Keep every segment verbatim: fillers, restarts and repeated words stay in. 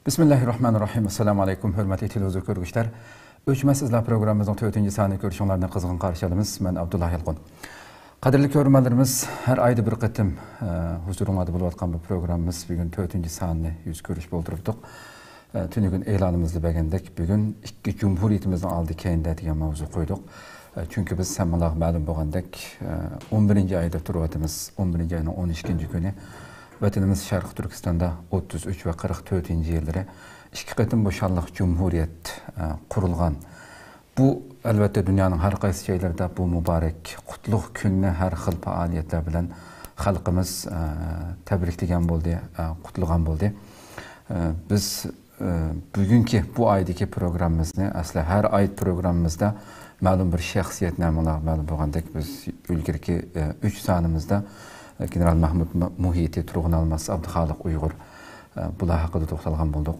بىسمىللاھىررەھمانىررەھىم. ئەسسالامۇ ئەلەيكۇم، ھۆرمەتلىك تېلېۋىزور كۆرگۈچىلەر. ئۆچمەس ئىزلار پروگراممىمىزنىڭ تۆتىنچى سانىنى كۆرۈشۈڭلارنى قىزغىن قارشى ئالىمىز. مەن ئابدۇللا يالقۇن. قەدىرلىك كۆرۈرمەنلىرىمىز، ھەر ئايدا بىر قېتىم، ئە، ھۇزۇرۇڭلاردا بولۇۋاتقان بۇ پروگراممىمىز بۈگۈن تۆتىنچى سانىنى يۈز كۆرۈشۈپ ئولتۇرۇپتۇق. ئە، تۈنۈگۈن ئېلانىمىزدا بەرگەندەك، بۈگۈن ئىككى جۇمھۇرىيىتىمىزنىڭ ئالدى كەينىدە دېگەن ماۋزۇ قويدۇق. ئە، چۈنكى بىز ھەممىڭلارغا مەلۇم بولغاندەك، ئە، ئون بىرىنچى ئايدا تۇرۇۋاتىمىز. ئون بىرىنچى ئاينىڭ ئون ئىككىنچى كۈنى ۋەتىنىمىز شەرقىي تۈركىستاندا ئوتتۇز ئۈچ ۋە قىرىق تۆتىنچى يىللىرى ئىككى قېتىم بۇ شانلىق جۇمھۇرىيەت، ئە، قۇرۇلغان. بۇ، ئەلۋەتتە، دۇنيانىڭ ھەر قايسى جايلىرىدا بۇ مۇبارەك قۇتلۇق كۈننى ھەر خىل پائالىيەتلەر بىلەن خەلقىمىز، ئە، تەبرىكلىگەن بولدى، ئە، قۇتلىغان بولدى. ئە، بىز، ئە، بۈگۈنكى بۇ ئايدىكى پروگراممىمىزنى، ئەسلى ھەر ئاي پروگراممىمىزدا مەلۇم بىر شەخسىيەتنى، مانا مەلۇم بولغاندەك، بىز ئىلگىرىكى، ئە، ئۈچ سانىمىزدا، ئە، گېنېرال مەھمۇت مۇ-، مۇھىتى، تۇرغۇن ئالماس، ئابدۇخالىق ئۇيغۇر، ئە، بۇلار ھەققىدە توختالغان بولدۇق.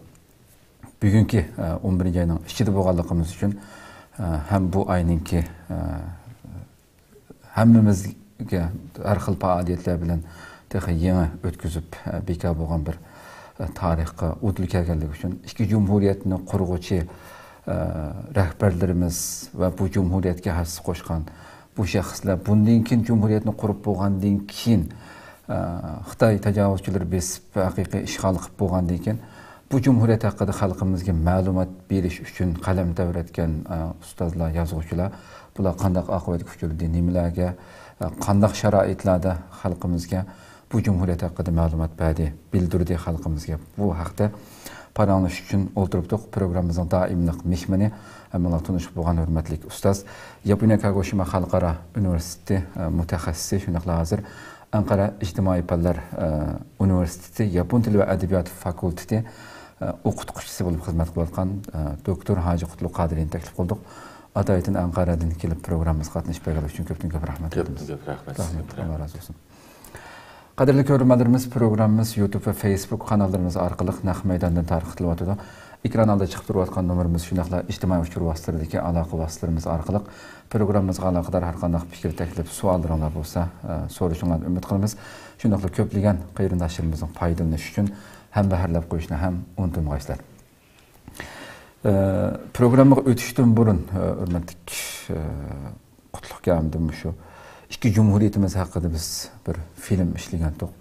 بۈگۈنكى، ئە، ئون بىرىنچى ئاينىڭ ئىچىدە بولغانلىقىمىز ئۈچۈن، ئە، ھەم بۇ ئاينىڭكى، ئە، ھەممىمىزگە ھەر خىل پائالىيەتلەر بىلەن تېخى يېڭى ئۆتكۈزۈپ، ئە، بىكار بولغان بىر، ئە، تارىخقا ئۇدۇل كەلگەنلىكى ئۈچۈن ئىككى جۇمھۇرىيەتنى قۇرغۇچى، ئە، رەھبەرلىرىمىز ۋە بۇ جۇمھۇرىيەتكە ھەسسە قوشقان بۇ شەخسلەر بۇندىن كېيىن جۇمھۇرىيەتنى قۇرۇپ بولغاندىن كېيىن، ئە، خىتاي تاجاۋۇزچىلىرى بېسىپ ھەقىقىي ئىشغال قىلىپ بولغاندىن كېيىن، بۇ جۇمھۇرىيەت ھەققىدە خەلقىمىزگە مەلۇمات بېرىش ئۈچۈن قەلەم تەۋرەتكەن، ئە، ئۇستازلار، يازغۇچىلار، بۇلار قانداق ئاقىۋەتكە ئۇچرىدى، نېمىلەرگە، ئە، قانداق شارائىتلاردا خەلقىمىزگە بۇ جۇمھۇرىيەت ھەققىدە مەلۇمات بەردى، بىلدۈردى خەلقىمىزگە. بۇ ھەقتە پاراڭلىشىش ئۈچۈن ئولتۇرۇپتۇق. پروگراممىمىزنىڭ دائىملىق مېھمىنى، ھەممىڭلار تونۇشۇپ بولغان ھۆرمەتلىك ئۇستاز، ياپونىيە كاگوشىما خەلقئارا ئۇنىۋېرسىتېتى، ئە، مۇتەخەسسىسى، شۇنداقلا ھازىر ئەنقەرە ئىجتىمائىي پەنلەر، ئە، ئۇنىۋېرسىتېتى ياپون تىلى ۋە ئەدەبىياتى فاكۇلتېتى، ئە، ئوقۇتقۇچىسى بولۇپ خىزمەت قىلىۋاتقان، ئە، دوكتور ھاجى قۇتلۇق قادىرىنى تەكلىپ قىلدۇق. ئاتايىتىن ئەنقەرەدىن كېلىپ پروگراممىمىزغا قاتنىشىپ بەرگەنلىكى ئۈچۈن كۆپتىن كۆپ رەھمەت كۆپتىن ئېيتىمىز. كۆپ رەھمەت رەھمەت، سىزگە. ئاللا رازى بولسۇن. قەدىرلىك كۆرۈرمەنلىرىمىز، پروگراممىمىز يۇتۇب ۋە فېيسبۇك قاناللىرىمىز ئارقىلىق نەق مەيداندىن تارقىتىلىۋاتىدۇ. ئېكران ئالدىدا چىقىپ تۇرۇۋاتقان نومۇرىمىز، شۇنداقلا ئىجتىمائىي ئۇچۇر ۋاسىتىلىرىدىكى ئالاقە ۋاسىتىلىرىمىز ئارقىلىق پروگراممىمىزغا ئالاقىدار ھەر قانداق پىكىر، تەكلىپ، سوئاللىرىڭلار بولسا، ئە، سورىشىڭلارنى ئۈمىد قىلىمىز. شۇنداقلا كۆپلىگەن قېرىنداشلىرىمىزنىڭ پايدىلىنىشى ئۈچۈن ھەمبەھىرلەپ قويۇشنى ھەم ئۇنتۇمىغايسىلەر. ئە، پروگراممىغا ئۆتۈشتىن بۇرۇن، ئە، ھۆرمەتلىك، ئە، قۇتلۇق كامىدىن مۇشۇ ئىككى جۇمھۇرىيىتىمىز ھەققىدە بىز بىر فىلىم ئىشلىگەنتۇق.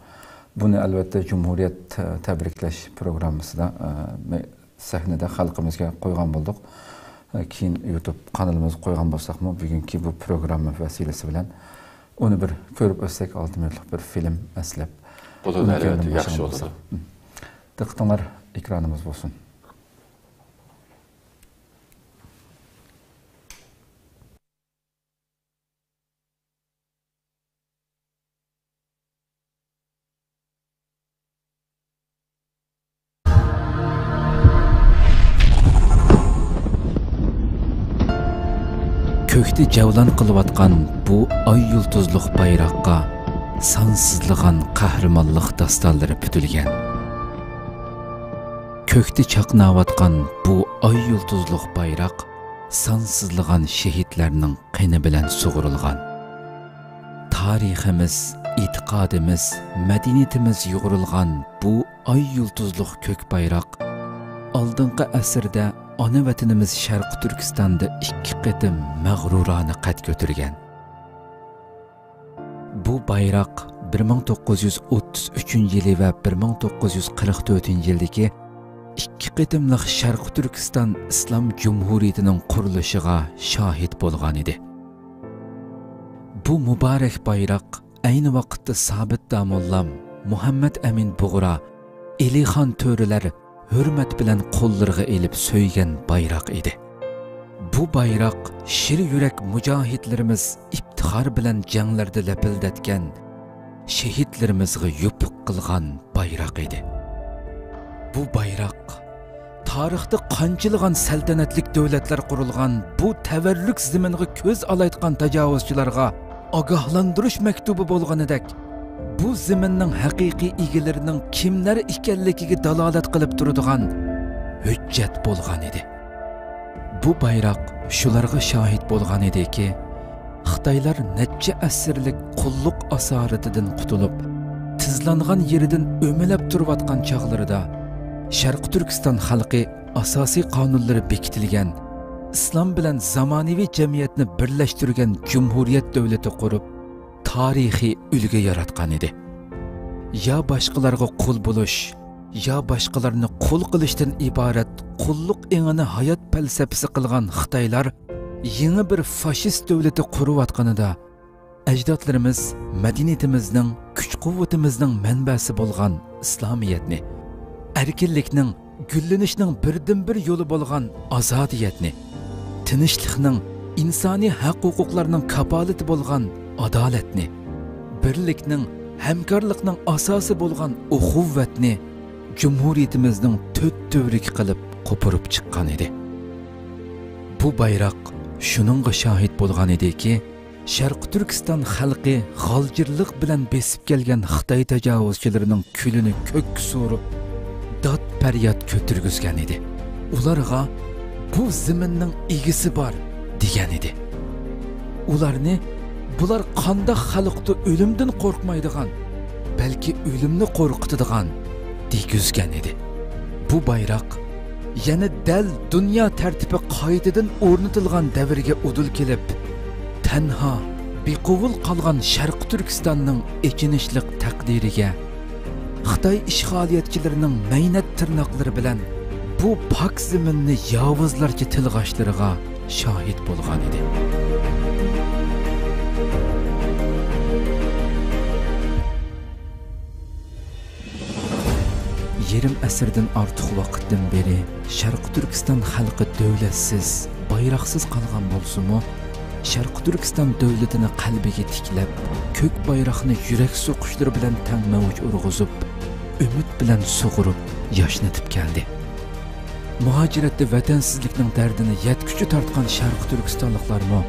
بۇنى ئەلۋەتتە جۇمھۇرىيەت، ئە، تەبرىكلەش پروگراممىسىدا، ئە، مە-، سەھنىدە خەلقىمىزگە قويغان بولدۇق. ئە، كېيىن يۇتۇب قانىلىمىزغا قويغان بولساقمۇ، بۈگۈنكى بۇ پروگرامما ۋەسىلىسى بىلەن ئۇنى بىر كۆرۈپ ئۆتسەك، ئالتە مىنۇتلۇق بىر فىلىم ئەسلەپ. بولىدۇ، ئۇنى ئەلۋەتتە، كۆڭلۈمگە ياخشى بولسا بولىدۇ. بولسا. دىققىتىڭلار ئېكرانىمىز بولسۇن. كۆكتە جەۋلان قىلىۋاتقان بۇ ئاي يۇلتۇزلۇق بايراققا سانسىزلىغان قەھرىمانلىق داستانلىرى پۈتۈلگەن. كۆكتە چاقناۋاتقان بۇ ئاي يۇلتۇزلۇق بايراق سانسىزلىغان شېھىتلەرنىڭ قېنى بىلەن سۇغۇرۇلغان. تارىخىمىز، ئېتىقادىمىز، مەدەنىيىتىمىز يۇغۇرۇلغان بۇ ئاي يۇلتۇزلۇق كۆك بايراق ئالدىنقى ئەسىردە ئانا ۋەتىنىمىز شەرقىي تۈركىستاندا ئىككى قېتىم مەغرۇرانە قەد كۆتۈرگەن. بۇ بايراق بىر مىڭ توققۇز يۈز ئوتتۇز ئۈچىنچى يىلى ۋە بىر مىڭ توققۇز يۈز قىرىق تۆتىنچى يىلدىكى ئىككى قېتىملىق شەرقىي تۈركىستان ئىسلام جۇمھۇرىيىتىنىڭ قۇرۇلۇشىغا شاھىت بولغان ئىدى. بۇ مۇبارەك بايراق ئەينى ۋاقىتتا سابىت داموللام، مۇھەممەد ئەمىن بۇغرا، ئېلىخان تۆرىلەر ھۆرمەت بىلەن قوللىرىغا ئېلىپ سۆيگەن بايراق ئىدى. بۇ بايراق شىر يۈرەك مۇجاھىدلىرىمىز ئىپتىخار بىلەن جەڭلەردە لەپىلدەتكەن شېھىتلىرىمىزغا يوپۇق قىلغان بايراق ئىدى. بۇ بايراق تارىختا قانچىلىغان سەلتەنەتلىك دۆلەتلەر قۇرۇلغان بۇ تەۋەررۈك زېمىنغا كۆز ئالايتقان تاجاۋۇزچىلارغا ئاگاھلاندۇرۇش مەكتۇبى بولغىنىدەك، بۇ زېمىننىڭ ھەقىقىي ئىگىلىرىنىڭ كىملەر ئىكەنلىكىگە دالالەت قىلىپ تۇرىدىغان ھۆججەت بولغان ئىدى. بۇ بايراق شۇلارغا شاھىت بولغان ئىدىكى، خىتايلار نەچچە ئەسىرلىك قۇللۇق ئاسارىتىدىن قۇتۇلۇپ، تىزلانغان يېرىدىن ئۆمىلەپ تۇرۇۋاتقان چاغلىرىدا، شەرقىي تۈركىستان خەلقى ئاساسىي قانۇنلىرى بېكىتىلگەن، ئىسلام بىلەن زامانىۋى جەمئىيەتنى بىرلەشتۈرگەن جۇمھۇرىيەت دۆلىتى قۇرۇپ، تارىخىي ئۈلگە ياراتقان ئىدى. يا باشقىلارغا قۇل بولۇش، يا باشقىلارنى قۇل قىلىشتىن ئىبارەت قۇللۇق ئېڭىنى ھايات پەلسەپىسى قىلغان خىتايلار يېڭى بىر فاشىست دۆلىتى قۇرۇۋاتقىنىدا، ئەجدادلىرىمىز مەدەنىيىتىمىزنىڭ، كۈچ-قۇۋۋىتىمىزنىڭ مەنبەسى بولغان ئىسلامىيەتنى، ئەركىنلىكنىڭ، گۈللىنىشنىڭ بىردىنبىر يولى بولغان ئازادىيەتنى، تىنچلىقنىڭ، ئىنسانىي ھەق-ھوقۇقلارنىڭ كاپالىتى بولغان ئادالەتنى، بىرلىكنىڭ، ھەمكارلىقنىڭ ئاساسى بولغان ئۇخۇۋۋەتنى جۇمھۇرىيىتىمىزنىڭ تۆت تۈۋرۈكى قىلىپ قوپۇرۇپ چىققان ئىدى. بۇ بايراق شۇنىڭغا شاھىت بولغان ئىدىكى، شەرقىي تۈركىستان خەلقى غالجىرلىق بىلەن بېسىپ كەلگەن خىتاي تاجاۋۇزچىلىرىنىڭ كۈلىنى كۆككە سوراپ، داد-پەرياد كۆتۈرگۈزگەن ئىدى. ئۇلارغا «بۇ زېمىننىڭ ئىگىسى بار» دېگەن ئىدى. ئۇلارنى «بۇلار قانداق خەلقتۇ، ئۆلۈمدىن قورقمايدىغان، بەلكى ئۆلۈمنى قورقۇتىدىغان» دېگۈزگەن ئىدى. بۇ بايراق يەنە دەل دۇنيا تەرتىپى قايتىدىن ئورنىتىلغان دەۋرگە ئۇدۇل كېلىپ، تەنھا بىقوۋۇل قالغان شەرقىي تۈركىستاننىڭ ئېچىنىشلىق تەقدىرىگە، خىتاي ئىشغالىيەتچىلىرىنىڭ مەينەت تىرناقلىرى بىلەن بۇ پاك زېمىننى ياۋۇزلارچە تىلغاشلىرىغا شاھىت بولغان ئىدى. يېرىم ئەسىردىن ئارتۇق ۋاقىتتىن بېرى شەرقىي تۈركىستان خەلقى دۆلەتسىز، بايراقسىز قالغان بولسىمۇ، شەرقىي تۈركىستان دۆلىتىنى قەلبىگە تىكلەپ، كۆك بايراقنى يۈرەك سوقۇشلىرى بىلەن تەڭ مەۋج ئۇرغۇزۇپ، ئۈمىد بىلەن سۇغۇرۇپ ياشنىتىپ كەلدى. مۇھاجىرەتتە ۋەتەنسىزلىكنىڭ دەردىنى يەتكۈچە تارتقان شەرقىي تۈركىستانلىقلارمۇ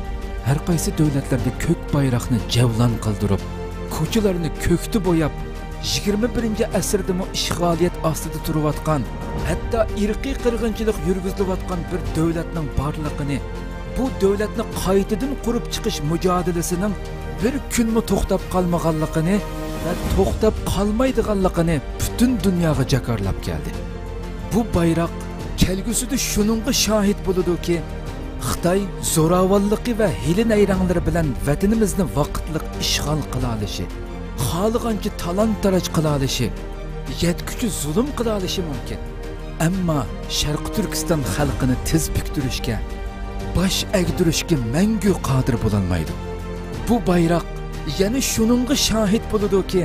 ھەر قايسى دۆلەتلەردە كۆك بايراقنى جەۋلان قىلدۇرۇپ، كوچىلارنى كۆكتە بوياپ، يىگىرمە بىرىنچى ئەسىردىمۇ ئىشغالىيەت ئاستىدا تۇرۇۋاتقان، ھەتتا ئىرقىي قىرغىنچىلىق يۈرگۈزۈلۈۋاتقان بىر دۆلەتنىڭ بارلىقىنى، بۇ دۆلەتنى قايتىدىن قۇرۇپ چىقىش مۇجادىلىسىنىڭ بىر كۈنمۇ توختاپ قالمىغانلىقىنى ۋە توختاپ قالمايدىغانلىقىنى پۈتۈن دۇنياغا جاكارلاپ كەلدى. بۇ بايراق كەلگۈسىدە شۇنىڭغا شاھىت بولىدۇكى، خىتاي زوراۋانلىقى ۋە ھىيلە-نەيرەڭلىرى بىلەن ۋەتىنىمىزنى ۋاقىتلىق ئىشغال قىلالىشى، خالىغانچە تالان-تاراج قىلالىشى، يەتكۈچە زۇلۇم قىلالىشى مۇمكىن. ئەمما شەرقىي تۈركىستان خەلقىنى تىز پۈكتۈرۈشكە، باش ئەگدۈرۈشكە مەڭگۈ قادىر بولالمايدۇ. بۇ بايراق يەنە شۇنىڭغا شاھىت بولىدۇكى،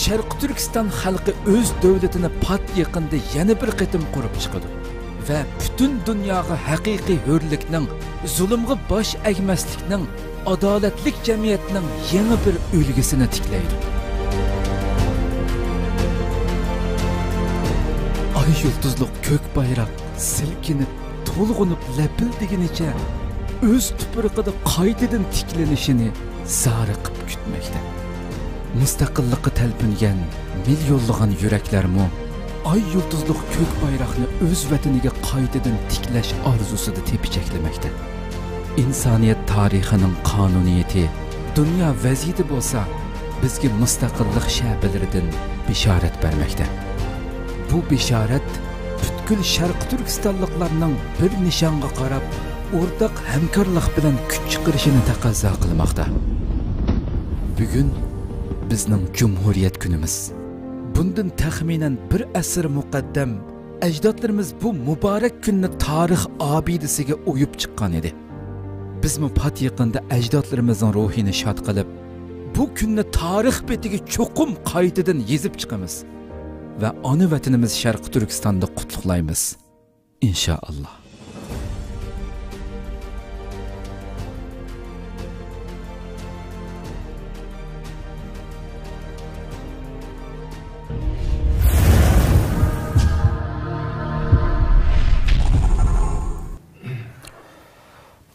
شەرقىي تۈركىستان خەلقى ئۆز دۆلىتىنى پات يېقىندا يەنە بىر قېتىم قۇرۇپ چىقىدۇ ۋە پۈتۈن دۇنياغا ھەقىقىي ھۆرلۈكنىڭ، زۇلۇمغا باش ئەگمەسلىكنىڭ، ئادالەتلىك جەمئىيەتنىڭ يېڭى بىر ئۈلگىسىنى تىكلەيدۇ. ئاي يۇلتۇزلۇق كۆك بايراق سىلكىنىپ، تولغىنىپ لەپىلدىگىنىچە ئۆز تۇپرىقىدا قايتىدىن تىكلىنىشىنى زارىقىپ كۈتمەكتە. مۇستەقىللىققا تەلپۈنگەن مىليونلىغان يۈرەكلەرمۇ ئاي يۇلتۇزلۇق كۆك بايراقنى ئۆز ۋەتىنىگە قايتىدىن تىكلەش ئارزۇسىدا تېپىچەكلىمەكتە. ئىنسانىيەت تارىخىنىڭ قانۇنىيىتى، دۇنيا ۋەزىيىتى بولسا بىزگە مۇستەقىللىق شەپىلىرىدىن بېشارەت بەرمەكتە. بۇ بېشارەت پۈتكۈل شەرقىي تۈركىستانلىقلارنىڭ بىر نىشانغا قاراپ، ئورتاق ھەمكارلىق بىلەن كۈچ چىقىرىشىنى تەقەززا قىلماقتا. بۈگۈن بىزنىڭ جۇمھۇرىيەت كۈنىمىز. بۇندىن تەخمىنەن بىر ئەسىر مۇقەددەم ئەجدادلىرىمىز بۇ مۇبارەك كۈننى تارىخ ئابىدىسىگە ئويۇپ چىققان ئىدى. بىزمۇ پات يېقىندا ئەجدادلىرىمىزنىڭ روھىنى شاد قىلىپ، بۇ كۈننى تارىخ بېتىگە چوقۇم قايتىدىن يېزىپ چىقىمىز ۋە ئانا ۋەتىنىمىز شەرقىي تۈركىستاندا قۇتلۇقلايمىز، ئىنشائاللا.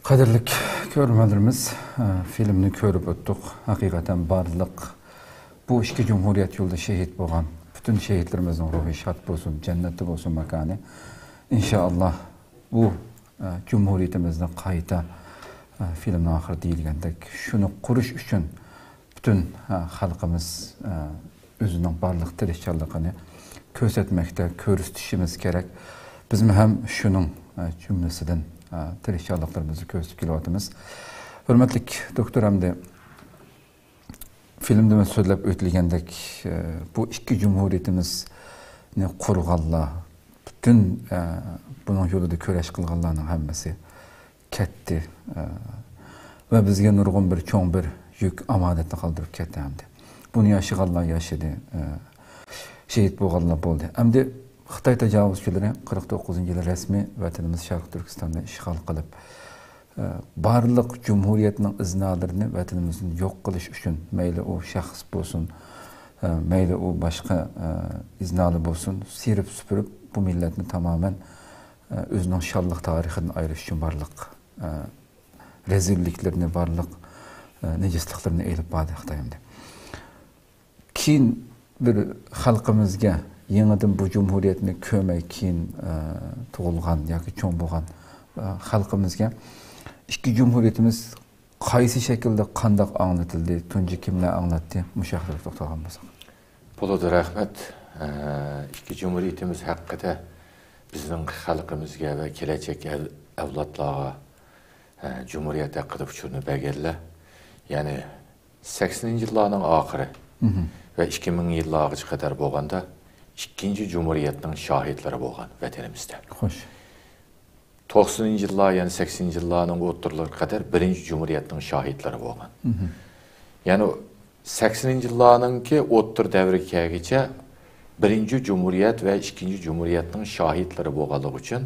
قەدىرلىك كۆرۈرمەنلىرىمىز، ئە، فىلىمنى كۆرۈپ ئۆتتۇق. ھەقىقەتەن بارلىق بۇ ئىككى جۇمھۇرىيەت يولىدا شېھىت بولغان پۈتۈن شېھىتلىرىمىزنىڭ روھى شاد بولسۇن، جەننەتتە بولسۇن ماكانى. ئىنشائاللا، بۇ، ئە، جۇمھۇرىيىتىمىزنى قايتا، ئە، فىلىمنىڭ ئاخىرىدا دېيىلگەندەك، شۇنى قۇرۇش ئۈچۈن پۈتۈن، ئە، خەلقىمىز، ئە، ئۆزىنىڭ بارلىق تىرىشچانلىقىنى كۆرسەتمەكتە، كۆرسىتىشىمىز كېرەك. بىزمۇ ھەم شۇنىڭ، ئە، جۈملىسىدىن، ئە، تىرىشچانلىقلىرىمىزنى كۆرسىتىپ كېلىۋاتىمىز. ھۆرمەتلىك دوكتور، ئەمدى فىلىمدىمۇ سۆزلەپ ئۆتۈلگەندەك، ئە، بۇ ئىككى جۇمھۇرىيىتىمىزنى قۇرغانلار، پۈتۈن، ئە، بۇنىڭ يولىدا كۈرەش قىلغانلارنىڭ ھەممىسى كەتتى. ئە، ۋە بىزگە نۇرغۇن بىر چوڭ بىر يۈك ئامانەتنى قالدۇرۇپ كەتتى ئەمدى. بۇنى ياشىغانلار ياشىدى. ئە، شېھىت بولغانلار بولدى. ئەمدى خىتاي تاجاۋۇزچىلىرى قىرىق توققۇزىنچى يىلى رەسمىي ۋەتىنىمىز شەرقىي تۈركىستاننى ئىشغال قىلىپ، ئە، بارلىق جۇمھۇرىيەتنىڭ ئىزنالىرىنى ۋەتىنىمىزدىن يوق قىلىش ئۈچۈن، مەيلى ئۇ شەخس بولسۇن، ئە، مەيلى ئۇ باشقا، ئە، ئىزنالار بولسۇن، سىيرىپ سۈپۈرۈپ، بۇ مىللەتنى تامامەن، ئە، ئۆزىنىڭ شانلىق تارىخىدىن ئايرىش ئۈچۈن بارلىق، ئە، رەزىللىكلىرىنى، بارلىق، ئە، نىجىسلىقلىرىنى ئېلىپ باردى خىتاي ئەمدى. كېيىن بىر خەلقىمىزگە، يېڭىدىن بۇ جۇمھۇرىيەتنى كۆرمەي كېيىن، ئە، تۇغۇلغان ياكى چوڭ بولغان، ئە، خەلقىمىزگە ئىككى جۇمھۇرىيىتىمىز قايسى شەكىلدە، قانداق ئاڭلىتىلدى، تۇنجى كىملەر ئاڭلاتتى؟ مۇشۇ ھەققىدە توختالغان بولساق. بولىدۇ، رەھمەت. ئە، ئىككى جۇمھۇرىيىتىمىز ھەققىدە بىزنىڭ خەلقىمىزگە ۋە كېلەچەك ئەل-، ئەۋلادلارغا، ئە، جۇمھۇرىيەت ھەققىدە ئۇچۇرنى بەرگەنلەر، يەنى سەكسىنىنچى يىللارنىڭ ئاخىرى ۋە ئىككى مىڭ يىللارغىچە قەدەر بولغاندا ئىككىنچى جۇمھۇرىيەتنىڭ شاھىتلىرى بولغان ۋەتىنىمىزدە. خوش. توقسىنىنچى يىللار، يەنى سەكسىنىنچى يىللارنىڭ ئوتتۇرىلىرىغا قەدەر بىرىنچى جۇمھۇرىيەتنىڭ شاھىتلىرى بولغان. يەنى سەكسىنىنچى يىللارنىڭكى ئوتتۇرا دەۋرىگە كەلگىچە بىرىنچى جۇمھۇرىيەت ۋە ئىككىنچى جۇمھۇرىيەتنىڭ شاھىتلىرى بولغانلىقى ئۈچۈن،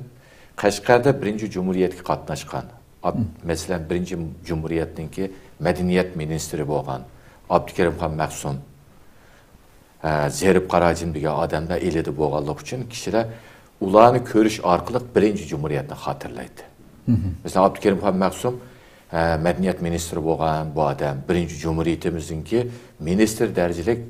قەشقەردە بىرىنچى جۇمھۇرىيەتكە قاتناشقان، ئاب-، مەسىلەن، بىرىنچى جۇمھۇرىيەتنىڭكى مەدەنىيەت مىنىستىرى بولغان ئابدۇكېرىمخان مەخسۇم، ھە، زېرىپ قاراجىم دېگەن ئادەملەر ئىلىدە بولغانلىقى ئۈچۈن كىشىلەر ئۇلارنى كۆرۈش ئارقىلىق بىرىنچى جۇمھۇرىيەتنى خاتىرىلەيدۇ. مەسىلەن، ئابدۇكېرىمخان مەخسۇم، ھە، مەدەنىيەت مىنىستىرى بولغان بۇ ئادەم بىرىنچى جۇمھۇرىيىتىمىزنىڭكى مىنىستىر دەرىجىلىك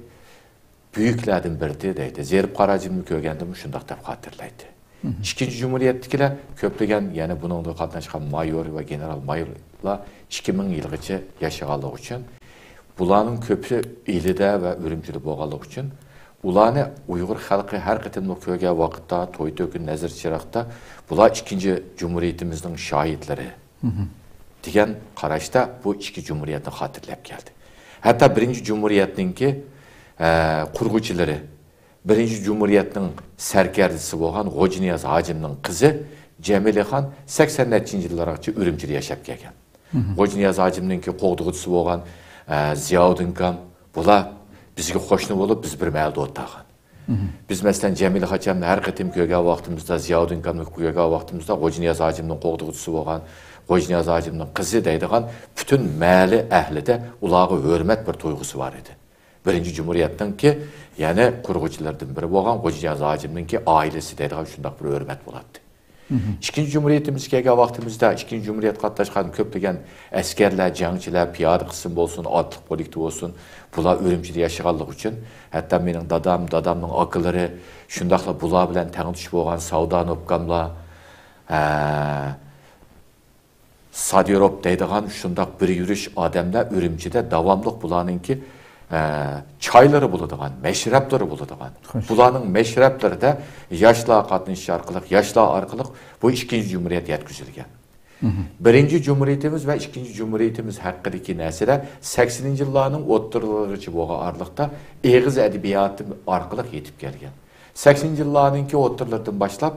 بۈيۈكلەردىن بىرى دەيدۇ. زېرىپ قاراجىمنى كۆرگەندىمۇ شۇنداق دەپ خاتىرىلەيدۇ. ئىككىنچى جۇمھۇرىيەتتىكىلەر كۆپلىگەن، يەنە بۇنىڭغا قاتناشقان مايور ۋە گېنېرال مايورلار ئىككى مىڭ يىلغىچە ياشىغانلىقى ئۈچۈن، بۇلارنىڭ كۆپى ئىلىدە ۋە ئۈرۈمچىدە بولغانلىقى ئۈچۈن، ئۇلارنى ئۇيغۇر خەلقى ھەر قېتىملىق كۆرگەن ۋاقىتتا، توي-تۆكۈن، نەزىر-چىراغدا بۇلار ئىككىنچى جۇمھۇرىيىتىمىزنىڭ شاھىتلىرى دېگەن قاراشتا بۇ ئىككى جۇمھۇرىيەتنى خاتىرىلەپ كەلدى. ھەتتا بىرىنچى جۇمھۇرىيەتنىڭكى، ئە، قۇرغۇچىلىرى، بىرىنچى جۇمھۇرىيەتنىڭ سەركەردىسى بولغان غوجىنىياز ھاجىمنىڭ قىزى جەمىلىخان سەكسەن نەچچىنچى يىللارغىچە ئۈرۈمچىدە ياشاپ كەلگەن. غوجىنىياز ھاجىمنىڭكى قوغدىغۇچىسى بولغان، ئە، زىياۋۇدۇن كام، بۇلار بىزگە قوشنا بولۇپ، بىز بىر مەھەللىدە ئولتۇرغان. بىز، مەسىلەن، جەمىلە ھاجىمنى ھەر قېتىم كۆرگەن ۋاقتىمىزدا، زىياۋۇدۇن كامنى كۆرگەن ۋاقتىمىزدا، غوجىنىياز ھاجىمنىڭ قوغدىغۇچىسى بولغان، غوجىنىياز ھاجىمنىڭ قىزى دەيدىغان پۈتۈن مەھەللە ئەھلىدە ئۇلارغا ھۆرمەت بىر تۇيغۇسى بار ئىدى. بىرىنچى جۇمھۇرىيەتنىڭكى، يەنى قۇرغۇچىلىرىدىن بىرى بولغان غوجىنىياز ھاجىمنىڭكى ئائىلىسى دەيدىغان شۇنداق بىر ھۆرمەت بولاتتى. ئىككىنچى جۇمھۇرىيىتىمىزگە كەلگەن ۋاقتىمىزدا، ئىككىنچى جۇمھۇرىيەتكە قاتناشقان كۆپلىگەن ئەسكەرلەر، جەڭچىلەر، پىيادە قىسىم بولسۇن، ئاتلىق بولكا بولسۇن، بۇلار ئۈرۈمچىدە ياشىغانلىقى ئۈچۈن، ھەتتا مېنىڭ دادام، دادامنىڭ ئاكىلىرى، شۇنداقلا بۇلار بىلەن تەڭتۇش بولغان ساۋدان ئوبكاملار، ھە، سادىروپ دەيدىغان شۇنداق بىر يۈرۈش ئادەملەر ئۈرۈمچىدە داۋاملىق بۇلارنىڭكى، ئە، چايلىرى بولىدىغان، مەشرەپلىرى بولىدىغان. خوش. بۇلارنىڭ مەشرەپلىرىدە ياشلار قاتنىشىش ئارقىلىق، ياشلار ئارقىلىق بۇ ئىككىنچى جۇمھۇرىيەت يەتكۈزۈلگەن. بىرىنچى جۇمھۇرىيىتىمىز ۋە ئىككىنچى جۇمھۇرىيىتىمىز ھەققىدىكى نەرسىلەر سەكسىنىنچى يىللارنىڭ ئوتتۇرىلىرىغىچە بولغان ئارىلىقتا ئېغىز ئەدەبىياتى ئارقىلىق يېتىپ كەلگەن. سەكسىنىنچى يىللارنىڭكى ئوتتۇرىلىرىدىن باشلاپ،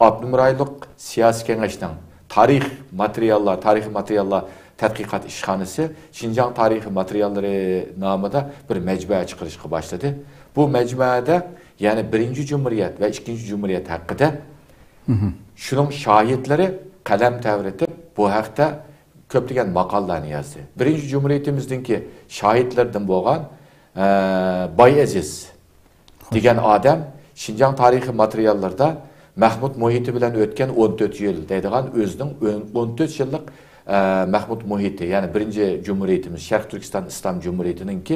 ئاپتونوم رايونلۇق سىياسىي كېڭەشنىڭ تارىخ ماتېرىياللار، تارىخىي ماتېرىياللار تەتقىقات ئىشخانىسى شىنجاڭ تارىخىي ماتېرىياللىرى نامىدا بىر مەجمۇئە چىقىرىشقا باشلىدى. بۇ مەجمۇئەدە، يەنى بىرىنچى جۇمھۇرىيەت ۋە ئىككىنچى جۇمھۇرىيەت ھەققىدە شۇنىڭ شاھىتلىرى قەلەم تەۋرىتىپ، بۇ ھەقتە كۆپلىگەن ماقالىلەرنى يازدى. بىرىنچى جۇمھۇرىيىتىمىزنىڭكى شاھىتلىرىدىن بولغان، ئە، باي ئەزىز دېگەن ئادەم شىنجاڭ تارىخىي ماتېرىياللىرىدا مەھمۇد مۇھىتى بىلەن ئۆتكەن ئون تۆت يىل دەيدىغان ئۆزىنىڭ ئون، ئون تۆت يىللىق، ئە، مەھمۇد مۇھىتى، يەنى بىرىنچى جۇمھۇرىيىتىمىز، شەرقىي تۈركىستان ئىسلام جۇمھۇرىيىتىنىڭكى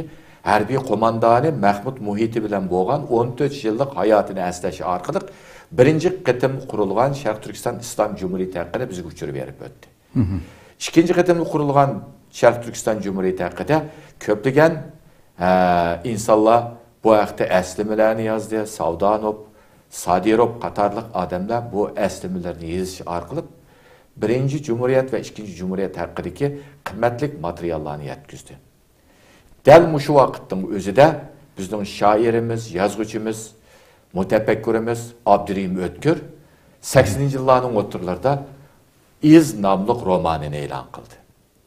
ھەربىي قوماندانى مەھمۇد مۇھىتى بىلەن بولغان ئون تۆت يىللىق ھاياتىنى ئەسلەش ئارقىلىق بىرىنچى قېتىم قۇرۇلغان شەرقىي تۈركىستان ئىسلام جۇمھۇرىيىتى ھەققىدە بىزگە ئۇچۇر بېرىپ ئۆتتى. ئىككىنچى قېتىملىق قۇرۇلغان شەرقىي تۈركىستان جۇمھۇرىيىتى ھەققىدە كۆپلىگەن، ئە، ئىنسانلار بۇ ھەقتە ئەسلىمىلەرنى يازدى. ساۋدانوف، سادىروف قاتارلىق ئادەملەر بۇ ئەسلىمىلەرنى يېزىش ئارقىلىق بىرىنچى جۇمھۇرىيەت ۋە ئىككىنچى جۇمھۇرىيەت ھەققىدىكى قىممەتلىك ماتېرىياللارنى يەتكۈزدى. دەل مۇشۇ ۋاقىتنىڭ ئۆزىدە بىزنىڭ شائىرىمىز، يازغۇچىمىز، مۇتەپەككۇرىمىز ئابدۇرېھىم ئۆتكۈر سەكسىنىنچى يىللارنىڭ ئوتتۇرىلىرىدا ئىز ناملىق رومانىنى ئېلان قىلدى.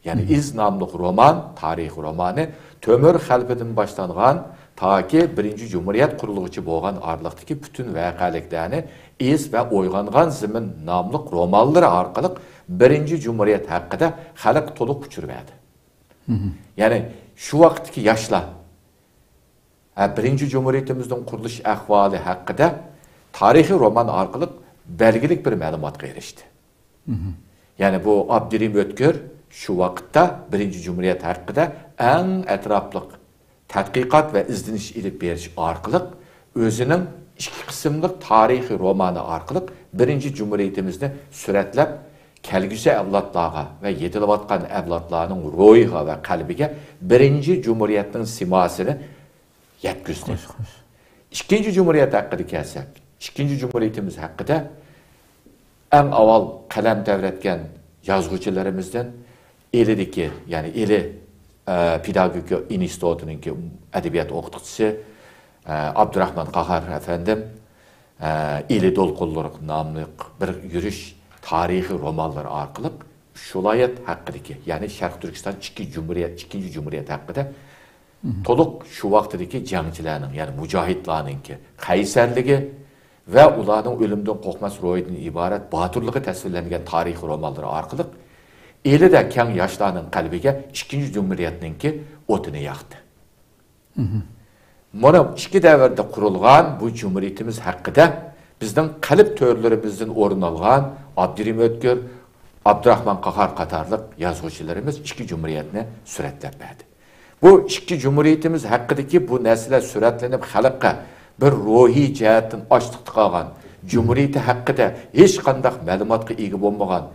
يەنى ئىز ناملىق رومان، تارىخىي رومانى تۆمۈر خەلپىدىن باشلانغان تاكى بىرىنچى جۇمھۇرىيەت قۇرۇلغۇچە بولغان ئارىلىقتىكى پۈتۈن ۋەقەلىكلەرنى ئىز ۋە ئويغانغان زېمىن ناملىق رومانلىرى ئارقىلىق بىرىنچى جۇمھۇرىيەت ھەققىدە خەلققە تولۇق ئۇچۇر بەردى. يەنى شۇ ۋاقىتتىكى ياشلار ھە، بىرىنچى جۇمھۇرىيىتىمىزنىڭ قۇرۇلۇش ئەھۋالى ھەققىدە تارىخىي رومان ئارقىلىق بەلگىلىك بىر مەلۇماتقا ئېرىشتى. يەنى بۇ ئابدۇرېھىم ئۆتكۈر شۇ ۋاقىتتا بىرىنچى جۇمھۇرىيەت ھەققىدە ئەڭ ئەتراپلىق تەتقىقات ۋە ئىزدىنىش ئېلىپ بېرىش ئارقىلىق ئۆزىنىڭ ئىككى قىسىملىق تارىخىي رومانى ئارقىلىق بىرىنچى جۇمھۇرىيىتىمىزنى سۈرەتلەپ، كەلگۈسى ئەۋلادلارغا ۋە يېتىلىۋاتقان ئەۋلادلارنىڭ روھىغا ۋە قەلبىگە بىرىنچى جۇمھۇرىيەتنىڭ سىماسىنى يەتكۈزدى. خوش، خوش. ئىككىنچى جۇمھۇرىيەت ھەققىدە كەلسەك، ئىككىنچى جۇمھۇرىيىتىمىز ھەققىدە ئەڭ ئاۋۋال قەلەم تەۋرەتكەن يازغۇچىلىرىمىزدىن ئىلىدىكى، يەنى ئىلى، ئە، پېداگوگىكا ئىنستىتۇتىنىڭكى ئەدەبىيات ئوقۇتقۇچىسى، ئە، ئابدۇراخمان قاھار ئەپەندىم، ئە، ئىلى دولقۇنلىرى ناملىق بىر يۈرۈش تارىخىي رومانلىرى ئارقىلىق شۇ ۋىلايەت ھەققىدىكى، يەنى شەرقىي تۈركىستان ئىككى جۇمھۇرىيەت، ئىككىنچى جۇمھۇرىيەت ھەققىدە تولۇق شۇ ۋاقتىدىكى جەڭچىلەرنىڭ، يەنى مۇجاھىدلارنىڭكى قەيسەرلىكى ۋە ئۇلارنىڭ ئۆلۈمدىن قورقماس روھىدىن ئىبارەت باتۇرلۇقى تەسۋىرلەنگەن تارىخىي رومانلىرى ئارقىلىق ئىلىدە كەڭ ياشلارنىڭ قەلبىگە ئىككىنچى جۇمھۇرىيەتنىڭكى ئوتىنى ياقتى. مانا ئىككى دەۋردە قۇرۇلغان بۇ جۇمھۇرىيىتىمىز ھەققىدە بىزنىڭ قەلب تۆرلىرىمىزدىن ئورۇن ئالغان ئابدۇرېھىم ئۆتكۈر، ئابدۇراخمان قاھار قاتارلىق يازغۇچىلىرىمىز ئىككى جۇمھۇرىيەتنى سۈرەتلەپ بەردى. بۇ ئىككى جۇمھۇرىيىتىمىز ھەققىدىكى بۇ نەرسىلەر سۈرەتلىنىپ، خەلققە بىر روھىي جەھەتتىن ئاچلىقتا قالغان، جۇمھۇرىيىتى ھەققىدە ھېچقانداق مەلۇماتقا ئىگە بولمىغان،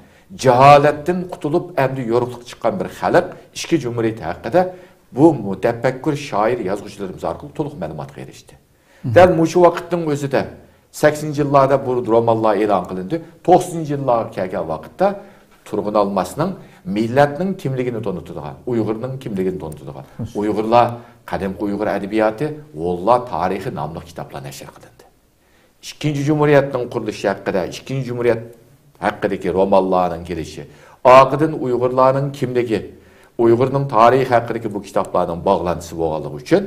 جاھالەتتىن قۇتۇلۇپ، ئەمدى يورۇقلۇققا چىققان بىر خەلق ئىككى جۇمھۇرىيىتى ھەققىدە بۇ مۇتەپەككۇر شائىر، يازغۇچىلىرىمىز ئارقىلىق تولۇق مەلۇماتقا ئېرىشتى. دەل مۇشۇ ۋاقىتنىڭ ئۆزىدە، سەكسىنىنچى يىللاردا بۇ رومانلار ئېلان قىلىندى. توقسىنىنچى يىللارغا كەلگەن ۋاقىتتا تۇرغۇن ئالماسنىڭ مىللەتنىڭ كىملىكىنى تونۇتىدىغان، ئۇيغۇرنىڭ كىملىكىنى تونۇتىدىغان، ئۇيغۇرلار، قەدىمكى ئۇيغۇر ئەدەبىياتى، ھونلار تارىخى ناملىق كىتابلار نەشر قىلىندى. ئىككىنچى جۇمھۇرىيەتنىڭ قۇرۇلۇشى ھەققىدە، ئىككىنچى جۇمھۇرىيەت ھەققىدىكى رومانلارنىڭ كېلىشى، ئارقىدىن ئۇيغۇرلارنىڭ كىملىكى، ئۇيغۇرنىڭ تارىخى ھەققىدىكى بۇ كىتابلارنىڭ باغلانتىسى بولغانلىقى ئۈچۈن،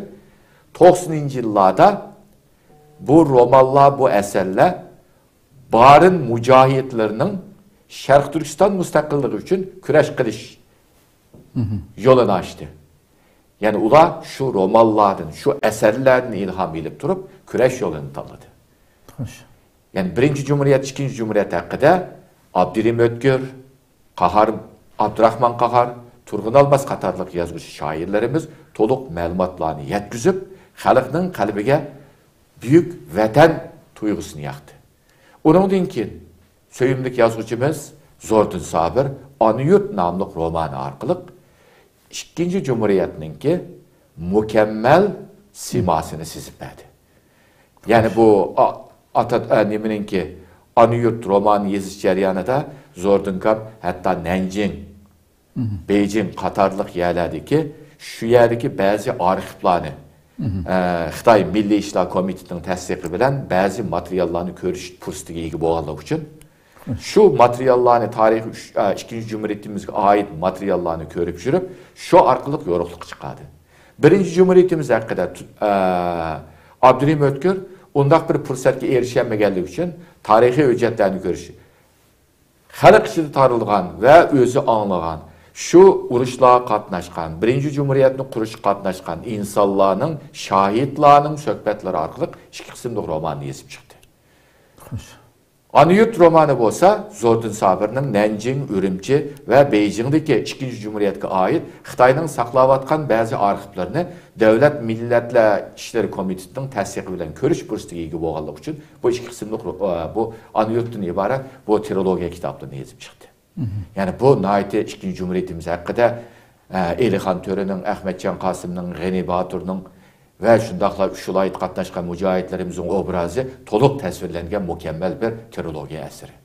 توقسىنىنچى يىللاردا بۇ رومانلار، بۇ ئەسەرلەر بارىن مۇجاھىدلىرىنىڭ شەرقىي تۈركىستان مۇستەقىللىقى ئۈچۈن كۈرەش قىلىش يولىنى ئاچتى. يەنى ئۇلار شۇ رومانلاردىن، شۇ ئەسەرلەردىن ئىلھام ئېلىپ تۇرۇپ، كۈرەش يولىنى تاللىدى. خوش. يەنى بىرىنچى جۇمھۇرىيەت، ئىككىنچى جۇمھۇرىيەت ھەققىدە ئابدۇرېھىم ئۆتكۈر، قاھار، ئابدۇراخمان قاھار، تۇرغۇن ئالماس قاتارلىق يازغۇچى شائىرلىرىمىز تولۇق مەلۇماتلارنى يەتكۈزۈپ، خەلقنىڭ قەلبىگە بۈيۈك ۋەتەن تۇيغۇسىنى ياقتى. ئۇنىڭدىن كېيىن سۆيۈملۈك يازغۇچىمىز زوردۇن سابىر ئانا يۇرت ناملىق رومانى ئارقىلىق ئىككىنچى جۇمھۇرىيەتنىڭكى مۇكەممەل سىماسىنى سىزىپ بەردى. يەنى بۇ ئا-، ئاتا، ئە، نېمىنىڭكى ئانا يۇرت رومانى يېزىش جەريانىدا زوردۇنكام ھەتتا نەنجىڭ، بېيجىڭ قاتارلىق يەرلەردىكى، شۇ يەردىكى بەزى ئارخىپلارنى، ئە، خىتاي مىللىي ئىشلار كومىتېتىنىڭ تەستىقى بىلەن بەزى ماتېرىياللارنى كۆرۈش پۇرسىتىگە ئىگە بولغانلىقى ئۈچۈن، شۇ ماتېرىياللارنى، تارىخىي ئۈچ، ئە، ئىككىنچى جۇمھۇرىيىتىمىزگە ئائىت ماتېرىياللارنى كۆرۈپ يۈرۈپ، شۇ ئارقىلىق يورۇقلۇققا چىقاردى. بىرىنچى جۇمھۇرىيىتىمىز ھەققىدە تۇ-، ئە، ئابدۇرېھىم ئۆتكۈر ئۇنداق بىر پۇرسەتكە ئېرىشەلمىگەنلىكى ئۈچۈن تارىخىي ھۆججەتلەرنى كۆرۈش، خەلق ئىچىدە تارىلغان ۋە ئۆزى ئاڭلىغان، شۇ ئۇرۇشلارغا قاتناشقان، بىرىنچى جۇمھۇرىيەتنى قۇرۇشقا قاتناشقان ئىنسانلارنىڭ، شاھىتلارنىڭ سۆھبەتلىرى ئارقىلىق ئىككى قىسىملىق روماننى يېزىپ چىقتى. خوش. ئانا يۇرت رومانى بولسا زوردۇن سابىرنىڭ نەنجىڭ، ئۈرۈمچى ۋە بېيجىڭدىكى ئىككىنچى جۇمھۇرىيەتكە ئائىت خىتاينىڭ ساقلاۋاتقان بەزى ئارخىپلىرىنى دۆلەت مىللەتلەر ئىشلىرى كومىتېتىنىڭ تەستىقى بىلەن كۆرۈش پۇرسىتىگە ئىگە بولغانلىقى ئۈچۈن، بۇ ئىككى قىسىملىق رو-، ئە، بۇ ئانا يۇرتتىن ئىبارەت بۇ ترىلوگىيە كىتابلىرىنى يېزىپ چىقتى. يەنى بۇ ناھايىتى ئىككىنچى جۇمھۇرىيىتىمىز ھەققىدە، ئە، ئېلىخان تۆرىنىڭ، ئەخمەتجان قاسىمنىڭ، غېنى باتۇرنىڭ ۋە شۇنداقلا ئۇششۇل ھاياتقا قاتناشقان مۇجاھىدلىرىمىزنىڭ ئوبرازى تولۇق تەسۋىرلەنگەن مۇكەممەل بىر ترىلوگىيە ئەسىرى.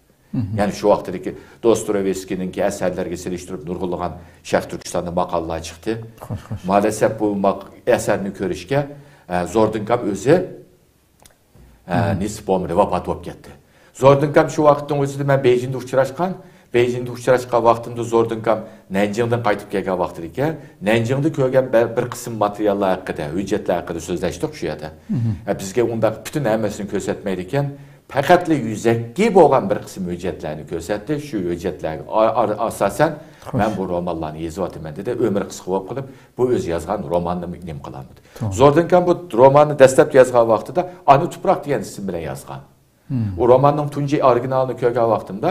يەنى شۇ ۋاقىتتىكى دوستويېۋسكىينىڭكى ئەسەرلىرىگە سېلىشتۇرۇپ نۇرغۇنلىغان شەرقىي تۈركىستاندا ماقالىلەر چىقتى. خوش، خوش. مائەلەسەپ بۇ ماق-، ئەسەرنى كۆرۈشكە، ئە، زوردىنكام ئۆزى، ئە، نېسىپ بولمىدى، ۋاپات بولۇپ كەتتى. زوردىنكام شۇ ۋاقىتنىڭ ئۆزىدە مەن بېيجىڭدا ئۇچراشقان. بېيجىڭدا ئۇچراشقان ۋاقتىمدا زوردىنكام نەنجىڭدىن قايتىپ كەلگەن ۋاقتىدىكەن. نەنجىڭدا كۆرگەن بە-، بىر قىسىم ماتېرىياللار ھەققىدە، ھۆججەتلەر ھەققىدە سۆزلەشتۇق شۇ يەردە. ئە، بىزگە ئۇنداق پۈتۈن ھەممىسىنى كۆرسەتمەيدىكەن. پەقەتلا يۈزەكى بولغان بىر قىسىم ھۆججەتلەرنى كۆرسەتتى. شۇ ھۆججەتلەرگە ئا-، ئا-، ئاساسەن مەن بۇ رومانلارنى يېزىۋاتىمەن دېدى. ئۆمرى قىسقا بولۇپ قېلىپ، بۇ ئۆزى يازغان روماننى نېمە قىلالمىدى. زوردىنكام بۇ روماننى دەسلەپتە يازغان ۋاقتىدا ئانا تۇپراق دېگەن ئىسىم بىلەن يازغان. ئۇ روماننىڭ تۇنجى ئورىگىنالىنى كۆرگەن ۋاقتىمدا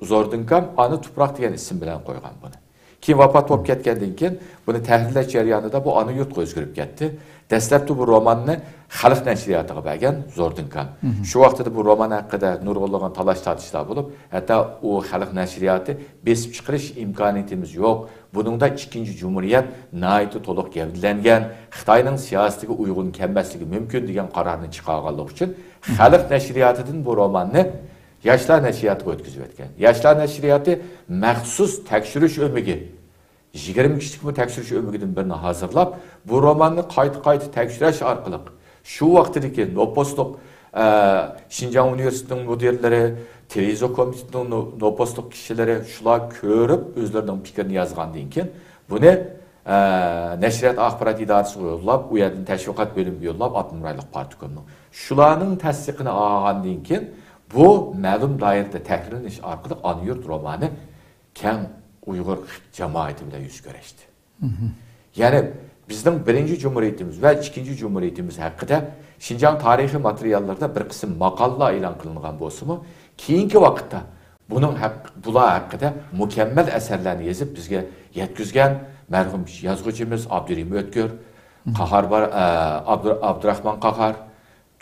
زوردىنكام ئانا تۇپراق دېگەن ئىسىم بىلەن قويغان بۇنى. كېيىن ۋاپات بولۇپ كەتكەندىن كېيىن بۇنى تەھرىرلەش جەريانىدا بۇ ئانا يۇرتقا ئۆزگىرىپ كەتتى. دەسلەپتە بۇ روماننى خەلق نەشرىياتىغا بەرگەن زوردىنكام. شۇ ۋاقتىدا بۇ رومان ھەققىدە نۇرغۇنلىغان تالاش-تارتىشلار بولۇپ، ھەتتا ئۇ خەلق نەشرىياتى بېسىپ چىقىرىش ئىمكانىيىتىمىز يوق، بۇنىڭدا ئىككىنچى جۇمھۇرىيەت ناھايىتى تولۇق گەۋدىلەنگەن، خىتاينىڭ سىياسىتىگە ئۇيغۇن كەلمەسلىكى مۇمكىن دېگەن قارارنى چىقارغانلىقى ئۈچۈن خەلق نەشرىياتىدىن بۇ روماننى ياشلار نەشرىياتىغا ئۆتكۈزۈۋەتكەن. ياشلار نەشرىياتى مەخسۇس تەكشۈرۈش ئۆمىكى، يىگىرمە كىشىلىكمۇ تەكشۈرۈش ئۆمىكىدىن بىرنى ھازىرلاپ، بۇ روماننى قايتا-قايتا تەكشۈرۈش ئارقىلىق، شۇ ۋاقتىدىكى نوپۇسلۇق، ئە، شىنجاڭ ئۇنىۋېرسىتېتىنىڭ مۇدىرلىرى، تېلېۋىزور كومىتېتىنىڭ نو-، نوپۇسلۇق كىشىلىرى، شۇلار كۆرۈپ، ئۆزلىرىنىڭ پىكرىنى يازغاندىن كېيىن، بۇنى، ئە، نەشرىيات ئاخبارات ئىدارىسىغا يوللاپ، ئۇ يەردىن تەشۋىقات بۆلۈمىگە يوللاپ، ئاپتونوم رايونلۇق پارتكومنىڭ. شۇلارنىڭ تەستىقىنى ئالغاندىن كېيىن، بۇ مەلۇم دائىرىدە تەھرىرلىنىش ئارقىلىق ئانا يۇرت رومانى كەڭ ئۇيغۇر جامائىتى بىلەن يۈز كۆرۈشتى. يەنى بىزنىڭ بىرىنچى جۇمھۇرىيىتىمىز ۋە ئىككىنچى جۇمھۇرىيىتىمىز ھەققىدە شىنجاڭ تارىخىي ماتېرىياللىرىدا بىر قىسىم ماقالىلەر ئېلان قىلىنغان بولسىمۇ، كېيىنكى ۋاقىتتا بۇنىڭ ھەق-، بۇلار ھەققىدە مۇكەممەل ئەسەرلەرنى يېزىپ بىزگە يەتكۈزگەن مەرھۇم يازغۇچىمىز ئابدۇرېھىم ئۆتكۈر، قاھار بار-، ئە، ئابدۇ-، ئابدۇراخمان قاھار،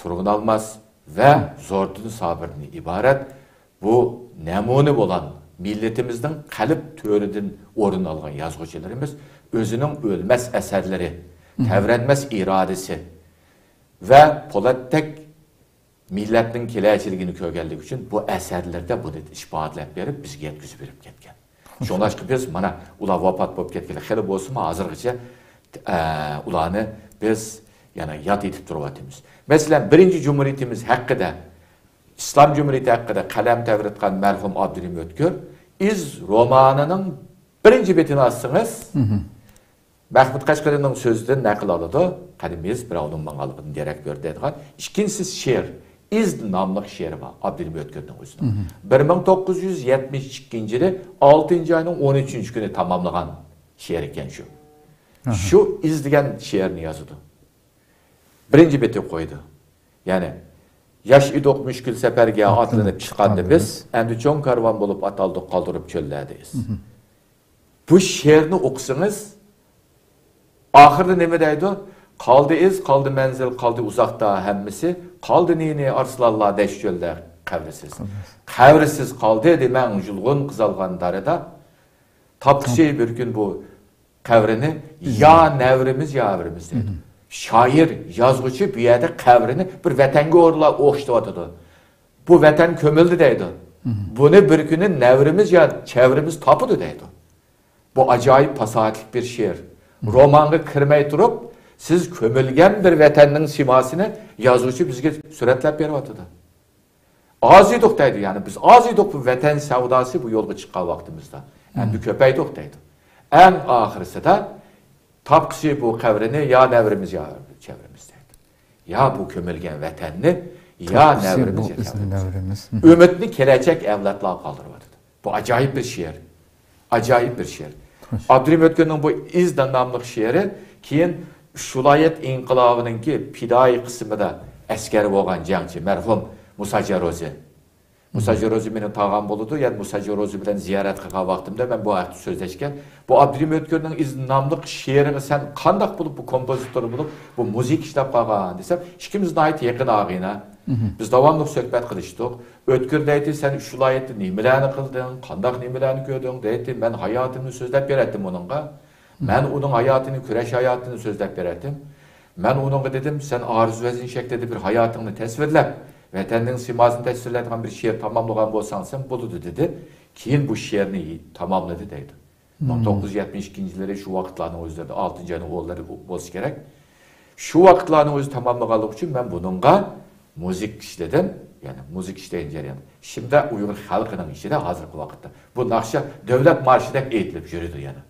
تۇرغۇن ئالماس ۋە زوردۇن سابىردىن ئىبارەت بۇ نەمۇنە بولغان مىللىتىمىزنىڭ قەلب تۆرىدىن ئورۇن ئالغان يازغۇچىلىرىمىز ئۆزىنىڭ ئۆلمەس ئەسەرلىرى، تەۋرەنمەس ئىرادىسى ۋە پولاتتەك مىللەتنىڭ كېلەچىكىنى كۆرگەنلىكى ئۈچۈن بۇ ئەسەرلىرىدە بۇنى ئىپادىلەپ بېرىپ، بىزگە يەتكۈزۈپ بېرىپ كەتكەن. شۇڭلاشقا بىز مانا ئۇلار ۋاپات بولۇپ كەتكىلى خېلى بولسىمۇ، ھازىرغىچە، ئە، ئۇلارنى بىز يەنە ياد ئېتىپ تۇرۇۋاتىمىز. مەسىلەن، بىرىنچى جۇمھۇرىيىتىمىز ھەققىدە، ئىسلام جۇمھۇرىيىتى ھەققىدە قەلەم تەۋرەتكەن مەرھۇم ئابدۇرېھىم ئۆتكۈر ئىز رومانىنىڭ بىرىنچى بېتىنى ئاچسىڭىز، مەھمۇد قەشقىرىنىڭ سۆزىدىن نەقىل ئالىدۇ. قەدىمىيىز بىراۋنىڭ ماڭغانلىقىدىن دېرەك بېرىدۇ دەيدىغان ئىككىنچىسى شېئىر، ئىز ناملىق شېئىرى بار ئابدۇرېھىم ئۆتكۈرنىڭ ئۆزىنىڭ. بىر مىڭ توققۇز يۈز يەتمىش ئىككىنچى يىلى ئالتىنچى ئاينىڭ ئون ئۈچىنچى كۈنى تاماملىغان شېئىر ئىكەن شۇ. شۇ ئىز دېگەن شېئىرنى يازىدۇ. بىرىنچى بېتى قويىدۇ. يەنى، ياش ئىدۇق مۈشكۈل سەپەرگە ئاتلىنىپ چىققاندا بىز، ئەمدى چوڭ كارۋان بولۇپ ئاتالدۇق قالدۇرۇپ چۆللەردە ئىز. بۇ شېئىرنى ئوقۇسىڭىز، ئاخىرىدا نېمە دەيدۇ؟ قالدى ئىز، قالدى مەنزىل، قالدى ئۇزاقتا ھەممىسى، قالدى نى-نى ئارسلانلار دەشت-چۆلدە قەبرىسىز. قەبرىسىز قالدى دېمەڭ يۇلغۇن قىزالغان دارىدا، تاپقۇسى بىر كۈن بۇ قەبرىنى يا نەۋرىمىز، يا ئەۋرىمىز دەيدۇ. شائىر، يازغۇچى بۇ يەردە قەبرىنى بىر ۋەتەنگە ئورۇنلاپ ئوخشىتىۋاتىدۇ. بۇ ۋەتەن كۆمۈلدى دەيدۇ. بۇنى بىر كۈنى نەۋرىمىز يا چەۋرىمىز تاپىدۇ دەيدۇ. بۇ ئاجايىپ پاساھەتلىك بىر شېئىر. رومانغا كىرمەي تۇرۇپ، سىز كۆمۈلگەن بىر ۋەتەننىڭ سىماسىنى يازغۇچى بىزگە سۈرەتلەپ بېرىۋاتىدۇ. ئاز ئىدۇق دەيدۇ، يەنى بىز ئاز ئىدۇق بۇ ۋەتەن سەۋداسى بۇ يولغا چىققان ۋاقتىمىزدا. ئەمدى كۆپەيدۇق دەيدۇ. ئەڭ ئاخىرسىدا تاپقۇسى بۇ قەبرىنى يا نەۋرىمىز، يا چەۋرىمىز دەيدۇ. يا بۇ كۆمۈلگەن ۋەتەننى، يا نەۋرىمىز، يا چەۋرىمىز. ئۈمىدنى كېلەچەك ئەۋلادلارغا قالدۇرۇۋاتىدۇ. بۇ ئاجايىپ بىر شېئىر. ئاجايىپ بىر شېئىر. خوش. ئابدۇرېھىم ئۆتكۈرنىڭ بۇ ئىز ناملىق شېئىرى كېيىن ئۈچ ۋىلايەت ئىنقىلابىنىڭكى پىدائىي قىسمىدا ئەسكەر بولغان جەڭچى مەرھۇم مۇسا جاروزى. مۇسا جاروزى مېنىڭ تاغام بولىدۇ. يەنى مۇسا جاروزى بىلەن زىيارەت قىلغان ۋاقتىمدا مەن بۇ ھەقتە سۆزلەشكەن. بۇ ئابدۇرېھىم ئۆتكۈرنىڭ ئىز ناملىق شېئىرىغا سەن قانداق بولۇپ بۇ كومپوزىتور بولۇپ بۇ مۇزىكا ئىشلەپ قالغان دېسەم، ئىككىمىز ناھايىتى يېقىن ئاغىنە. بىز داۋاملىق سۆھبەت قىلىشتۇق. ئۆتكۈر دەيتتى، سەن ئۈچ ۋىلايەتتە نېمىلەرنى قىلدىڭ، قانداق نېمىلەرنى كۆردۈڭ دەيتتى. مەن ھاياتىمنى سۆزلەپ بېرەتتىم ئۇنىڭغا. مەن ئۇنىڭ ھاياتىنى، كۈرەش ھاياتىنى سۆزلەپ بېرەتتىم. مەن ئۇنىڭغا دېدىم، سەن ئارزۇ ۋەزىن شەكلىدە بىر ھاياتىڭنى تەسۋىرلەپ، ۋەتەننىڭ سىيماسىنى تەسۋىرلەيدىغان بىر شېئىر تاماملىغان بولساڭ سەن بولىدۇ، دېدى. كېيىن بۇ شېئىرنى تاماملىدى دەيدۇ. مىڭ توققۇز يۈز يەتمىش ئىككىنچى يىللىرى شۇ ۋاقىتلارنىڭ ئۆزلىرىدە، ئالتىنچى ئاينىڭ ئونلىرى بولسا كېرەك. شۇ ۋاقىتلارنىڭ ئۆزى تاماملىغانلىقى ئۈچۈن مەن بۇنىڭغا مۇزىكا ئىشلىدىم. يەنى مۇزىكا ئىشلەيدىغان جەريان. شىمدە ئۇيغۇر خەلقىنىڭ ئىچىدە ھازىرقى ۋاقىتتا بۇ ناخشا دۆلەت مارشىدەك ئېيتىلىپ يۈرىدۇ يەنە.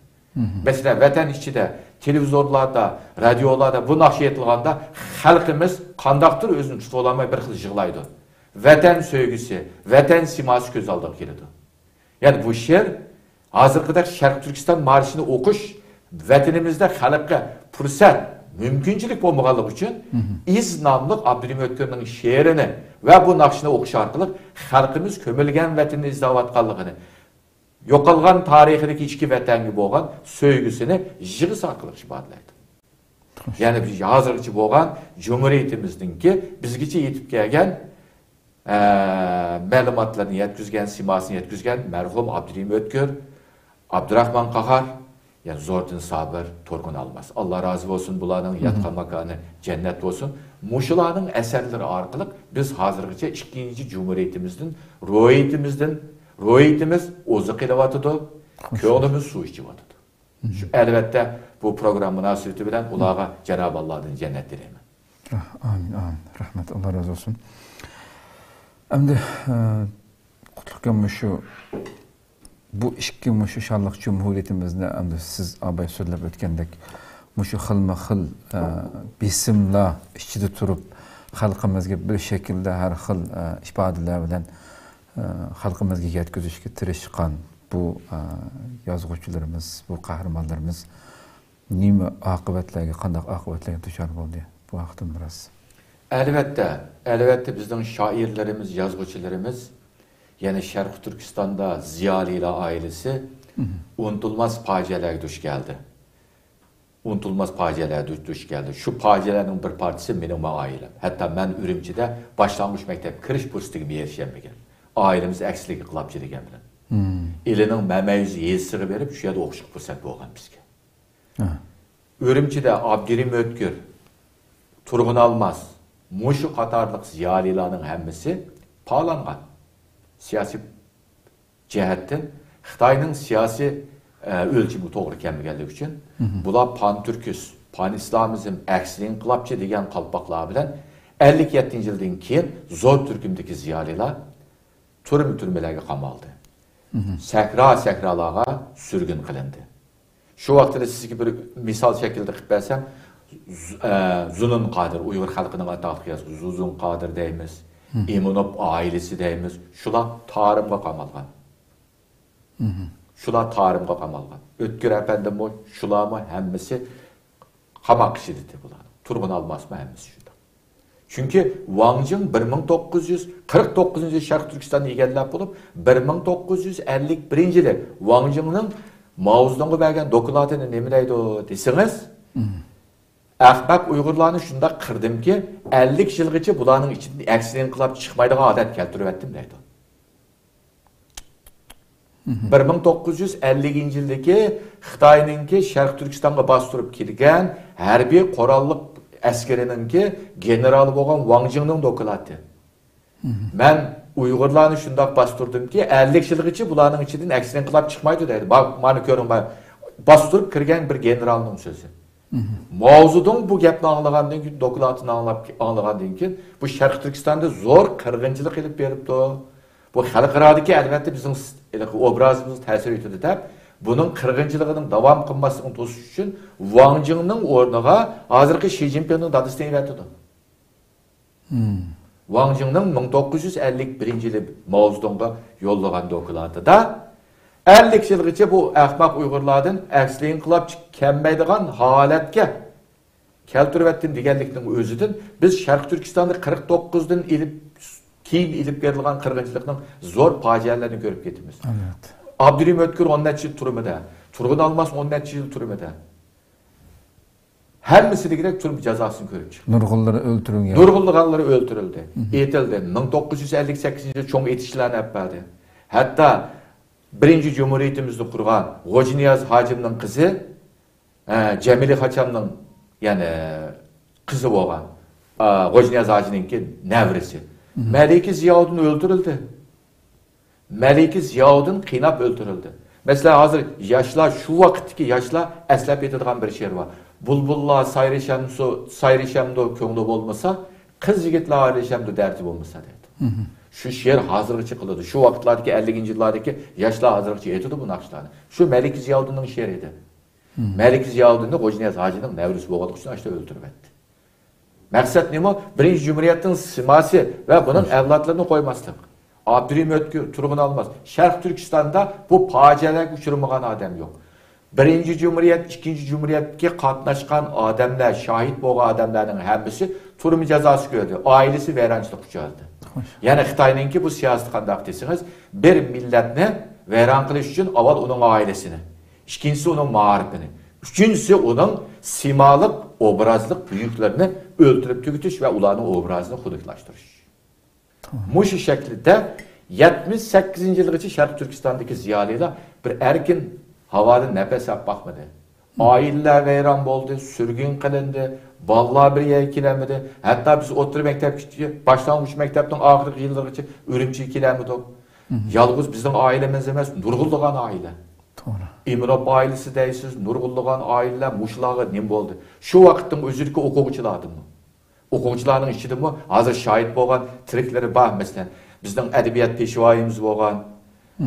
مەسىلەن، ۋەتەن ئىچىدە، تېلېۋىزورلاردا، رادىيولاردا بۇ ناخشا ئېيتىلغاندا خەلقىمىز قانداقتۇر ئۆزىنى تۇتۇۋالالماي بىر خىل يىغلايدۇ. ۋەتەن سۆيگۈسى، ۋەتەن سىيماسى كۆز ئالدىغا كېلىدۇ. يەنى بۇ شېئىر ھازىرقىدەك شەرقىي تۈركىستان مارشىنى ئوقۇش ۋەتىنىمىزدە خەلققە پۇرسەت، مۇمكىنچىلىك بولمىغانلىقى ئۈچۈن ئىز ناملىق ئابدۇرېھىم ئۆتكۈرنىڭ شېئىرىنى ۋە بۇ ناخشىنى ئوقۇش ئارقىلىق خەلقىمىز كۆمۈلگەن ۋەتىنىنى ئىزدەۋاتقانلىقىنى، يوقالغان تارىخىدىكى ئىچكى ۋەتەنگە بولغان سۆيگۈسىنى يىغىسى ئارقىلىق ئىپادىلەيدۇ. يەنى بىز ھازىرغىچە بولغان جۇمھۇرىيىتىمىزنىڭكى بىزگىچە يېتىپ كەلگەن، ئە، مەلۇماتلىرىنى يەتكۈزگەن، سىيماسىنى يەتكۈزگەن مەرھۇم ئابدۇرېھىم ئۆتكۈر، ئابدۇراخمان قاھار، يەنى زوردۇن سابىر، تۇرغۇن ئالماس. ئاللا رازى بولسۇن، بۇلارنىڭ ياتقان ماكانى جەننەت بولسۇن. مۇشۇلارنىڭ ئەسەرلىرى ئارقىلىق بىز ھازىرغىچە ئىككىنچى جۇمھۇرىيىتىمىزدىن، روھىيىتىمىزدىن، روھىيىتىمىز ئوزۇق ئېلىۋاتىدۇ، كۆڭلىمىز سۇ ئىچىۋاتىدۇ. شۇ، ئەلۋەتتە، بۇ پروگرامما مۇناسىۋىتى بىلەن ئۇلارغا جانابىي ئاللادىن جەننەت تىلەيمەن. ئامىن، ئامىن. رەھمەت، ئاللا رازى بولسۇن. ئەمدى، ئە، قۇتلۇقكەن مۇشۇ، بۇ ئىككى مۇشۇ شانلىق جۇمھۇرىيىتىمىزنى ئەمدى سىز ئاباي سۆزلەپ ئۆتكەندەك، مۇشۇ خىلمۇ خىل، ئە، بېسىملار ئىچىدە تۇرۇپ، خەلقىمىزگە بىر شەكىلدە ھەر خىل، ئە، ئىپادىلەر بىلەن، ئە، خەلقىمىزگە يەتكۈزۈشكە تىرىشقان بۇ، ئە، يازغۇچىلىرىمىز، بۇ قەھرىمانلىرىمىز نېمە ئاقىۋەتلەرگە، قانداق ئاقىۋەتلەرگە دۇچار بولدى؟ بۇ ھەقتىمۇ بىراز. ئەلۋەتتە، ئەلۋەتتە بىزنىڭ شائىرلىرىمىز، يازغۇچىلىرىمىز، يەنى شەرقىي تۈركىستاندا زىيالىيلار ئائىلىسى ئۇنتۇلماس پاجىئەلەرگە دۇچ كەلدى. ئۇنتۇلماس پاجىئەلەرگە دۇچ كەلدى. شۇ پاجىئەلەرنىڭ بىر پارچىسى مېنىڭمۇ ئائىلەم. ھەتتا مەن ئۈرۈمچىدە باشلانغۇچ مەكتەپكە كىرىش پۇرسىتىگىمۇ ئېرىشەلمىگەن. ئائىلىمىز ئەكسىلىككە قىلاپچى دېگەن بىلەن. ئىلىنىڭ مەمەيۈز يېزىسىغا بېرىپ، شۇ يەردە ئوقۇشقا پۇرسەت بولغان بىزگە. ئۈرۈمچىدە ئابدۇرېھىم ئۆتكۈر، تۇرغۇن ئالماس، مۇشۇ قاتارلىق زىيالىيلارنىڭ ھەممىسى پالانغان. سىياسىي جەھەتتىن خىتاينىڭ سىياسىي، ئە، ئۆلچىمىگە توغرا كەلمىگەنلىكى ئۈچۈن، بۇلار پانتۈركىست، پانئىسلامىزم، ئەكسىل ئىنقىلابچى دېگەن قالپاقلار بىلەن ئەللىك يەتتىنچى يىلدىن كېيىن زور تۈركۈمدىكى زىيالىيلار تۈرمە-تۈرمىلەرگە قامالدى. سەھرا-سەھرالارغا سۈرگۈن قىلىندى. شۇ ۋاقىتتا سىزگە بىر مىسال شەكلىدە قىلىپ بەرسەم، ز-، ئە، زۇنۇن قادىر، ئۇيغۇر خەلقىنىڭ ئاتاقلىق يازغۇچىسى زۇنۇن قادىر دەيمىز، ئىمىنوف ئائىلىسى دەيمىز، شۇلار تارىمغا قامالغان. شۇلار تارىمغا قامالغان. ئۆتكۈر ئەپەندىمۇ، شۇلارمۇ ھەممىسى قاماق ئىچىدە بۇلار. تۇرغۇن ئالماسمۇ ھەممىسى شۇنداق. چۈنكى ۋاڭ جىڭ بىر مىڭ توققۇز يۈز قىرىق توققۇزىنچى يىلى شەرقىي تۈركىستاننى ئىگىلەپ بولۇپ، بىر مىڭ توققۇز يۈز ئەللىك بىرىنچى يىلى ۋاڭ جىڭنىڭ ماۋزېدۇڭغا بەرگەن دوكلاتىنى نېمە دەيدۇ دېسىڭىز، ئەخمەق ئۇيغۇرلارنى شۇنداق قىردىمكى، ئەللىك يىلغىچە بۇلارنىڭ ئىچىدىن ئەكسىل ئىنقىلاب چىقمايدىغان ھالەت كەلتۈرۈۋەتتىم دەيدۇ. بىر مىڭ توققۇز يۈز ئەللىكىنچى يىلدىكى خىتاينىڭكى شەرقىي تۈركىستانغا باستۇرۇپ كىرگەن ھەربىي قوراللىق ئەسكىرىنىڭكى گېنېرالى بولغان ۋاڭ جىڭنىڭ دوكلاتى. مەن ئۇيغۇرلارنى شۇنداق باستۇردۇمكى، ئەللىك يىلغىچە بۇلارنىڭ ئىچىدىن ئەكسىل ئىنقىلاب چىقمايدۇ دەيدۇ. ما-، مانا كۆرۈڭ، ما-، باستۇرۇپ كىرگەن بىر گېنېرالنىڭ سۆزى. ماۋزېدۇڭ بۇ گەپنى ئاڭلىغاندىن كېيىن، دوكلاتىنى ئاڭلاپ، ئاڭلىغاندىن كېيىن، بۇ شەرقىي تۈركىستاندا زور قىرغىنچىلىق ئېلىپ بېرىپتۇ. بۇ خەلقئارادىكى، ئەلۋەتتە، بىزنىڭ س-، ھېلىقى ئوبرازىمىزغا تەسىر يېتىدۇ دەپ، بۇنىڭ قىرغىنچىلىقىنىڭ داۋام قىلماسلىقىنى توسۇش ئۈچۈن، ۋاڭ جىڭنىڭ ئورنىغا ھازىرقى شى جىنپىڭنىڭ دادىسىنى ئەۋەتىدۇ. ۋاڭ جىڭنىڭ مىڭ توققۇز يۈز ئەللىك بىرىنچى يىلى ماۋزېدۇڭغا يوللىغان دوكلاتىدا، ئەللىك يىلغىچە بۇ ئەخمەق ئۇيغۇرلاردىن ئەكسىل ئىنقىلاب چىق-، كەلمەيدىغان ھالەتكە كەلتۈرۈۋەتتىم دېگەنلىكنىڭ ئۆزىدىن بىز شەرقىي تۈركىستاندا قىرىق توققۇزدىن ئېلىپ، كېيىن ئېلىپ بېرىلغان قىرغىنچىلىقنىڭ زور پاجىئەلىرىنى كۆرۈپ كېتىمىز. ئابدۇرېھىم ئۆتكۈر ئون نەچچە يىل تۈرمىدە، تۇرغۇن ئالماس ئون نەچچە يىل تۈرمىدە. ھەممىسى دېگۈدەك تۈرمە جازاسىنى كۆرۈپ چىقتى. نۇرغۇنلىرى ئۆلتۈرۈلگەن. نۇرغۇنلىرى ئۆلتۈرۈلدى، ئېتىلدى. مىڭ توققۇز يۈز ئەللىك سەككىزىنچى يىلى چوڭ ئېتىشلارنى ئەپ بەردى. ھەتتا بىرىنچى جۇمھۇرىيىتىمىزنى قۇرغان غوجىنىياز ھاجىمنىڭ قىزى، ھە، جەمىلە خاچامنىڭ، يەنى قىزى بولغان، ئا، غوجنىياز ھاجىنىڭكى نەۋرىسى. مەلىكە زىياۋۇدۇن ئۆلتۈرۈلدى. مەلىكە زىياۋۇدۇن قىيناپ ئۆلتۈرۈلدى. مەسىلەن، ھازىر ياشلار، شۇ ۋاقىتتىكى ياشلار ئەسلەپ يېتىدىغان بىر شېئىر بار. بۇلبۇللار سايرىشامسۇ-، سايرىشامدۇ كۆڭلى بولمىسا، قىز يىگىتلەر ئايرىشامدۇ دەردى بولمىسا دەيدۇ. شۇ شېئىر ھازىرغىچە قىلىدۇ. شۇ ۋاقىتلاردىكى، ئەللىكىنچى يىللاردىكى ياشلار ھازىرغىچە ئېيتىدۇ بۇ ناخشىلارنى. شۇ مەلىكە زىياۋۇدۇننىڭ شېئىرى ئىدى. مەلىكە زىياۋۇدۇننى غوجنىياز ھاجىنىڭ نەۋرىسى بولغانلىقى ئۈچۈن ئاشۇنداق ئۆلتۈرۈۋەتتى. مەقسەت نېمە؟ بىرىنچى جۇمھۇرىيەتنىڭ سىماسى ۋە بۇنىڭ ئەۋلادلىرىنى قويماسلىق. ئابدۇرېھىم ئۆتكۈر، تۇرغۇن ئالماس، شەرقىي تۈركىستاندا بۇ پاجىئەلەرگە ئۇچرىمىغان ئادەم يوق. بىرىنچى جۇمھۇرىيەت، ئىككىنچى جۇمھۇرىيەتكە قاتناشقان ئادەملەر، شاھىت بولغان ئادەملەرنىڭ ھەممىسى تۈرمە جازاسى كۆردى، ئائىلىسى ۋەيرانچىلىققا ئۇچرىدى. يەنى خىتاينىڭكى بۇ سىياسىتى قانداق دېسىڭىز، بىر مىللەتنى ۋەيران قىلىش ئۈچۈن ئاۋۋال ئۇنىڭ ئائىلىسىنى، ئىككىنچىسى ئۇنىڭ مائارىپىنى، ئۈچىنچىسى ئۇنىڭ سىمالىق، ئوبرازلىق بۈيۈكلىرىنى ئۆلتۈرۈپ تۈگىتىش ۋە ئۇلارنىڭ ئوبرازىنى خۇنۈكلاشتۇرۇش. مۇشۇ شەكىلدە يەتمىش سەككىزىنچى يىلغىچە شەرقىي تۈركىستاندىكى زىيالىيلار بىر ئەركىن ھاۋادا نەپەس ئېلىپ باقمىدى. ئائىلىلەر ۋەيران بولدى، سۈرگۈن قىلىندى، بالىلار بىر يەرگە كېلەلمىدى. ھەتتا بىز ئوتتۇرا مەكتەپكىچە، باشلانغۇچ مەكتەپنىڭ ئاخىرقى يىللىرىغىچە ئۈرۈمچىگە كېلەلمىدۇق. يالغۇز بىزنىڭ ئائىلىمىز ئەمەس، نۇرغۇنلىغان ئائىلە. توغرا. ئىمىنوف ئائىلىسى دەيسىز، نۇرغۇنلىغان ئائىلىلەر مۇشۇلارغا نېمە بولدى؟ شۇ ۋاقىتنىڭ ئۆزىدىكى ئوقۇغۇچىلاردىنمۇ. ئوقۇغۇچىلارنىڭ ئىچىدىمۇ ھازىر شاھىت بولغان تىرىكلىرى بار. مەسىلەن، بىزنىڭ ئەدەبىيات پېشۋايىمىز بولغان،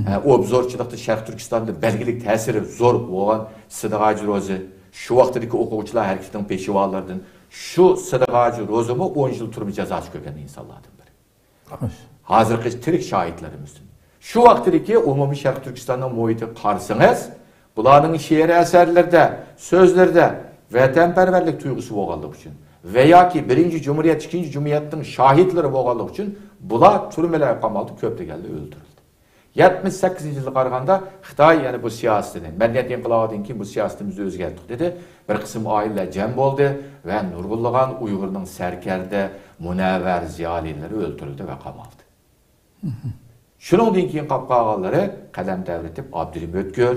ئە، ئوبزورچىلىقتا شەرقىي تۈركىستاندا بەلگىلىك تەسىرى زور بولغان سىدىق ھاجى روزى، شۇ ۋاقىتتىكى ئوقۇغۇچىلار ھەرىكىتىنىڭ پېشۋالىرىدىن. شۇ سىدىق ھاجى روزىمۇ ئون يىل تۈرمە جازاسى كۆرگەن ئىنسانلاردىن بىرى. خوش. ھازىرقى تىرىك شاھىتلىرىمىزدىن. شۇ ۋاقىتتىكى ئومۇمىي شەرقىي تۈركىستاننىڭ مۇھىتىغا قارىسىڭىز، بۇلارنىڭ شېئىرىي ئەسەرلىرىدە، سۆزلىرىدە ۋەتەنپەرۋەرلىك تۇيغۇسى بولغانلىقى ئۈچۈن ۋە ياكى بىرىنچى جۇمھۇرىيەت، ئىككىنچى جۇمھۇرىيەتنىڭ شاھىتلىرى بولغانلىقى ئۈچۈن بۇلار تۈرمىلەرگە قامالدى، كۆپ دېگەنلەر ئۆلتۈرۈلدى. يەتمىش سەككىزىنچى يىلغا قارىغاندا خىتاي يەنە بۇ سىياسىتىنى، مەدەنىيەت ئىنقىلابىدىن كېيىن بۇ سىياسىتىمىزنى ئۆزگەرتتۇق دېدى. بىر قىسىم ئائىلىلەر جەم بولدى ۋە نۇرغۇنلىغان ئۇيغۇرنىڭ سەركەردە، مۇنەۋۋەر زىيالىيلىرى ئۆلتۈرۈلدى ۋە قامالدى. شۇنىڭدىن كېيىن قاپ قالغانلىرى قەلەم تەۋرىتىپ ئابدۇرېھىم ئۆتكۈر،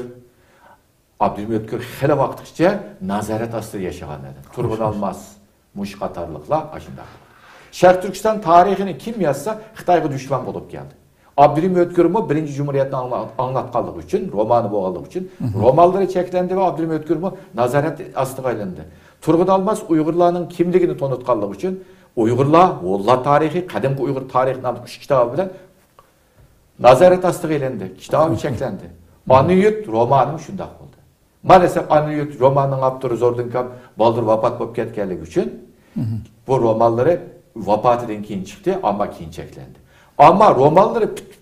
ئابدۇرېھىم ئۆتكۈر خېلى ۋاقىتقىچە نازارەت ئاستىدا ياشىغان ئادەم. تۇرغۇن ئالماس مۇشۇ قاتارلىقلار ئاشۇنداق. شەرقىي تۈركىستان تارىخىنى كىم يازسا، خىتايغا دۈشمەن بولۇپ كەلدى. ئابدۇرېھىم ئۆتكۈرمۇ بىرىنچى جۇمھۇرىيەتنى ئاڭلا-، ئاڭلاتقانلىقى ئۈچۈن، رومانى بولغانلىقى ئۈچۈن، رومانلىرى چەكلەندى ۋە ئابدۇرېھىم ئۆتكۈرمۇ نازارەت ئاستىغا ئېلىندى. تۇرغۇن ئالماس ئۇيغۇرلارنىڭ كىملىكىنى تونۇتقانلىقى ئۈچۈن، ئۇيغۇرلار، ھونلار تارىخى، قەدىمكى ئۇيغۇر تارىخى ناملىق ئۈچ كىتابى بىلەن نازارەت ئاستىغا ئېلىندى، كىتابى چەكلەندى. ئانا يۇرت رومانىمۇ شۇنداق بولدى. مانا دېسەم، ئانا يۇرت رومانىنىڭ ئاپتورى زوردۇن كام بالدۇر ۋاپات بولۇپ كەتكەنلىكى ئۈچۈن، بۇ رومانلىرى ۋاپاتىدىن كېيىن چىقتى، ئەمما كېيىن چەكلەندى. ئەمما رومانلىرى پۈت-،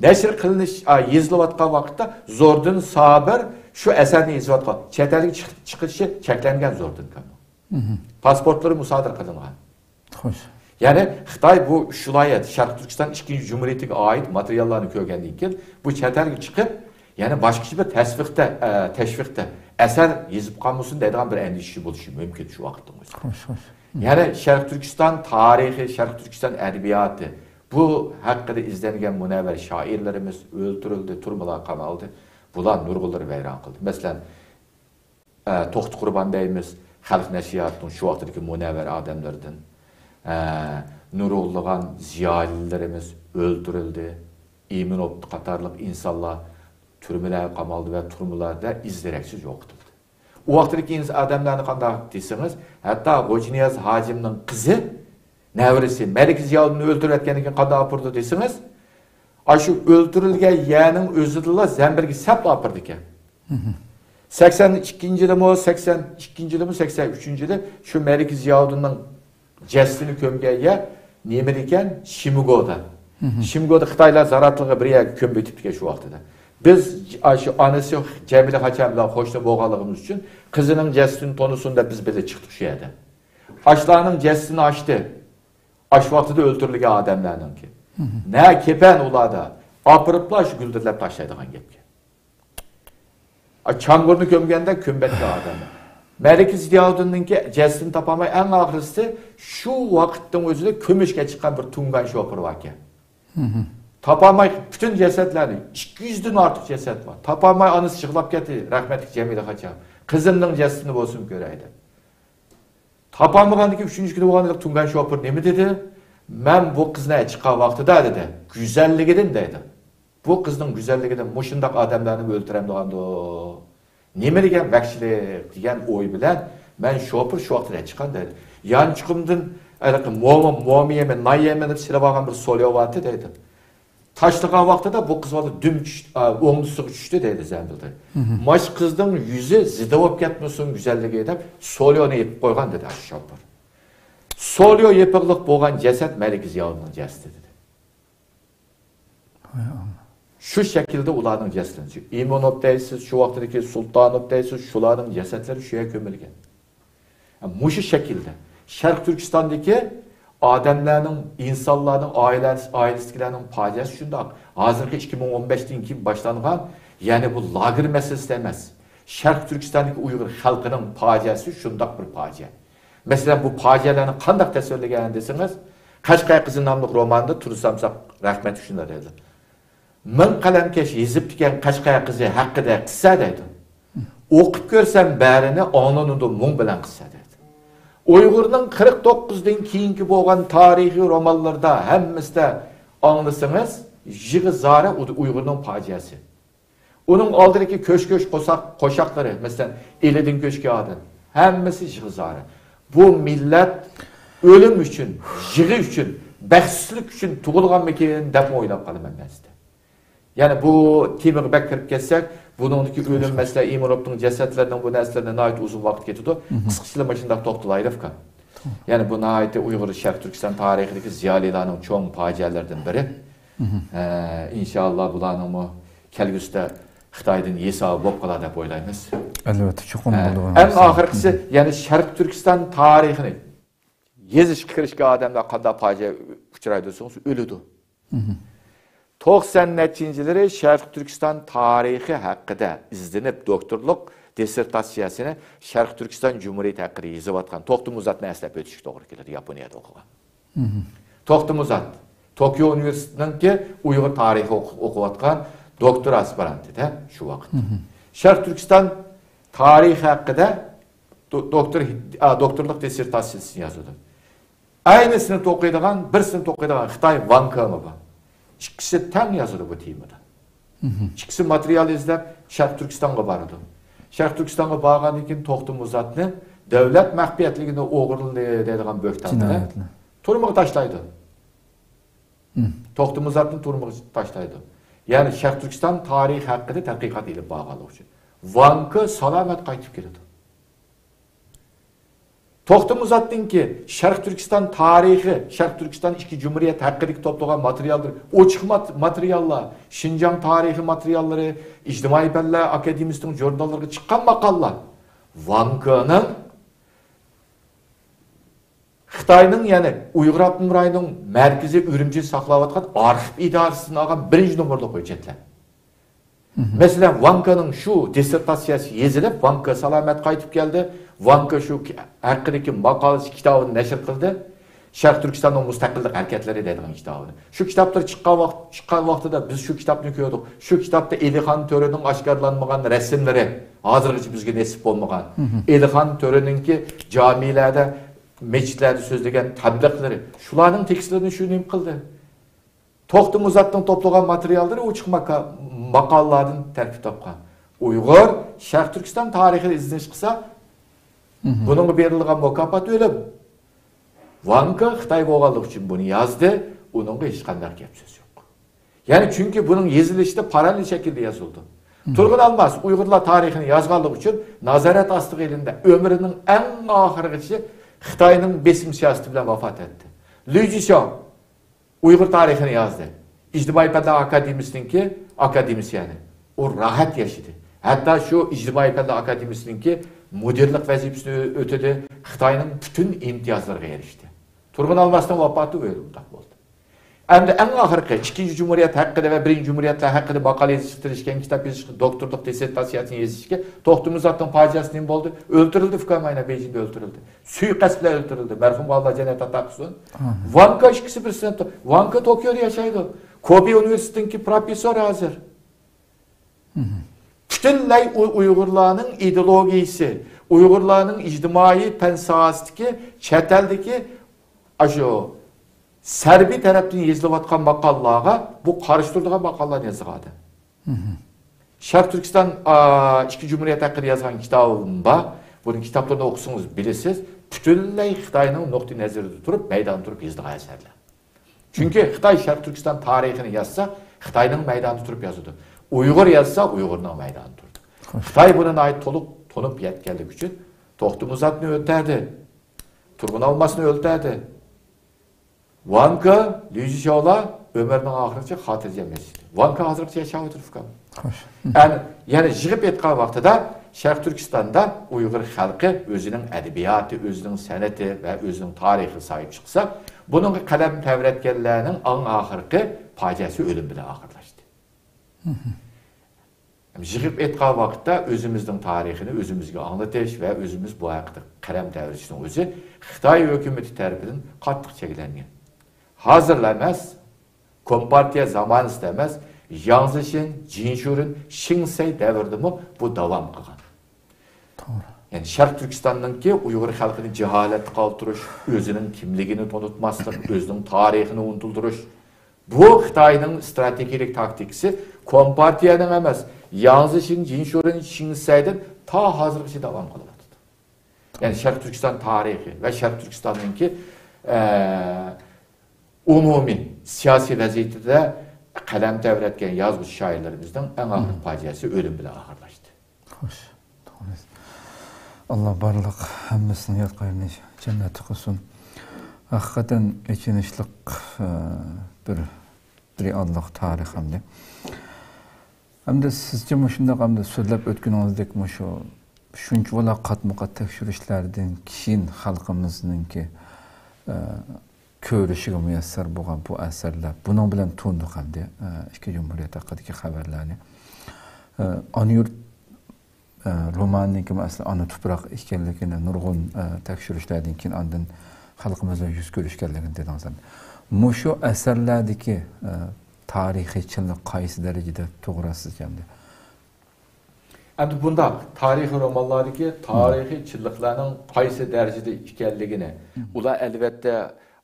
نەشر قىلىنىش، ئا، يېزىلىۋاتقان ۋاقىتتا زوردۇن سابىر شۇ ئەسەرنى يېزىۋاتقان، چەت ئەلگە چىق-، چىقىشى چەكلەنگەن زوردۇن كامنىڭ. پاسپورتلىرى مۇسادىرە قىلىنغان. خوش. يەنى خىتاي بۇ شۇ لايىھە، شەرقىي تۈركىستان ئىككىنچى جۇمھۇرىيىتىگە ئائىت ماتېرىياللارنى كۆرگەندىن كېيىن، بۇ چەت ئەلگە چىقىپ، يەنە باشقىچە بىر تەسۋىقتە، ئە، تەشۋىقتە ئەسەر يېزىپ قالمىسۇن دەيدىغان بىر ئەندىشىسى بولۇشى مۇمكىن شۇ ۋاقىتنىڭ ئۆزىدە. خوش، خوش. يەنى شەرقىي تۈركىستان تارىخى، شەرقىي تۈركىستان ئەدەبىياتى، بۇ ھەققىدە ئىزدەنگەن مۇنەۋۋەر شائىرلىرىمىز ئۆلتۈرۈلدى، تۈرمىلەرگە قامالدى. بۇلار نۇرغۇنلىرى ۋەيران قىلدى. مەسىلەن، ئە، توختى قۇربان بەگىمىز خەلق نەشرىياتىنىڭ شۇ ۋاقىتتىكى مۇنەۋۋەر ئادەملىرىدىن. ئە، نۇرغۇنلىغان زىيالىيلىرىمىز ئۆلتۈرۈلدى. ئىمىنوف قاتارلىق ئىنسانلار تۈرمىلەرگە قامالدى ۋە تۈرمىلەردە ئىز دېرەكسىز يوقىتىلدى. ئۇ ۋاقىتتىكى ئىنس-، ئادەملەرنى قانداق دېسىڭىز، ھەتتا غوجىنىياز ھاجىمنىڭ قىزى، نەۋرىسى مەلىكە زىياۋۇدۇننى ئۆلتۈرۈۋەتكەندىن كېيىن قانداق ئاپىرىدۇ دېسىڭىز، ئاشۇ ئۆلتۈرۈلگەن يەرنىڭ ئۆزىدىلا زەمبىرگە سەپلا ئاپىرىدىكەن. سەكسەن ئىككىنچى يىلىمۇ، سەكسەن ئىككىنچى يىلىمۇ، سەكسەن ئۈچىنچى يىلى شۇ مەلىكە زىياۋۇدۇننىڭ جەسىتىنى كۆمگەن يەر نېمىدىكەن؟ شىمگودا. شىمگودا خىتايلار زاراتلىقى بىر يەرگە كۆمۈپ ئېتىپتىكەن شۇ ۋاقتىدا. بىز ئاشۇ ئانىسى جەمىلە خاچان بىلەن قوشنا بولغانلىقىمىز ئۈچۈن قىزىنىڭ جەسىتىنى تونۇسۇن دەپ بىز بىللە چىقتۇق شۇ يەردىن. ئاشۇلارنىڭ جەسىتىنى ئاچتى. ئاشۇ ۋاقتىدا ئۆلتۈرۈلگەن ئادەملەرنىڭكى. نە كېپەن ئۇلاردا. ئاپىرىپلا شۇ گۈلدۈرلەپ تاشلايدىغان گەپكەن. ئا، چامغۇرنى كۆمگەندە كۆمۈپ ئەتكەن ئادەملەر. مەلىكە زىياۋۇدۇننىڭكى جەسىتىنى تاپالماي، ئەڭ ئاخىرسى شۇ ۋاقىتنىڭ ئۆزىدە كۆمۈشكە چىققان بىر تۇڭگان شوپۇر باركەن. تاپالماي پۈتۈن جەسەتلەرنى، ئىككى يۈزدىن ئارتۇق جەسەت بار. تاپالماي ئانىسى يىغلاپ كەتتى، رەھمەتلىك جەمىلە خاچان. قىزىمنىڭ جەسىتىنى بولسىمۇ كۆرەي دەپ. تاپالمىغاندىكىن ئۈچىنچى كۈنى بولغان تۇڭگان شوپۇر نېمە دېدى؟ مەن بۇ قىزنى چىققان ۋاقتىدا دېدى، گۈزەللىكىدىن دەيدۇ. بۇ قىزنىڭ گۈزەللىكىدىن مۇشۇنداق ئادەملەرنى ئۆلتۈرەمدىغاندۇ؟ نېمە دېگەن ۋەھشىيلىك دېگەن ئوي بىلەن مەن شوپۇر شۇ ۋاقتىدا چىققان دەيدۇ. يانچۇقۇمدىن ھېلىقى موما، موما يەيمەن، نان يەيمەن دەپ سېلىپ ئالغان بىر سوليا بارتى دەيدۇ. تاشلىغان ۋاقتىدا بۇ قىز بالا دۈم چۈش-، ئا، ئوڭدىسىغا چۈشتى دەيدۇ زەمبىلدە. ماش قىزنىڭ يۈزى زىدە بولۇپ كەتمىسۇن گۈزەللىكى دەپ سوليونى يېپىپ قويغان دېدى ئاشۇ شوپۇر. سوليو يېپىقلىق بولغان جەسەت مەلىكە زىياۋۇدۇننىڭ جەسىتى دېدى. ۋاي ئاللا. شۇ شەكىلدە ئۇلارنىڭ جەسىتىنى. ئىمىنوف دەيسىز، شۇ ۋاقتىدىكى سۇلتانوف دەيسىز، شۇلارنىڭ جەسەتلىرى شۇ يەرگە كۆمۈلگەن. مۇشۇ شەكىلدە شەرقىي تۈركىستاندىكى ئادەملەرنىڭ، ئىنسانلارنىڭ ئائىلەس-، ئائىلىسىدىكىلەرنىڭ پاجىئەسى شۇنداق. ھازىرقى ئىككى مىڭ ئون بەشتىن كېيىن باشلانغان، يەنى بۇ لاگېر مەسىلىسى ئەمەس. شەرقىي تۈركىستاندىكى ئۇيغۇر خەلقىنىڭ پاجىئەسى شۇنداق بىر پاجىئە. مەسىلەن، بۇ پاجىئەلەرنى قانداق تەسۋىرلىگەن دېسىڭىز، قەشقەر قىزى ناملىق روماندا تۇرسۇن سامساق رەھمەتلىك شۇنداق دەيدۇ. مىڭ قەلەمكەش يېزىپتىكەن قەشقەر قىزى ھەققىدە قىسسە دەيدۇ. ئوقۇپ كۆرسەم بەرىنى ئاڭلىنىدۇ مۇڭ بىلەن قىسسە دەيدۇ. ئۇيغۇرنىڭ قىرىق توققۇزدىن كېيىنكى بولغان تارىخىي رومانلىرىدا ھەممىسىدە ئاڭلىسىڭىز، يىغا زارى ئۇ-، ئۇيغۇرنىڭ پاجىئەسى. ئۇنىڭ ئالدىدىكى كۆش-كۆش قوساق-، قوشاقلىرى، مەسىلەن، ئىلىدىن كۆچكەن ئادەم، ھەممىسى يىغا زارى. بۇ مىللەت ئۆلۈم ئۈچۈن، يىغا ئۈچۈن، بەختسىزلىك ئۈچۈن تۇغۇلغانمىكىن دەپمۇ ئويلاپ قالىمەن مەن سىزدە. يەنى بۇ تېمىغا بەك كىرىپ كەتسەك، بۇنىڭدىكى ئۆلۈم مەسىلە، ئىمىنوفنىڭ جەسەتلىرىنىڭ بۇ نەرسىلىرىنى ناھايىتى ئۇزۇن ۋاقىت كېتىدۇ. قىسقىچىلا مۇشۇنداق توختىلايلى، ئۇكام. يەنى بۇ ناھايىتى ئۇيغۇر شەرقىي تۈركىستان تارىخىدىكى زىيالىيلارنىڭ چوڭ پاجىئەلىرىدىن بىرى. ئە، ئىنشاللا بۇلارنىڭمۇ كەلگۈسىدە خىتايدىن ھېسابى بولۇپ قالار دەپ ئويلايمىز. ئەلۋەتتە، چوقۇم ئە، بولىدۇ ئەڭ ئالمىسا. ئاخىرقىسى، يەنى شەرقىي تۈركىستان تارىخىنى يېزىشقا كىرىشكەن ئادەملەر قانداق پاجىئە ئۇچرايدۇ دېسىڭىز، ئۆلىدۇ. توقسان نەچچىنچى يىللىرى شەرقىي تۈركىستان تارىخى ھەققىدە ئىزدىنىپ، دوكتورلۇق دىسسېرتاتسىيەسىنى شەرقىي تۈركىستان جۇمھۇرىيىتى ھەققىدە يېزىۋاتقان توختى مۇزاتنى ئەسلەپ ئۆتۈشكە توغرا كېلىدۇ، ياپونىيەدە ئوقۇغان. توختى مۇزات، توكيو ئۇنىۋېرسىتېتىنىڭكى ئۇيغۇر تارىخى ئوقۇ-، ئوقۇۋاتقان دوكتور ئاسپىرانتىدە شۇ ۋاقىت. شەرقىي تۈركىستان تارىخى ھەققىدە دو-، دوكتور، ئا، دوكتورلۇق دىسسېرتاتسىيەسىنى يازىدۇ. ئەينى سىنىپتا ئوقۇيدىغان، بىر سىنىپتا ئوقۇيدىغان خىتاي ۋاڭ كېمۇ بار. ئىككىسى تەڭ يازىدۇ بۇ تېمىدا. ئىككىسى ماتېرىيال ئىزدەپ، شەرقىي تۈركىستانغا بارىدۇ. شەرقىي تۈركىستانغا بارغاندىن كېيىن توختى مۇزاتنى دۆلەت مەخپىيەتلىكىنى ئوغرىلىدى دەيدىغان بۆھتاندا تۈرمىگە تاشلايدۇ. توختى مۇزاتنى تۈرمىگە تاشلايدۇ. يەنى شەرقىي تۈركىستان تارىخى ھەققىدە تەتقىقات ئېلىپ بارغانلىقى ئۈچۈن. ۋاڭ كې سالامەت قايتىپ كېلىدۇ. توختى مۇزاتنىڭكى شەرقىي تۈركىستان تارىخى، شەرقىي تۈركىستان ئىككى جۇمھۇرىيەت ھەققىدىكى توپلىغان ماتېرىياللىرى، ئوچۇق مات-، ماتېرىياللار، شىنجاڭ تارىخى ماتېرىياللىرى، ئىجتىمائىي پەنلەر ئاكادېمىيىسىنىڭ ژۇرناللىرىغا چىققان ماقالىلار. ۋاڭ كېنىڭ خىتاينىڭ، يەنى ئۇيغۇر ئاپتونوم رايونىنىڭ مەركىزى ئۈرۈمچىدە ساقلاۋاتقان ئارخىپ ئىدارىسىدىن ئالغان بىرىنچى نومۇرلۇق ھۆججەتلەر. مەسىلەن، ۋاڭ كېنىڭ شۇ دىسسېرتاتسىيەسى يېزىلىپ، ۋاڭ كې سالامەت قايتىپ كەلدى. ۋاڭ كې شۇ ھەققىدىكى ماقالىسى، كىتابىنى نەشر قىلدى. شەرقىي تۈركىستاننىڭ مۇستەقىللىق ھەرىكەتلىرى دەيدىغان كىتابىنى. شۇ كىتابلار چىققان ۋاقىت، چىققان ۋاقتىدا بىز شۇ كىتابنى كۆردۇق. شۇ كىتابتا ئېلىخان تۆرىنىڭ ئاشكارىلانمىغان رەسىملىرى، ھازىرغىچە بىزگە نېسىپ بولمىغان. ئېلىخان تۆرىنىڭكى جامىلەردە، مەسچىتلەردە سۆزلىگەن تەبلىغلىرى، شۇلارنىڭ تېكىستلىرىنى شۇ نېمە قىلدى. توختى مۇزاتنىڭ توپلىغان ماتېرىياللىرى ئوچۇق ماكا-، ماقالىلاردىن تەركىب تاپقان. ئۇيغۇر شەرقىي تۈركىستان تارىخىنى ئىزدىنىش قىلسا، بۇنىڭغا بېرىلىدىغان مۇكاپات ئۆلۈم. ۋاڭ كې خىتاي بولغانلىقى ئۈچۈن بۇنى يازدى، ئۇنىڭغا ھېچقانداق گەپ سۆز يوق. يەنى چۈنكى بۇنىڭ يېزىلىشىدا پاراللېل شەكىلدە يازىلىدۇ. تۇرغۇن ئالماس ئۇيغۇرلار تارىخىنى يازغانلىقى ئۈچۈن نازارەت ئاستىغا ئېلىندى. ئۆمرىنىڭ ئەڭ ئاخىرىغىچە خىتاينىڭ بېسىم سىياسىتى بىلەن ۋاپات ئەتتى. لى جىشياڭ ئۇيغۇر تارىخىنى يازدى. ئىجتىمائىي پەنلەر ئاكادېمىيىسىنىڭكى ئاكادېمىسى يەنى. ئۇ راھەت ياشىدى. ھەتتا شۇ ئىجتىمائىي پەنلەر ئاكادېمىيىسىنىڭكى مۇدىرلىق ۋەزىپىسىنى ئۆ-، ئۆتىدى. خىتاينىڭ پۈتۈن ئىمتىيازلىرىغا ئېرىشتى. تۇرغۇن ئالماسنىڭ ۋاپاتى ئۆلۈمداق بولدى. ئەمدى ئەڭ ئاخىرقى ئىككىنچى جۇمھۇرىيەت ھەققىدە ۋە بىرىنچى جۇمھۇرىيەتلەر ھەققىدە ماقالە يېزىشقا تىرىشكەن، كىتاب يېزىشقا، دوكتورلۇق دىسسېرتاتسىيەسىنى يېزىشكە توختى مۇزاتنىڭ پاجىئەسى نېمە بولدى؟ ئۆلتۈرۈلدى ئۇكام، ئاينا بېيجىڭدا ئۆلتۈرۈلدى. سۇيىقەست بىلەن ئۆلتۈرۈلدى. مەرھۇم ئاللا جەننەت ئاتا قىلسۇن. ۋاڭ كې ئىككىسى بىر سىنىپتا. ۋاڭ كې توكيودا ياشايدۇ. كوبې ئۇنىۋېرسىتېتىنىڭكى پروفېسسور ھازىر. پۈتۈنلەي ئۇ-، ئۇيغۇرلارنىڭ ئىدېئولوگىيىسى، ئۇيغۇرلارنىڭ ئىجتىمائىي پەن ساھەسىدىكى چەت ئەلدىكى ئاشۇ سەربىي تەرەپتىن يېزىلىۋاتقان ماقالىلارغا بۇ قارشى تۇرىدىغان ماقالىلارنى يازغان ئادەم. شەرق تۈركىستان، ئا، ئىككى جۇمھۇرىيەت ھەققىدە يازغان كىتابىم بار. بۇنىڭ كىتابلىرىنى ئوقۇسىڭىز بىلىسىز. پۈتۈنلەي خىتاينىڭ نۇقتىئى نەزىرىدە تۇرۇپ، مەيداندا تۇرۇپ يېزىلغان ئەسەرلەر. چۈنكى خىتاي شەرق تۈركىستان تارىخىنى يازسا، خىتاينىڭ مەيدانىدا تۇرۇپ يازىدۇ. ئۇيغۇر يازسا، ئۇيغۇرنىڭ مەيدانىدا تۇرىدۇ. خىتاي بۇنى ناھايىتى تولۇق تونۇپ يەتكەنلىكى ئۈچۈن توختى مۇزاتنى ئۆلتۈردى. تۇرغۇن ئالماسنى ئۆلتۈردى. ۋانكا، ليۇ جىشياۋلار ئۆمرىنىڭ ئاخىرىغىچە خاتىرجەم ياشىدى. ۋانكا ھازىرغىچە ياشاۋاتىدۇ، ئۇكام. خوش. ئەنە، يەنە يىغىپ ئېيتقان ۋاقتىدا شەرقىي تۈركىستاندا ئۇيغۇر خەلقى ئۆزىنىڭ ئەدەبىياتى، ئۆزىنىڭ سەنئىتى ۋە ئۆزىنىڭ تارىخىغا ساھىب چىقسا، بۇنىڭغا قەلەم تەۋرەتكەنلەرنىڭ ئەڭ ئاخىرقى پاجىئەسى ئۆلۈم بىلەن ئاخىرلاشتى. يىغىپ ئېيتقان ۋاقىتتا ئۆزىمىزنىڭ تارىخىنى ئۆزىمىزگە ئاڭلىتىش ۋە ئۆزىمىز بۇ ھەقتە قەلەم تەۋرىتىشنىڭ ئۆزى خىتاي ھۆكۈمىتى تەرىپىدىن قاتتىق چەكلەنگەن. ھازىرلا ئەمەس، كومپارتىيە زامانىسىدا ئەمەس، ياڭ زېشىن، جىن شۇرېن، شېڭ سەي دەۋرىدىمۇ بۇ داۋام قىلغان. توغرا. يەنى شەرق تۈركىستاننىڭكى ئۇيغۇر خەلقىنى جاھالەتتە قالدۇرۇش، ئۆزىنىڭ كىملىكىنى تونۇتماسلىق، ئۆزىنىڭ تارىخىنى ئۇنتۇلدۇرۇش، بۇ خىتاينىڭ ئىستراتېگىيەلىك تاكتىكىسى كومپارتىيەنىڭ ئەمەس، ياڭ زېشىن، جىن شۇرېن، شېڭ سەيدىن تا ھازىرغىچە داۋام قىلىۋاتىدۇ. يەنى شەرقىي تۈركىستان تارىخى ۋە شەرقىي تۈركىستاننىڭكى، ئە، ئومۇمىي سىياسىي ۋەزىيىتىدە قەلەم تەۋرەتكەن يازغۇچى شائىرلىرىمىزنىڭ ئەڭ ئاخىرقى پاجىئەسى ئۆلۈم بىلەن ئاخىرلاشتى. خوش، توغرا. ئاللا بارلىق ھەممىسىنىڭ ياتقان يېرىنى جەننەتتە قىلسۇن. ھەقىقەتەن ئېچىنىشلىق، ئە، بىر رېئاللىق تارىخ ئەمدى. ئەمدى سىزچە مۇشۇنداق ئەمدى سۆزلەپ ئۆتكىنىڭىزدەك مۇشۇ شۇنچىۋالا قاتمۇ قات تەكشۈرۈشلەردىن كېيىن خەلقىمىزنىڭكى، ئە، كۆرۈشىگە مۇيەسسەر بولغان بۇ ئەسەرلەر، بۇنىڭ بىلەن تونۇق ئەمدى، ئە، ئىككى جۇمھۇرىيەت ھەققىدىكى خەۋەرلەرنى. ئە، ئانا يۇرت، ئە، رومانىنىڭكى مەسىلەن ئانا تۇپراق ئىكەنلىكىنى نۇرغۇن، ئە، تەكشۈرۈشلەردىن كېيىن ئاندىن خەلقىمىز بىلەن يۈز كۆرۈشكەنلىكىنى دېدىڭىز. مۇشۇ ئەسەرلەردىكى، ئە، تارىخىي چىنلىق قايسى دەرىجىدە توغرا سىزچە ئەمدى؟ ئەمدى بۇنداق تارىخىي رومانلاردىكى تارىخىي چىنلىقلارنىڭ قايسى دەرىجىدە ئىكەنلىكىنى، ئۇلار ئەلۋەتتە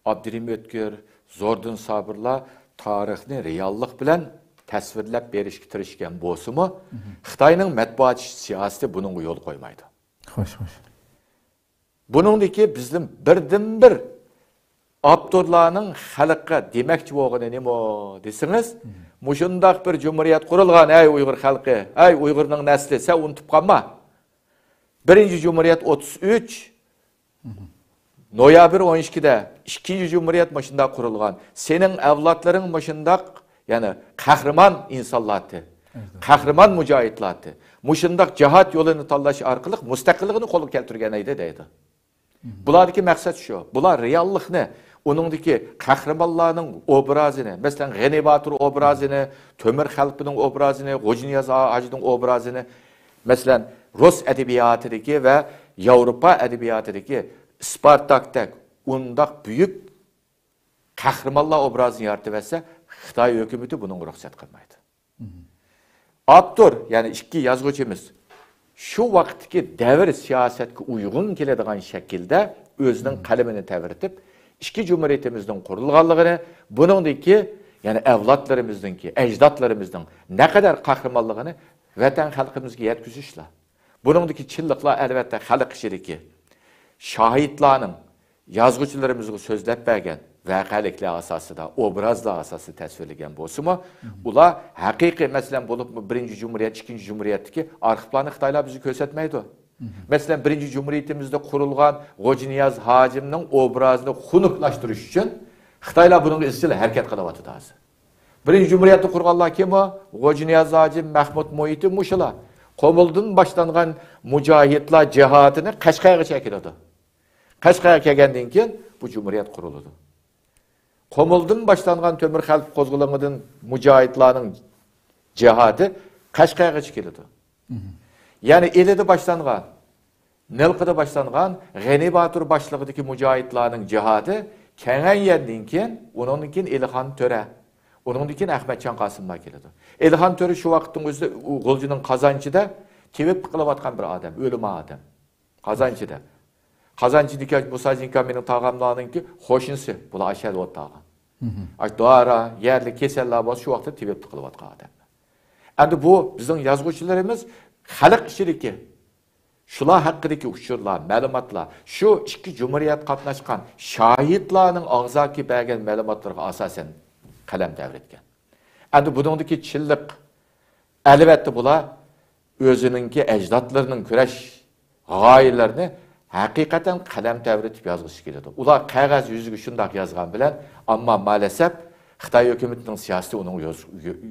ئابدۇرېھىم ئۆتكۈر، زوردۇن سابىرلار تارىخنى رېئاللىق بىلەن تەسۋىرلەپ بېرىشكە تىرىشكەن بولسىمۇ، خىتاينىڭ مەتبۇئات سىياسىتى بۇنىڭغا يول قويمايدۇ. خوش، خوش. بۇنىڭدىكى بىزنىڭ بىردىنبىر ئاپتورلارنىڭ خەلققە دېمەكچى بولغىنى نېمە دېسىڭىز، مۇشۇنداق بىر جۇمھۇرىيەت قۇرۇلغان، ئەي ئۇيغۇر خەلقى، ئەي ئۇيغۇرنىڭ نەسلى، سەن ئۇنتۇپ قالما. بىرىنچى جۇمھۇرىيەت ئوتتۇز ئۈچ، نويابىر ئون ئىككىدە، ئىككىنچى جۇمھۇرىيەت مۇشۇنداق قۇرۇلغان. سېنىڭ ئەۋلادلىرىڭ مۇشۇنداق، يەنى قەھرىمان ئىنسانلارتى، قەھرىمان مۇجاھىدلارتى. مۇشۇنداق جىھاد يولىنى تاللاش ئارقىلىق مۇستەقىللىقىنى قولغا كەلتۈرگەن ئىدى دەيدۇ. بۇلاردىكى مەقسەت شۇ. بۇلار رېئاللىقنى، ئۇنىڭدىكى قەھرىمانلارنىڭ ئوبرازىنى، مەسىلەن، غېنى باتۇر ئوبرازىنى، تۆمۈر خەلپىنىڭ ئوبرازىنى، غوجىنىياز ھاجىنىڭ ئوبرازىنى، مەسىلەن، رۇس ئەدەبىياتىدىكى ۋە ياۋروپا ئەدەبىياتىدىكى ئىسپارتاكتەك ئۇنداق بۈيۈك قەھرىمانلار ئوبرازىنى يارىتىۋەتسە، خىتاي ھۆكۈمىتى بۇنىڭغا رۇخسەت قىلمايدۇ. ئاپتور، يەنى ئىككى يازغۇچىمىز شۇ ۋاقىتتىكى دەۋر سىياسەتكە ئۇيغۇن كېلىدىغان شەكىلدە ئۆزىنىڭ قەلىمىنى تەۋرىتىپ، ئىككى جۇمھۇرىيىتىمىزنىڭ قۇرۇلغانلىقىنى، بۇنىڭدىكى، يەنى ئەۋلادلىرىمىزنىڭكى، ئەجدادلىرىمىزنىڭ نەقەدەر قەھرىمانلىقىنى ۋەتەن خەلقىمىزگە يەتكۈزۈشلا. بۇنىڭدىكى چىنلىقلار ئەلۋەتتە خەلق ئىچىدىكى شاھىتلارنىڭ يازغۇچىلىرىمىزغا سۆزلەپ بەرگەن ۋەقەلىكلەر ئاساسىدا، ئوبرازلار ئاساسىدا تەسۋىرلىگەن بولسىمۇ، ئۇلار ھەقىقىي، مەسىلەن، بولۇپمۇ بىرىنچى جۇمھۇرىيەت، ئىككىنچى جۇمھۇرىيەتتىكى ئارخىپلارنى خىتايلار بىزگە كۆرسەتمەيدۇ. مەسىلەن، بىرىنچى جۇمھۇرىيىتىمىزدە قۇرۇلغان غوجىنىياز ھاجىمنىڭ ئوبرازىنى خۇنۈكلاشتۇرۇش ئۈچۈن خىتايلار بۇنىڭغا ئىزچىل ھەرىكەت قىلىۋاتىدۇ ھازىر. بىرىنچى جۇمھۇرىيەتنى قۇرغانلار كىم ئۇ؟ غوجىنىياز ھاجىم، مەھمۇت مۇھىتى، مۇشۇلار. قۇمۇلدىن باشلانغان مۇجاھىدلار جىھادىنى قەشقەرگىچە ئەكېلىدۇ. قەشقەرگە كەلگەندىن كېيىن بۇ جۇمھۇرىيەت قۇرۇلىدۇ. قۇمۇلدىن باشلانغان تۆمۈر خەلپە قوزغىلىڭىدىن مۇجاھىدلارنىڭ جىھادى قەشقەرگىچە كېلىدۇ. يەنى ئىلىدا باشلانغان، نىلقىدا باشلانغان غېنى باتۇر باشلىقىدىكى مۇجاھىدلارنىڭ جىھادى كېڭەيگەندىن كېيىن، ئۇنىڭدىن كېيىن ئېلىخان تۆرە، ئۇنىڭدىن كېيىن ئەخمەتجان قاسىملار كېلىدۇ. ئېلىخان تۆرە شۇ ۋاقىتنىڭ ئۆزىدە ئۇ غۇلجىنىڭ قازانچىدا تېۋىپ قېلىۋاتقان بىر ئادەم، ئۆلىما ئادەم. قازانچىدا. قازانچىدىكى بۇ ساجىنكا مېنىڭ تاغاملارنىڭكى قوشنىسى، بۇلار ئاشەدە ئولتۇرغان. ئاشۇ دارا، يەرلىك كېسەللەر بولسا شۇ ۋاقىتتا تېبىبلىق قىلىۋاتقان ئادەملەر. ئەمدى بۇ بىزنىڭ يازغۇچىلىرىمىز خەلق ئىچىدىكى شۇلار ھەققىدىكى ئۇچۇرلار، مەلۇماتلار، شۇ ئىككى جۇمھۇرىيەت قاتناشقان شاھىتلارنىڭ ئاغزاكى بەرگەن مەلۇماتلىرىغا ئاساسەن قەلەم تەۋرەتكەن. ئەمدى بۇنىڭدىكى چىنلىق، ئەلۋەتتە، بۇلار ئۆزىنىڭكى ئەجدادلىرىنىڭ كۈرەش غايىلىرىنى ھەقىقەتەن قەلەم تەۋرىتىپ يازغۇسى كېلىدۇ. ئۇلار قەغەز يۈزىگە شۇنداق يازغان بىلەن، ئەمما مالەسەپ خىتاي ھۆكۈمىتىنىڭ سىياسىتى ئۇنىڭغا يول،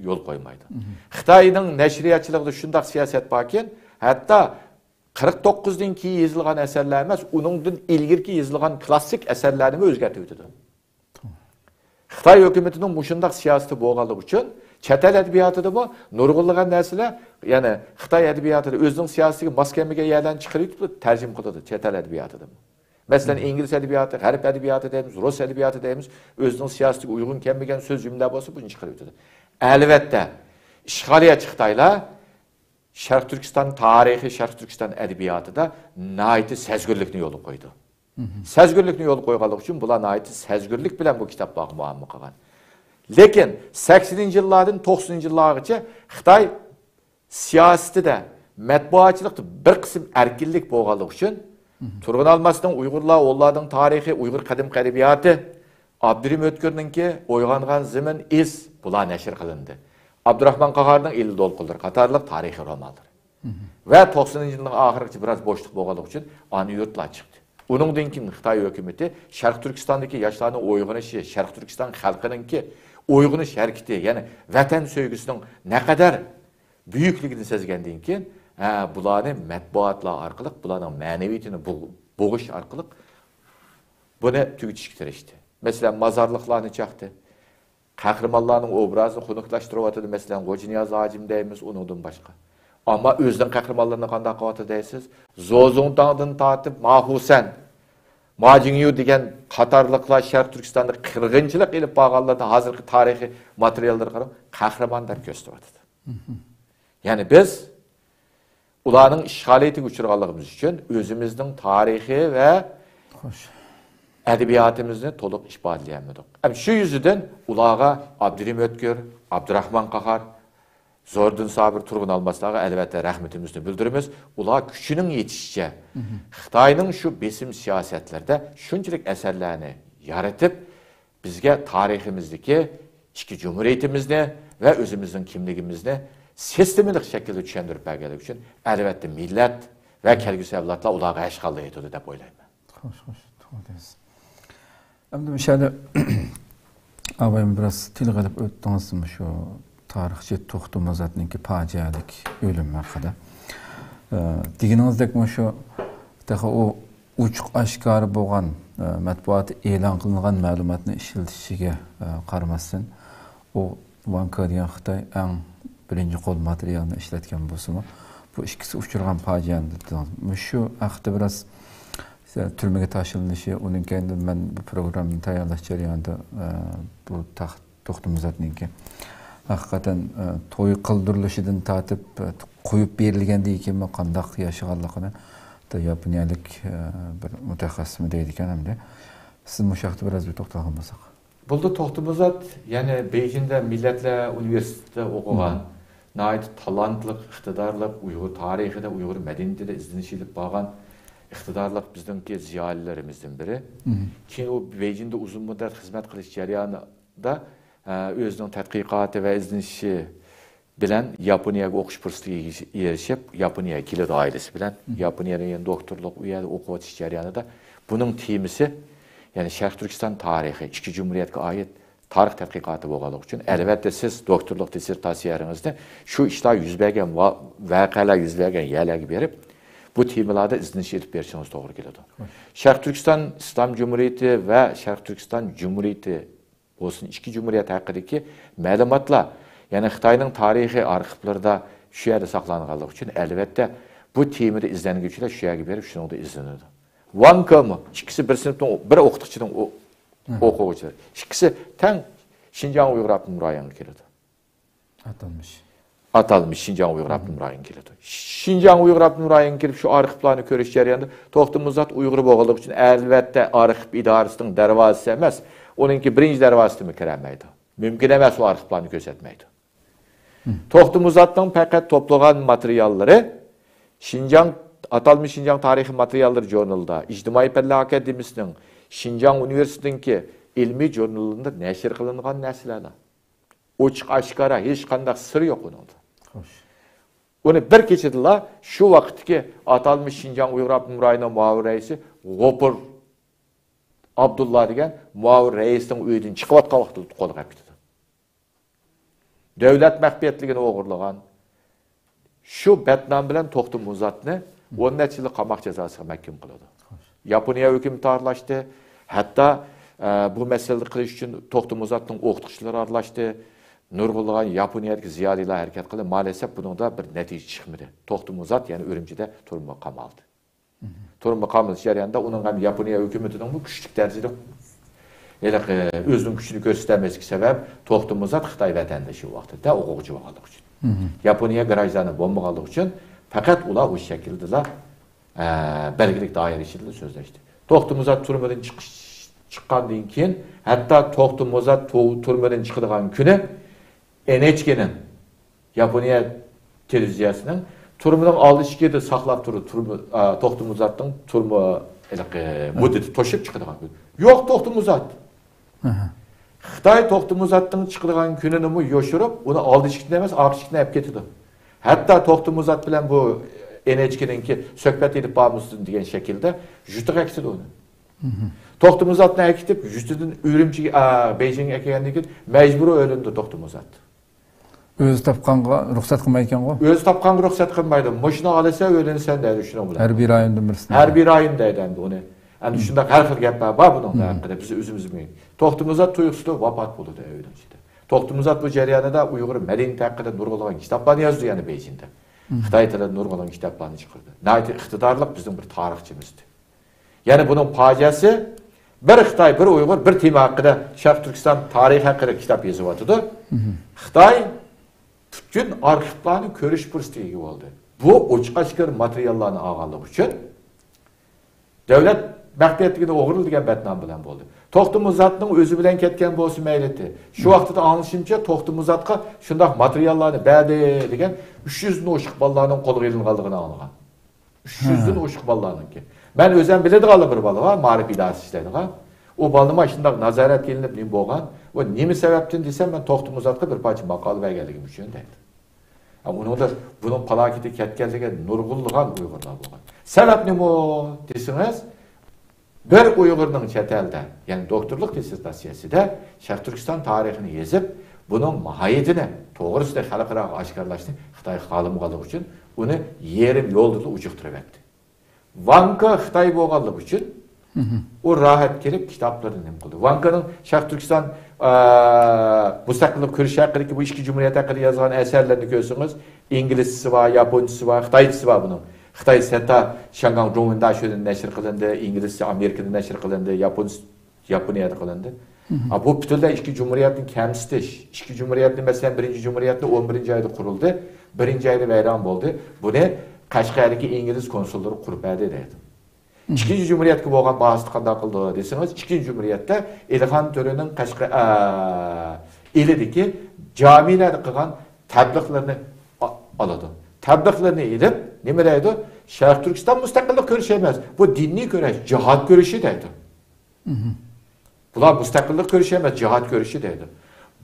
يول قويمايدۇ. خىتاينىڭ نەشرىياتچىلىقىدا شۇنداق سىياسەت باركەن، ھەتتا قىرىق توققۇزدىن كېيىن يېزىلغان ئەسەرلەر ئەمەس، ئۇنىڭدىن ئىلگىرىكى يېزىلغان كلاسسىك ئەسەرلەرنىمۇ ئۆزگەرتىۋېتىدۇ. خىتاي ھۆكۈمىتىنىڭ مۇشۇنداق سىياسىتى بولغانلىقى ئۈچۈن، چەت ئەل ئەدەبىياتىدىمۇ نۇرغۇنلىغان نەرسىلەر، يەنى خىتاي ئەدەبىياتىدا ئۆزىنىڭ سىياسىتىگە ماس كەلمىگەن يەرلەرنى چىقىرىۋېتىپ تەرجىمە قىلىدۇ، چەت ئەل ئەدەبىياتىدىمۇ. مەسىلەن، ئىنگلىز ئەدەبىياتى، غەرب ئەدەبىياتى دەيمىز، رۇس ئەدەبىياتى دەيمىز، ئۆزىنىڭ سىياسىتىگە ئۇيغۇن كەلمىگەن سۆز جۈملە بولسا، بۇنى چىقىرىۋېتىدۇ. ئەلۋەتتە، ئىشغالىيەتچى خىتايلار شەرقىي تۈركىستان تارىخى، شەرقىي تۈركىستان ئەدەبىياتىدا ناھايىتى سەزگۈرلۈكنى يولغا قويىدۇ. سەزگۈرلۈكنى يولغا قويغانلىقى ئۈچۈن بۇلار ناھايىتى سەزگۈرلۈك بىلەن بۇ كىتابلارغا مۇئامىلە قىلغان. لېكىن سەكسىنىنچى يىللاردىن توقسىنىنچى يىللارغىچە خىتاي سىياسىتىدە، مەتبۇئاتچىلىقتا بىر قىسىم ئەركىنلىك بولغانلىقى ئۈچۈن، تۇرغۇن ئالماسنىڭ ئۇيغۇرلار، ھونلارنىڭ تارىخى، ئۇيغۇر قەدىم ئەدەبىياتى، ئابدۇرېھىم ئۆتكۈرنىڭكى ئويغانغان زېمىن، ئىز، بۇلار نەشر قىلىندى. ئابدۇراخمان قاھارنىڭ ئىلى دولقۇنلىرى قاتارلىق تارىخىي رومانلىرى. ۋە توقسىنىنچى يىلنىڭ ئاخىرىغىچە بىراز بوشلۇق بولغانلىقى ئۈچۈن ئانا يۇرتلار چىقتى. ئۇنىڭدىن كېيىن خىتاي ھۆكۈمىتى شەرقىي تۈركىستاندىكى ياشلارنىڭ ئويغىنىشى، شەرقىي تۈركىستان خەلقىنىڭكى ئويغىنىش ھەرىكىتى، يەنى ۋەتەن سۆيگۈسىنىڭ نەقەدەر بۈيۈكلۈكىنى سەزگەندىن كېيىن، ھە، بۇلارنى مەتبۇئاتلار ئارقىلىق، بۇلارنىڭ مەنىۋىيىتىنى بوغ-، بوغۇش ئارقىلىق بۇنى تۈگىتىشكە تىرىشتى. مەسىلەن، مازارلىقلارنى چاقتى. قەھرىمانلارنىڭ ئوبرازىنى خۇنۇكلاشتۇرۇۋاتىدۇ. مەسىلەن، غوجىنىياز ھاجىم دەيمىز، ئۇنىڭدىن باشقا. ئەمما ئۆزىنىڭ قەھرىمانلىرىنى قانداق قىلىۋاتىدۇ دەيسىز؟ زوزۇڭتاڭدىن تارتىپ ماخۇسەن، ماجىڭيۇ دېگەن قاتارلىقلار شەرقىي تۈركىستاندا قىرغىنچىلىق ئېلىپ بارغانلىرىنى ھازىرقى تارىخىي ماتېرىياللارغا قاراپ قەھرىمان دەپ كۆرسىتىۋاتىدۇ. يەنى بىز ئۇلارنىڭ ئىشغالىيىتىگە ئۇچرىغانلىقىمىز ئۈچۈن ئۆزىمىزنىڭ تارىخى ۋە خوش. ئەدەبىياتىمىزنى تولۇق ئىپادىلىيەلمىدۇق. ھەم شۇ يۈزىدىن ئۇلارغا ئابدۇرېھىم ئۆتكۈر، ئابدۇراخمان قاھار، زوردۇن سابىر، تۇرغۇن ئالماسلارغا ئەلۋەتتە رەھمىتىمىزنى بىلدۈرىمىز. ئۇلار كۈچىنىڭ يېتىشىچە خىتاينىڭ شۇ بېسىم سىياسەتلىرىدە شۇنچىلىك ئەسەرلەرنى يارىتىپ، بىزگە تارىخىمىزدىكى ئىككى جۇمھۇرىيىتىمىزنى ۋە ئۆزىمىزنىڭ كىملىكىمىزنى سىستېمىلىق شەكىلدە چۈشەندۈرۈپ بەرگەنلىكى ئۈچۈن، ئەلۋەتتە، مىللەت ۋە كەلگۈسى ئەۋلادلار ئۇلارغا ھەشقاللا يېتىدۇ دەپ ئويلايمەن. خوش، خوش، توغرا دەيسىز. ئەمدى مۇشۇ يەردە ئابايمۇ بىراز تىلغا ئېلىپ ئۆتتىڭىز، مۇشۇ تارىخچى توختى مۇزاتنىڭكى پاجىئەلىك ئۆلۈمى ھەققىدە. ئە، دېگىنىڭىزدەك، مۇشۇ تېخى ئۇ ئوچۇق ئاشكارا بولغان، ئە، مەتبۇئاتتا ئېلان قىلىنغان مەلۇماتنى ئىشلىتىشىگە، ئە، قارىماستىن، ئۇ ۋان كې دېگەن خىتاي ئەڭ بىرىنچى قول ماتېرىيالنى ئىشلەتكەن بولسىمۇ، بۇ ئىككىسى ئۇچرىغان پاجىئەنى دېدىڭىز. مۇشۇ ھەقتە بىراز، ئە، تۈرمىگە تاشلىنىشى، ئۇنىڭ كەينىدىن مەن بۇ پروگراممىنى تەييارلاش جەريانىدا، ئە، بۇ تاخت توختى مۇزاتنىڭكى ھەقىقەتەن، ئە، توي قىلدۇرۇلۇشىدىن تارتىپ، ئە، قويۇپ بېرىلگەندىن كېيىنمۇ قانداق ياشىغانلىقىنى ياپونىيەلىك، ئە، بىر مۇتەخەسسىسمۇ دەيدىكەن ئەمدى. سىز مۇشۇ ھەقتە بىراز بىر توختالغان بولساق. بولدى، توختى مۇزات، يەنى بېيجىڭدا مىللەتلەر ئۇنىۋېرسىتېتىدا ئوقۇغان، ناھايىتى تالانتلىق، ئىقتىدارلىق، ئۇيغۇر تارىخىدا، ئۇيغۇر مەدەنىيىتىدە ئىزدىنىش ئېلىپ بارغان ئىقتىدارلىق بىزنىڭكى زىيالىيلىرىمىزدىن بىرى. كېيىن ئۇ بېيجىڭدا ئۇزۇن مۇددەت خىزمەت قىلىش جەريانىدا، ئە، ئۆزىنىڭ تەتقىقاتى ۋە ئىزدىنىشى بىلەن ياپونىيەگە ئوقۇش پۇرسىتىگە ئېرىشىپ، ياپونىيەگە كېلىدۇ ئائىلىسى بىلەن. ياپونىيەدە يەنە دوكتورلۇق، ئۇ يەردە ئوقۇۋېتىش جەريانىدا بۇنىڭ تېمىسى، يەنى شەرقىي تۈركىستان تارىخى، ئىككى جۇمھۇرىيەتكە ئائىت تارىخ تەتقىقاتى بولغانلىقى ئۈچۈن، ئەلۋەتتە، سىز دوكتورلۇق دىسسېرتاتسىيەڭىزنى شۇ ئىشلار يۈز بەرگەن ۋا-، ۋەقەلەر يۈز بەرگەن يەرلەرگە بېرىپ، بۇ تېمىلاردا ئىزدىنىش ئېلىپ بېرىشىڭىز توغرا كېلىدۇ. شەرقىي تۈركىستان ئىسلام جۇمھۇرىيىتى ۋە شەرقىي تۈركىستان جۇمھۇرىيىتى بولسۇن، ئىككى جۇمھۇرىيەت ھەققىدىكى مەلۇماتلار، يەنى خىتاينىڭ تارىخىي ئارخىپلىرىدا شۇ يەردە ساقلانغانلىقى ئۈچۈن، ئەلۋەتتە، بۇ تېمىدا ئىزدەنگۈچىلەر شۇ يەرگە بېرىپ، شۇنىڭدا ئىزدىنىدۇ. ۋان كېمۇ ئىككىسى بىر سىنىپنىڭ ئو-، بىر ئوقۇتقۇچىنىڭ ئو-، ئوقۇغۇچىلىرى. ئىككىسى تەڭ شىنجاڭ ئۇيغۇر ئاپتونوم رايونىغا كېلىدۇ. ئاتالمىش. ئاتالمىش شىنجاڭ ئۇيغۇر ئاپتونوم رايونى كېلىدۇ. شىنجاڭ ئۇيغۇر ئاپتونوم رايونى كېلىپ، شۇ ئارخىپلارنى كۆرۈش جەريانىدا توختى مۇزات ئۇيغۇر بولغانلىقى ئۈچۈن، ئەلۋەتتە، ئارخىپ ئىدارىسىنىڭ دەرۋازىسى ئەمەس، ئۇنىڭكى بىرىنچى دەرۋازىسىدىنمۇ كىرەلمەيدۇ. مۇمكىن ئەمەس، ئۇ ئارخىپلارنى كۆرسەتمەيدۇ. توختى مۇزاتنىڭ پەقەت توپلىغان ماتېرىياللىرى شىنجاڭ، ئاتالمىش شىنجاڭ تارىخىي ماتېرىياللىرى ژۇرنىلىدا، ئىجتىمائىي پەنلەر ئاكادېمىيىسىنىڭ شىنجاڭ ئۇنىۋېرسىتېتىنىڭكى ئىلمىي ژۇرنىلىدا نەشر قىلىنغان نەرسىلەر. ئوچۇق ئاشكارا، ھېچقانداق سىر يوق ئۇنىڭدا. خوش. ئۇنى بىر كېچىدىلا شۇ ۋاقىتتىكى ئاتالمىش شىنجاڭ ئۇيغۇر ئاپتونوم رايونىنىڭ مۇئاۋىن رەئىسى غوپۇر ئابدۇللا دېگەن مۇئاۋىن رەئىسنىڭ ئۆيىدىن چىقىۋاتقان ۋاقتىدا قولغا ئەپ كېتىدۇ. دۆلەت مەخپىيەتلىكىنى ئوغرىلىغان، شۇ بەتنام بىلەن توختى مۇزاتنى ئون نەچچە يىللىق قاماق جازاسىغا مەھكۇم قىلىدۇ. ياپونىيە ھۆكۈمىتى ئارىلاشتى. ھەتتا، ئە، بۇ مەسىلىنى قىلىش ئۈچۈن توختى مۇزاتنىڭ ئوقۇتقۇچىلىرى ئارىلاشتى. نۇرغۇنلىغان ياپونىيەدىكى زىيالىيلار ھەرىكەت قىلدى. مائەلەسەف بۇنىڭدا بىر نەتىجە چىقمىدى. توختى مۇزات يەنە ئۈرۈمچىدە تۈرمىگە قامالدى. تۈرمىگە قامىلىش جەريانىدا ئۇنىڭ ھەم ياپونىيە ھۆكۈمىتىنىڭمۇ كۈچلۈك دەرىجىدە ھېلىقى ئۆزىنىڭ كۈچىنى كۆرسىتەلمەسلىكى سەۋەب توختى مۇزات خىتاي ۋەتەندىشى ۋاقتىدا ئوقۇغۇچى بولغانلىقى ئۈچۈن. ياپونىيە گراژدانى بولمىغانلىقى ئۈچۈن پەقەت ئۇلار ئۇ شەكىلدىلا، ئە، بەلگىلىك دائىرە ئىچىدىلا سۆزلەشتى. توختى مۇزات تۈرمىدىن چىقىش، چىققاندىن كېيىن، ھەتتا توختى مۇزات تو-، تۈرمىدىن چىقىدىغان كۈنى ئېن ئېيچ كېنىڭ، ياپونىيە تېلېۋىزىيەسىنىڭ تۈرمىنىڭ ئالدى ئىشىكىدە ساقلاپ تۇرۇپ، تۈرمە، ئا، توختى مۇزاتنىڭ تۈرمە ھېلىقى مۇددىتى توشۇپ چىقىدىغان كۈن. يوق، توختى مۇزات. خىتاي توختى مۇزاتنىڭ چىقىدىغان كۈنىنىمۇ يوشۇرۇپ، ئۇنى ئالدى ئىشىكتىن ئەمەس، ئارقا ئىشىكتىن ئەپ كېتىدۇ. ھەتتا توختى مۇزات بىلەن بۇ ئېن ئېيچ كېنىڭكى سۆھبەت ئېلىپ بارمىسۇن دېگەن شەكىلدە يۇرتىغا ئەكېتىدۇ ئۇنى. توختى مۇزاتنى ئەكېتىپ، يۇرتىدىن ئۈرۈمچىگە، ئا، بېيجىڭگە ئەكەلگەندىن كېيىن مەجبۇرىي ئۆيلىنىدۇ توختى مۇزات. ئۆزى تاپقانغا رۇخسەت قىلمايدىكەنغۇ؟ ئۆزى تاپقانغا رۇخسەت قىلمايدۇ. مۇشۇنى ئالىسەن، ئۆيلىنىسەن دەيدۇ شۇنىڭ بىلەن. ھەربىي رايوندىن بىرسىنى. ھەربىي رايون دەيدۇ ئەمدى ئۇنى. ئەمدى شۇنداق ھەر خىل گەپلەر بار بۇنىڭدا ھەققىدە. بىز ئۆزىمىزمۇ. توختى مۇزات تۇيۇقسىزلا ۋاپات بولىدۇ ئۆينىڭ ئىچىدە. توختى مۇزات بۇ جەريانىدا ئۇيغۇر مەدەنىيىتى ھەققىدە نۇرغۇنلىغان كىتابلارنى يازدى يەنە بېيجىڭدا. خىتاي تىلىدا نۇرغۇنلىغان كىتابلارنى چىقاردى. ناھايىتى ئىقتىدارلىق بىزنىڭ بىر تارىخچىمىزدى. يەنى بۇنىڭ پاجىئەسى، بىر خىتاي، بىر ئۇيغۇر، بىر تېما ھەققىدە، شەرقىي تۈركىستان تارىخى ھەققىدە كىتاب يېزىۋاتىدۇ. خىتاي پۈتۈن ئارخىپلارنى كۆرۈش پۇرسىتىگە ئىگە بولدى. بۇ ئوچۇق ئاشكارا ماتېرىياللارنى ئالغانلىقى ئۈچۈن دۆلەت مەخپىيەتلىكىنى ئوغرىلىدى دېگەن بەتنام بىلەن بولدى. توختى مۇزاتنىڭ ئۆزى بىلەن كەتكەن بولسا مەيلىتى. شۇ ۋاقىتتا ئاڭلىشىمچە، توختى مۇزاتقا شۇنداق ماتېرىياللارنى بەردى دېگەن ئۈچ يۈزدىن ئوشۇق بالىلارنىڭ قولغا ئېلىنغانلىقىنى ئاڭلىغان. ئۈچ يۈزدىن ئوشۇق بالىلارنىڭكى. مەن ئۆزۈم بىلىدىغانلا بىر بالا بار، مائارىپ ئىدارىسى ئىشلەيدىغان. ئۇ بالىنى مانا شۇنداق نازارەتكە ئېلىنىپ نېمە بولغان؟ ئۇ نېمە سەۋەبتىن دېسەم، مەن توختى مۇزاتقا بىر پارچە ماقالە بەرگەنلىكىم ئۈچۈن دەيدۇ. ھە، ئۇنىڭدا بۇنىڭ پالاكىتى كەتكەنلىكى نۇرغۇنلىغان ئۇيغۇرلار بولغان. سەۋەب نېمە دېسىڭىز، بىر ئۇيغۇرنىڭ چەت ئەلدە، يەنى دوكتورلۇق دىسسېرتاتسىيەسىدە شەرقىي تۈركىستان تارىخىنى يېزىپ، بۇنىڭ ماھىيىتىنى توغرىسىدا خەلقئاراغا ئاشكارىلاشنى خىتاي خالىمىغانلىقى ئۈچۈن ئۇنى يېرىم يولدىلا ئۇجۇقتۇرۇۋەتتى. ۋاڭ كې خىتاي بولغانلىقى ئۈچۈن ئۇ راھەت كېلىپ كىتابلىرىنى نېمە قىلدى. ۋاڭ كېنىڭ شەرقىي تۈركىستان، ئا، مۇستەقىللىق كۈرىشى ھەققىدىكى بۇ ئىككى جۇمھۇرىيەت ھەققىدە يازغان ئەسەرلىرىنى كۆرسىڭىز، ئىنگلىزچىسى بار، ياپونچىسى بار، خىتايچىسى بار بۇنىڭ. خىتايچىسى ھەتتا شياڭگاڭ جۇڭۋېن داشۆدىن نەشر قىلىندى، ئىنگلىزچە ئامېرىكىدىن نەشر قىلىندى، ياپونچە ياپونىيەدە قىلىندى. ھە، بۇ پۈتۈنلەي ئىككى جۇمھۇرىيەتنى كەمسىتىش. ئىككى جۇمھۇرىيەتنى، مەسىلەن، بىرىنچى جۇمھۇرىيەتنى ئون بىرىنچى ئايدا قۇرۇلدى، بىرىنچى ئايدا ۋەيران بولدى. بۇنى قەشقەردىكى ئىنگلىز كونسۇللىرى قۇرۇپ بەردى دەيدۇ. ئىككىنچى جۇمھۇرىيەتكە بولغان باھاسىنى قانداق قىلدى دېسىڭىز، ئىككىنچى جۇمھۇرىيەتتە ئېلىخان تۆرىنىڭ قەشقە-، ئە، ئىلىدىكى جامىلەردە قىلغان تەبلىغلىرىنى ئا-، ئالىدۇ. تەبلىغلىرىنى ئېلىپ، نېمە دەيدۇ؟ شەرقىي تۈركىستان مۇستەقىللىق كۈرىشى ئەمەس، بۇ دىنىي كۈرەش، جىھاد كۈرىشى دەيدۇ. بۇلار مۇستەقىللىق كۈرىشى ئەمەس، جىھاد كۈرىشى دەيدۇ.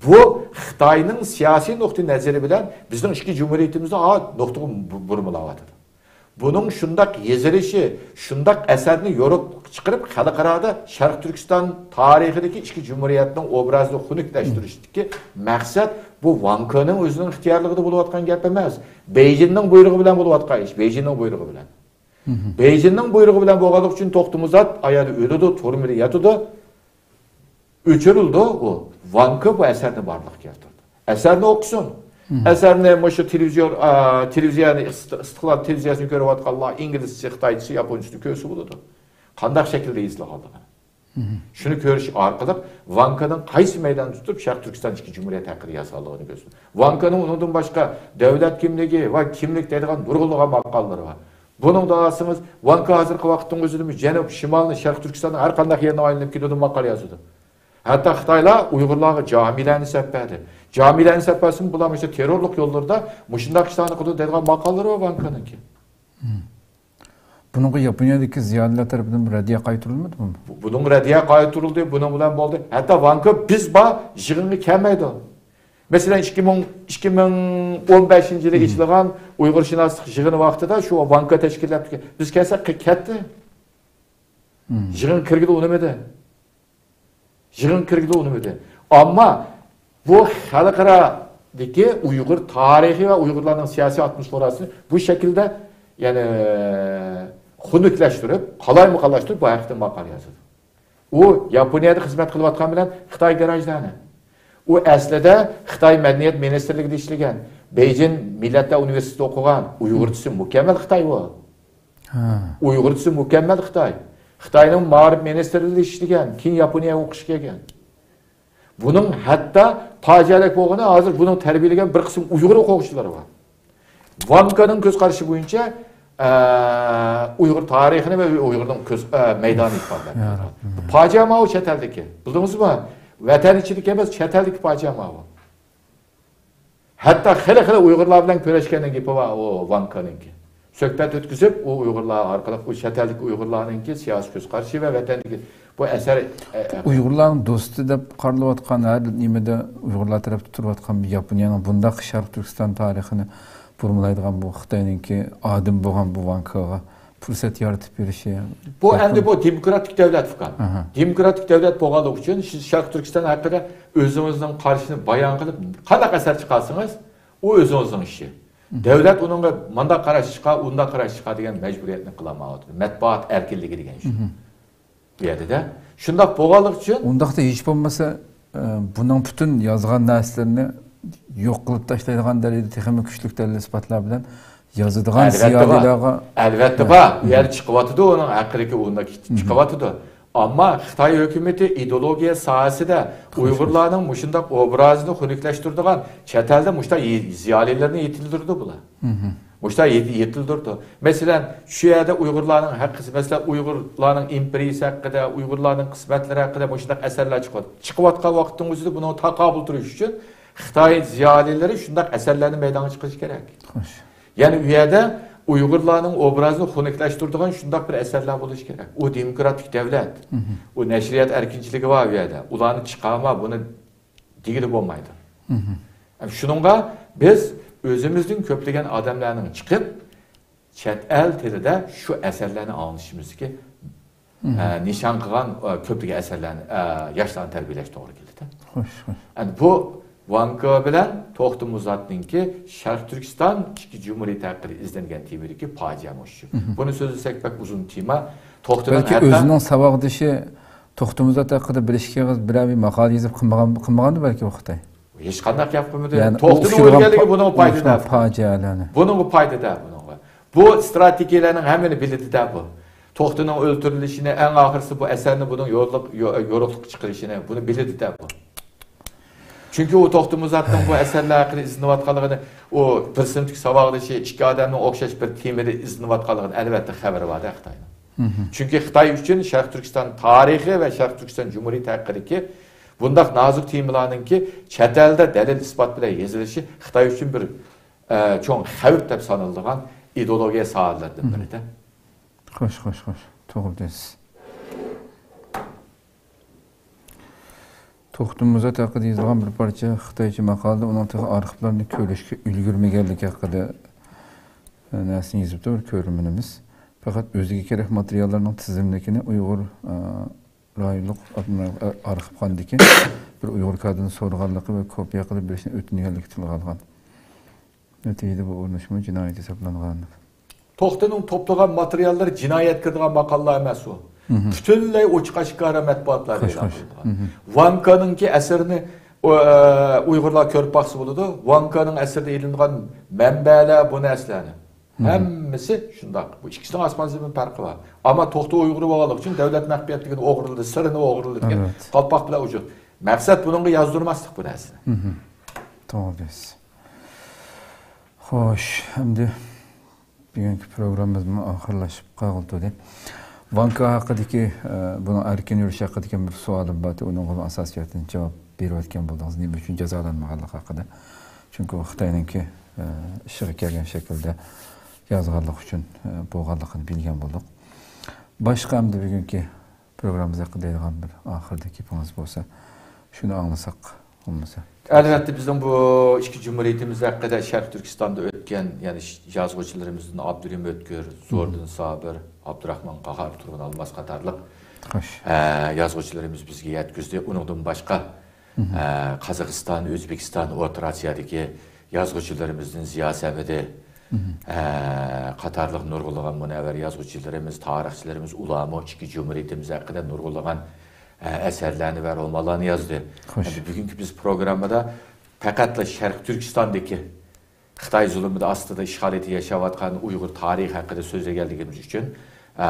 بۇ خىتاينىڭ سىياسىي نۇقتىئى نەزىرى بىلەن بىزنىڭ ئىككى جۇمھۇرىيىتىمىزنى، ئا، نۇقتىغا بۇ-، بۇرمىلاۋاتىدۇ. بۇنىڭ شۇنداق يېزىلىشى، شۇنداق ئەسەرنى يورۇقلۇققا چىقىرىپ، خەلقئارادا شەرقىي تۈركىستان تارىخىدىكى ئىككى جۇمھۇرىيەتنىڭ ئوبرازىنى خۇنۈك-، لەشتۈرۈشتىكى مەقسەت بۇ ۋاڭ كېنىڭ ئۆزىنىڭ ئىختىيارلىقىدا بولۇۋاتقان گەپ ئەمەس. بېيجىننىڭ بۇيرۇقى بىلەن بولۇۋاتقان ئىش، بېيجىننىڭ بۇيرۇقى بىلەن. بېيجىننىڭ بۇيرۇقى بىلەن بولغانلىقى ئۈچۈن توختى مۇزات ئايالى ئۆلىدۇ، تۈرمىدە ياتىدۇ، ئۆچۈرۈلىدۇ ئۇ. ۋاڭ كې بۇ ئەسەرنى بارلىققا كەلتۈردى. ئەسەرنى ئوقۇسۇن. ئەسەرنى مۇشۇ تېلېۋىزور-، ئا، تېلېۋىزىيەنى، ئىست-، ئىستىقلال تېلېۋىزىيەسىنى كۆرۈۋاتقانلار ئىنگلىزچە، خىتايچىسى، ياپونچىسىنى كۆرسە بولىدۇ. قانداق شەكىلدە يېزىلغانلىقىنى. شۇنى كۆرۈش ئارقىلىق ۋانكىنىڭ قايسى مەيداندا تۇتۇپ شەرقىي تۈركىستان ئىككى جۇمھۇرىيەت ھەققىدە يازغانلىقىنى كۆرسىتىدۇ. ۋانكىنىڭ ئۇنىڭدىن باشقا دۆلەت كىملىكى ۋە كىملىك دەيدىغان نۇرغۇنلىغان ماقالىلىرى بار. بۇنىڭدا ئالسىڭىز، ۋانكا ھازىرقى ۋاقىتنىڭ ئۆزىدىمۇ جەنۇب، شىمالنى، شەرقىي تۈركىستاننىڭ ھەر قانداق يېرىنى ئايلىنىپ كېلىدۇ، ماقالە يازىدۇ. ھەتتا خىتايلار ئۇيغۇرلارغا جامىلەرنى سېلىپ بەردى. جامىلەرنى سېلىپ بەرسىمۇ، بۇلار مۇشۇ تېررورلۇق يوللىرىدا مۇشۇنداق ئىشلارنى قىلىدۇ دەيدىغان ماقالىلىرى بار ۋانكانىڭكى. بۇنىڭغا ياپونىيەدىكى زىيالىيلار تەرىپىدىن رەددىيە قايتۇرۇلمىدىمۇ؟ بۇ-، بۇنىڭغا رەددىيە قايتۇرۇلدى، بۇنىڭ بىلەن بولدى. ھەتتا ۋانكا بىز بار يىغىنغا كەلمەيدۇ. مەسىلەن، ئىككى مىڭ، ئىككى مىڭ ئون بەشىنچى يىلى ئېچىلغان ئۇيغۇرشۇناسلىق يىغىنى ۋاقتىدا شۇ ۋانكا تەشكىللەپتىكەن. بىز كەلسەك قى-، كەتتى. يىغىنغا كىرگىلى ئۇنىمىدى. يىغىنغا كىرگىلى ئۇنىمىدى. ئەمما بۇ خەلقئارادىكى ئۇيغۇر تارىخى ۋە ئۇيغۇرلارنىڭ سىياسىي ئاتموسفېراسىنى بۇ شەكىلدە، يەنى، خۇنۈكلەشتۈرۈپ، قالايمىقانلاشتۇرۇپ، بۇ ھەقتە ماقالە يازىدۇ. ئۇ ياپونىيەدە خىزمەت قىلىۋاتقان بىلەن خىتاي گراژدانى. ئۇ ئەسلىدە خىتاي مەدەنىيەت مىنىستىرلىكىدە ئىشلىگەن، بېيجىڭ مىللەتلەر ئۇنىۋېرسىتېتىدا ئوقۇغان، ئۇيغۇرچىسى مۇكەممەل خىتاي ئۇ. ھە. ئۇيغۇرچىسى مۇكەممەل خىتاي. خىتاينىڭ مائارىپ مىنىستىرلىكىدە ئىشلىگەن، كېيىن ياپونىيەگە ئوقۇشقا كەلگەن. بۇنىڭ ھەتتا پاجىئەلىك بولغىنى، ھازىر بۇنىڭ تەربىيەلىگەن بىر قىسىم ئۇيغۇر ئوقۇغۇچىلىرى بار. ۋانكانىڭ كۆز قارىشى بويىچە، ئە، ئۇيغۇر تارىخىنى ۋە ئۇيغۇرنىڭ كۆز، ئە، مەيدانىنى ئىپادىلەپ بەردى. پاجىئە ماۋۇ چەت ئەلدىكى. بىلدىڭىزمۇ؟ ۋەتەن ئىچىدىكى ئەمەس، چەت ئەلدىكى پاجىئە ماۋۇ. ھەتتا خېلى-خېلى ئۇيغۇرلار بىلەن كۆرۈشكەننىڭ گېپى بار ئۇ ۋانكانىڭكى. سۆھبەت ئۆتكۈزۈپ، ئۇ ئۇيغۇرلار ئارقىلىق ئۇ چەت ئەلدىكى ئۇيغۇرلارنىڭكى سىياسىي كۆز قارىشى ۋە ۋەتەندىكى بۇ ئەسەر، ئە، ئە، ئۇيغۇرلارنىڭ دوستى دەپ قارىلىۋاتقان، ھەر نېمىدە ئۇيغۇرلار تەرەپتە تۇرۇۋاتقان ياپونىيەنىڭ بۇنداق شەرقىي تۈركىستان تارىخىنى بۇرمىلايدىغان، بۇ خىتاينىڭكى ئادىمى بولغان بۇ ۋانكاغا پۇرسەت يارىتىپ بېرىشى. بۇ ئەمدى بۇ دېموكراتىك دۆلەت ئۇكام. ئاھا. دېموكراتىك دۆلەت بولغانلىقى ئۈچۈن سىز شەرقىي تۈركىستان ھەققىدە ئۆزىڭىزنىڭ قارىشىنى بايان قىلىپ، قانداق ئەسەر چىقارسىڭىز، ئۇ ئۆزىڭىزنىڭ ئىشى. دۆلەت ئۇنىڭغا مانداق قاراش چىقار، ئۇنداق قاراش چىقار دېگەن مەجبۇرىيەتنى قىلالمايۋاتىدۇ. مەتبۇئات ئەركىنلىكى دېگەن شۇ. بۇ يەردە. شۇنداق بولغانلىقى ئۈچۈن ئۇنداقتا ھېچ بولمىسا، ئە، بۇنىڭ پۈتۈن يازغان نەرسىلىرىنى يوق قىلىپ تاشلايدىغان دەرىجىدە تېخىمۇ كۈچلۈك دەلىل-ئىسپاتلار بىلەن يازىدىغان ئەلۋەتتە بار. زىيالىيلارغا. ئەلۋەتتە بار. ئۇ يەردە چىقىۋاتىدۇ، ئۇنىڭ ھەققىدىكى ئۇنداق چىقىۋاتىدۇ. ئەمما خىتاي ھۆكۈمىتى ئىدېئولوگىيە ساھەسىدە ئۇيغۇرلارنىڭ مۇشۇنداق ئوبرازىنى خۇنۈكلەشتۈرىدىغان، چەت ئەلدە مۇشۇنداق يېتىلدۈرىدۇ بۇلار. مۇشۇنداق يېتىلدۈرىدۇ. مەسىلەن، شۇ يەردە ئۇيغۇرلارنىڭ ھەققى، مەسىلەن، ئۇيغۇرلارنىڭ ئىمپېرىيىسى ھەققىدە، ئۇيغۇرلارنىڭ قىسمەتلىرى ھەققىدە مۇشۇنداق ئەسەرلەر چىقىۋاتىدۇ. چىقىۋاتقان ۋاقىتنىڭ ئۆزىدە بۇنىڭغا تاقابىل تۇرۇش ئۈچۈن خىتاي زىيالىيلىرى شۇنداق ئەسەرلەرنى مەيدانغا چىقىرىشى كېرەك. خوش. يەنى ئۇ يەردە ئۇيغۇرلارنىڭ ئوبرازىنى خۇنۈكلەشتۈرىدىغان شۇنداق بىر ئەسەرلەر بولۇشى كېرەك. ئۇ دېموكراتىك دۆلەت. ئۇ نەشرىيات ئەركىنچىلىكى بار ئۇ يەردە. ئۇلارنى چىقارما، بۇنى دېگىلى بولمايدۇ. شۇنىڭغا بىز ئۆزىمىزدىن كۆپلىگەن ئادەملەرنىڭ چىقىپ، چەت ئەل تىلىدا شۇ ئەسەرلەرنى ئاڭلىتىشىمىزدىكى، ئە، نىشان قىلغان، ئە، كۆپلىگەن ئەسەرلەرنى، ئە، ياشلارنى تەربىيەلەش توغرا كېلىدۇ. خوش، خوش. ئەمدى بۇ ۋانكا بىلەن توختى مۇزاتنىڭكى شەرقىي تۈركىستان ئىككى جۇمھۇرىيىتى ھەققىدە ئىزدەنگەن تېمىدىكى پاجىئە مۇشۇ. بۇنى سۆزلىسەك بەك ئۇزۇن تېما. توختىنىڭ بەلكى ھەتتا ئۆزىنىڭ ساۋاقدىشى توختى مۇزات ھەققىدە بىر ئىككى ئېغىز بىرەر بىر ماقالە يېزىپ قىلمىغان، قىلمىغاندۇ بەلكى ئۇ خىتاي. ھېچقانداق گەپ قىلمىدى. يەنى توختىنىڭ ئۇ ئۆلگەنلىكى بۇنىڭغا پايدا دەپ. پاجىئەلەرنى. بۇنىڭغا پايدا دەپ، بۇنىڭغا. بۇ ئىستراتېگىيەلەرنىڭ ھەممىنى بىلىدۇ دە بۇ. توختىنىڭ ئۆلتۈرۈلۈشىنى، ئەڭ ئاخىرسى بۇ ئەسەرنى بۇنىڭ يورۇقلۇق-، يو-، يورۇقلۇققا چىقىرىشىنى، بۇنى بىلىدۇ دە بۇ. چۈنكى ئۇ توختى مۇزاتنىڭ بۇ ئەسەرلەر ھەققىدە ئىزدىنىۋاتقانلىقىنى، ئۇ بىر سىنىپتىكى ساۋاقدىشى ئىككى ئادەمنىڭ ئوخشاش بىر تېمىدا ئىزدىنىۋاتقانلىقىنى ئەلۋەتتە خەۋىرى بار دە خىتاينىڭ. چۈنكى خىتاي ئۈچۈن شەرقىي تۈركىستان تارىخى ۋە شەرقىي تۈركىستان جۇمھۇرىيىتى ھەققىدىكى بۇنداق نازۇك تېمىلارنىڭكى چەت ئەلدە دەلىل-ئىسپات بىلەن يېزىلىشى خىتاي ئۈچۈن بىر، ئە، چوڭ خەۋپ دەپ سانىلىدىغان ئىدېئولوگىيە ساھەلىرىدىن بىرى دە. خوش، خوش، خوش. توغرا دەيسىز. توختى مۇزات ھەققىدە يېزىلغان بىر پارچە خىتايچە ماقالىدە ئۇنىڭ تېخى ئارخىپلارنى كۆرۈشكە ئۈلگۈرمىگەنلىكى ھەققىدە، ئە، نەرسىنى يېزىپتۇ بىر كۆرۈرمىنىمىز. پەقەت ئۆزىگە كېرەك ماتېرىياللارنىڭ تىزىملىكىنى ئۇيغۇر، ئە، رايونلۇق ئارخىپخانىدىكى بىر ئۇيغۇر كادىرىنى سورىغانلىقى ۋە كوپىيە قىلىپ بېرىشنى ئۆتۈنگەنلىكى تىلغا ئالغان. نەتىجىدە بۇ ئۇرۇنۇشمۇ جىنايەت ھېسابلانغان. توختىنىڭ توپلىغان ماتېرىياللىرى جىنايەتكە كىرىدىغان ماقالىلار ئەمەس ئۇ. پۈتۈنلەي ئوچۇق ئاشكارا مەتبۇئاتلاردا ئېلان قىلىنغان. ۋانكانىڭكى ئەسىرىنى، ئۇ، ئە، ئۇيغۇرلار كۆرۈپ باقسا بولىدۇ. ۋانكانىڭ ئەسىرىدە ئېلىنغان مەنبەلەر، بۇ نەرسىلەرنى. ھەممىسى شۇنداق. بۇ ئىككىسىنىڭ ئاسمان زېمىن پەرقى بار. ئەمما توختى ئۇيغۇرى بولغانلىقى ئۈچۈن دەۋلەت مەخپىيەتلىكىنى ئوغرىلىدى، سىرىنى ئوغرىلىدى دېگەن قالپاق بىلەن ئۇجۇر. مەقسەت بۇنىڭغا يازدۇرماسلىق بۇ نەرسىنى. توغرا دەيسىز. خوش، ئەمدى بۈگۈنكى پروگراممىمىزمۇ ئاخىرلاشىپ قالغىلى تۇردى. بانكا ھەققىدىكى، ئە، بۇنىڭ ئەركىن يۈرۈش ھەققىدىكى بىر سوئالىم بار ئىدى. ئۇنىڭغا ئاساسىي جاۋاب بېرىۋەتكەن بولدىڭىز. نېمە ئۈچۈن جازالانمىغانلىقى ھەققىدە. چۈنكى ئۇ خىتاينىڭكى، ئە، ئىشىغا كەلگەن شەكىلدە يازغانلىقى ئۈچۈن، ئە، بولغانلىقىنى بىلگەن بولدۇق. باشقا ئەمدى بۈگۈنكى پروگراممىمىز ھەققىدە دەيدىغان بىر ئاخىردا گېپىڭىز بولسا، شۇنى ئاڭلىساق بولمىسا. ئەلۋەتتە، بىزنىڭ بۇ ئىككى جۇمھۇرىيىتىمىز ھەققىدە شەرقىي تۈركىستاندا ئۆتكەن، يەنى ش-، يازغۇچىلىرىمىزدىن ئابدۇرېھىم ئۆتكۈر، زوردۇن سابىر، ئابدۇراخمان قاھار، تۇرغۇن ئالماس قاتارلىق، خوش. ئە، يازغۇچىلىرىمىز بىزگە يەتكۈزدى. ئۇنىڭدىن باشقا، ئە، قازاقىستان، ئۆزبېكىستان، ئوتتۇرا ئاسىيادىكى يازغۇچىلىرىمىزدىن زىيا سەمىدى، ئە، قاتارلىق نۇرغۇنلىغان مۇنەۋۋەر يازغۇچىلىرىمىز، تارىخچىلىرىمىز، ئۇلارمۇ ئىككى جۇمھۇرىيىتىمىز ھەققىدە نۇرغۇنلىغان، ئە، ئەسەرلەرنى ۋە رومانلارنى يازدى. خوش. ئەمدى بۈگۈنكى بىز پروگراممىدا پەقەتلا شەرقىي تۈركىستاندىكى خىتاي زۇلۇمى ئاستىدا ئىشغالىيەتتە ياشاۋاتقان ئۇيغۇر تارىخى ھەققىدە سۆزلىگەنلىكىمىز ئۈچۈن، ئە،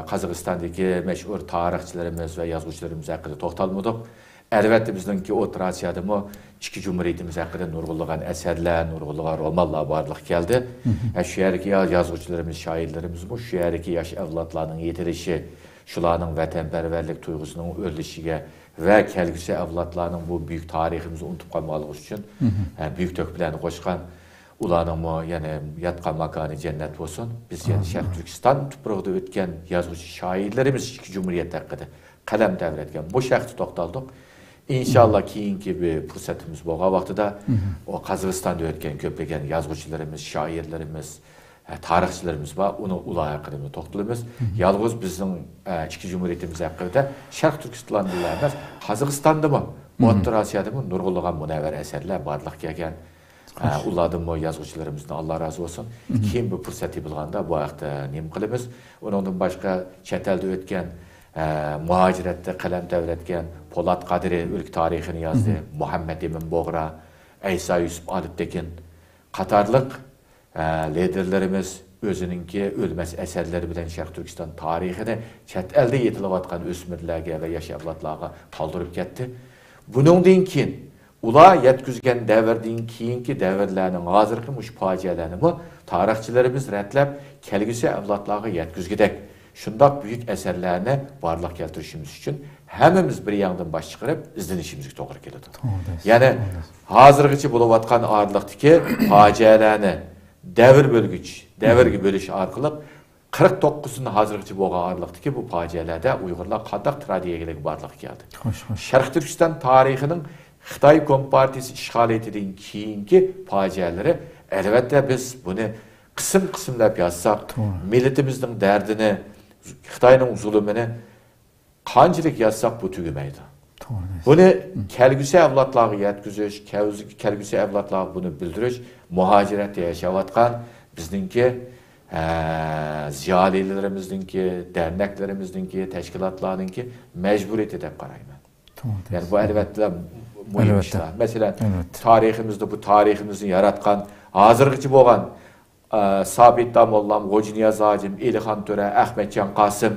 قازاقىستاندىكى مەشھۇر تارىخچىلىرىمىز ۋە يازغۇچىلىرىمىز ھەققىدە توختالمىدۇق. ئەلۋەتتە، بىزنىڭكى ئوتتۇرا ئاسىيادىمۇ ئىككى جۇمھۇرىيىتىمىز ھەققىدە نۇرغۇنلىغان ئەسەرلەر، نۇرغۇنلىغان رومانلار بارلىققا كەلدى. ھە، شۇ يەردىكى يا-، يازغۇچىلىرىمىز، شائىرلىرىمىزمۇ شۇ يەردىكى ياش ئەۋلادلارنىڭ يېتىلىشى، شۇلارنىڭ ۋەتەنپەرۋەرلىك تۇيغۇسىنىڭ ئۆرلىشىگە ۋە كەلگۈسى ئەۋلادلارنىڭ بۇ بۈيۈك تارىخىمىزنى ئۇنتۇپ قالماسلىقى ئۈچۈن، ھە، بۈيۈك تۆھپىلەرنى قوشقان، ئۇلارنىڭمۇ يەنە ياتقان ماكانى جەننەت بولسۇن. بىز يەنە شەرقىي تۈركىستان تۇپرىقىدا ئۆتكەن يازغۇچى شائىرلىرىمىز ئىككى جۇمھۇرىيەت ھەققىدە قەلەم تەۋرەتكەن بۇ شەخسكە توختالدۇق. ئىنشاللا كېيىنكى بىر پۇرسىتىمىز بولغان ۋاقتىدا ئۇ قازاقىستاندا ئۆتكەن كۆپلىگەن يازغۇچىلىرىمىز، شائىرلىرىمىز، ھە، تارىخچىلىرىمىز بار، ئۇنىڭ، ئۇلار ھەققىدە توختىلىمىز. يالغۇز بىزنىڭ، ئە، ئىككى جۇمھۇرىيىتىمىز ھەققىدە شەرقىي تۈركىستاندا ئەمەس، قازاقىستاندىمۇ، ئوتتۇرا ئاسىيادىمۇ نۇرغۇنلىغان مۇنەۋۋەر ئەسەرلەر بارلىققا كەلگەن. ئە، ئۇلاردىنمۇ يازغۇچىلىرىمىزدىن ئاللا رازى بولسۇن. كېيىن بىر پۇرسەت تېپىلغاندا بۇ ھەقتە نېمە قىلىمىز. ئۇنىڭدىن باشقا چەت ئەلدە ئۆتكەن، ئە، مۇھاجىرەتتە قەلەم تەۋرەتكەن پولات قادىرى ئۆلكە تارىخىنى يازدى. مۇھەممەت ئىمىن بۇغرا، ئەيسا يۈسۈپ ئالپتېكىن قاتارلىق، ئە، لىدېرلىرىمىز ئۆزىنىڭكى ئۆلمەس ئەسەرلىرى بىلەن شەرقىي تۈركىستان تارىخىنى چەت ئەلدە يېتىلىۋاتقان ئۆسمۈرلەرگە ۋە ياش ئەۋلادلارغا قالدۇرۇپ كەتتى. بۇنىڭدىن كېيىن ئۇلار يەتكۈزگەن دەۋردىن كېيىنكى دەۋرلەرنىڭ ھازىرقى مۇشۇ پاجىئەلەرنىمۇ تارىخچىلىرىمىز رەتلەپ، كەلگۈسى ئەۋلادلارغا يەتكۈزگۈدەك شۇنداق بۈيۈك ئەسەرلەرنى بارلىققا كەلتۈرۈشىمىز ئۈچۈن ھەممىمىز بىر ياڭدىن باش چىقىرىپ ئىزدىنىشىمىزگە توغرا كېلىدۇ. توغرا دەيسىز، يەنى توغرا دەيسىز. ھازىرغىچە بولۇۋاتقان ئارىلىقتىكى پاجىئەلەرنى دەۋر بۆلگۈچ، دەۋرگە بۆلۈش ئارقىلىق قىرىق توققۇزدىن ھازىرغىچە بولغان ئارىلىقتىكى بۇ پاجىئەلەردە ئۇيغۇرلار قانداق تراگېدىيەگە بارلىققا كەلدى؟ خوش، خوش. شەرقىي تۈركىستان تارىخىنىڭ خىتاي كومپارتىيىسى ئىشغالىيىتىدىن كېيىنكى پاجىئەلىرى، ئەلۋەتتە، بىز بۇنى قىسىم-قىسىملاپ يازساق، توغرا. مىللىتىمىزنىڭ دەردىنى، خىتاينىڭ زۇلۇمىنى قانچىلىك يازساق، بۇ تۈگىمەيدۇ. توغرا دەيسىز. بۇنى كەلگۈسى ئەۋلادلارغا يەتكۈزۈش، كەلگۈسى، كەلگۈسى ئەۋلادلارغا بۇنى بىلدۈرۈش، مۇھاجىرەتتە ياشاۋاتقان بىزنىڭكى، ئە، زىيالىيلىرىمىزنىڭكى، دەرنەكلىرىمىزنىڭكى، تەشكىلاتلارنىڭكى مەجبۇرىيىتى دەپ قارايمەن. توغرا دەيسىز. يەنى بۇ، ئەلۋەتتە، مۇھىم ئەلۋەتتە. ئىشلار. مەسىلەن، ئەلۋەتتە. تارىخىمىزدا بۇ تارىخىمىزنى ياراتقان، ھازىرغىچە بولغان ئە، سابىت داموللام، غوجىنىياز ھاجىم، ئېلىخان تۆرە، ئەخمەتجان قاسىم،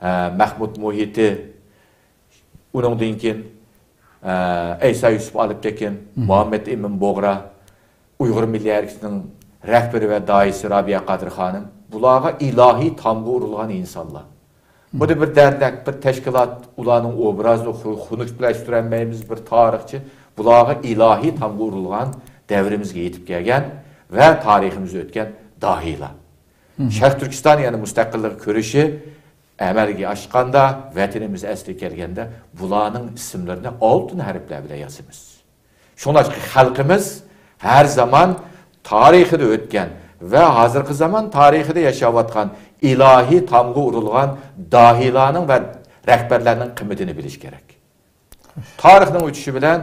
ئە، مەھمۇت مۇھىتى، ئۇنىڭدىن كېيىن، ئە، ئەيسا يۈسۈپ ئالپتېكىن، مۇھەممەت ئىمىن بۇغرا، ئۇيغۇر مىللىي ھەرىكىتىنىڭ رەھبىرى ۋە داھىيسى رابىيە قادىر خانىم، بۇلارغا ئىلاھىي تامغا ئۇرۇلغان ئىنسانلار. بۇنى بىر دەرنەك، بىر تەشكىلات، ئۇلارنىڭ ئوبرازىنى خۇ-، خۇنۈكلەشتۈرەلمەيمىز، بىر تارىخچى. بۇلارغا ئىلاھىي تامغا ئۇرۇلغان، دەۋرىمىزگە يېتىپ كەلگەن ۋە تارىخىمىزدا ئۆتكەن داھىيلار. شەرقىي تۈركىستان يەنە مۇستەقىللىق كۈرىشى ئەمەلگە ئاشقاندا، ۋەتىنىمىز ئەسلىگە كەلگەندە، بۇلارنىڭ ئىسىملىرىنى ئالتۇن ھەرپلەر بىلەن يازىمىز. شۇڭلاشقا خەلقىمىز ھەر زامان تارىخىدا ئۆتكەن ۋە ھازىرقى زامان تارىخىدا ياشاۋاتقان ئىلاھىي تامغا ئۇرۇلغان داھىيلارنىڭ ۋە رەھبەرلەرنىڭ قىممىتىنى بىلىشى كېرەك. تارىخنىڭ ئۆتۈشى بىلەن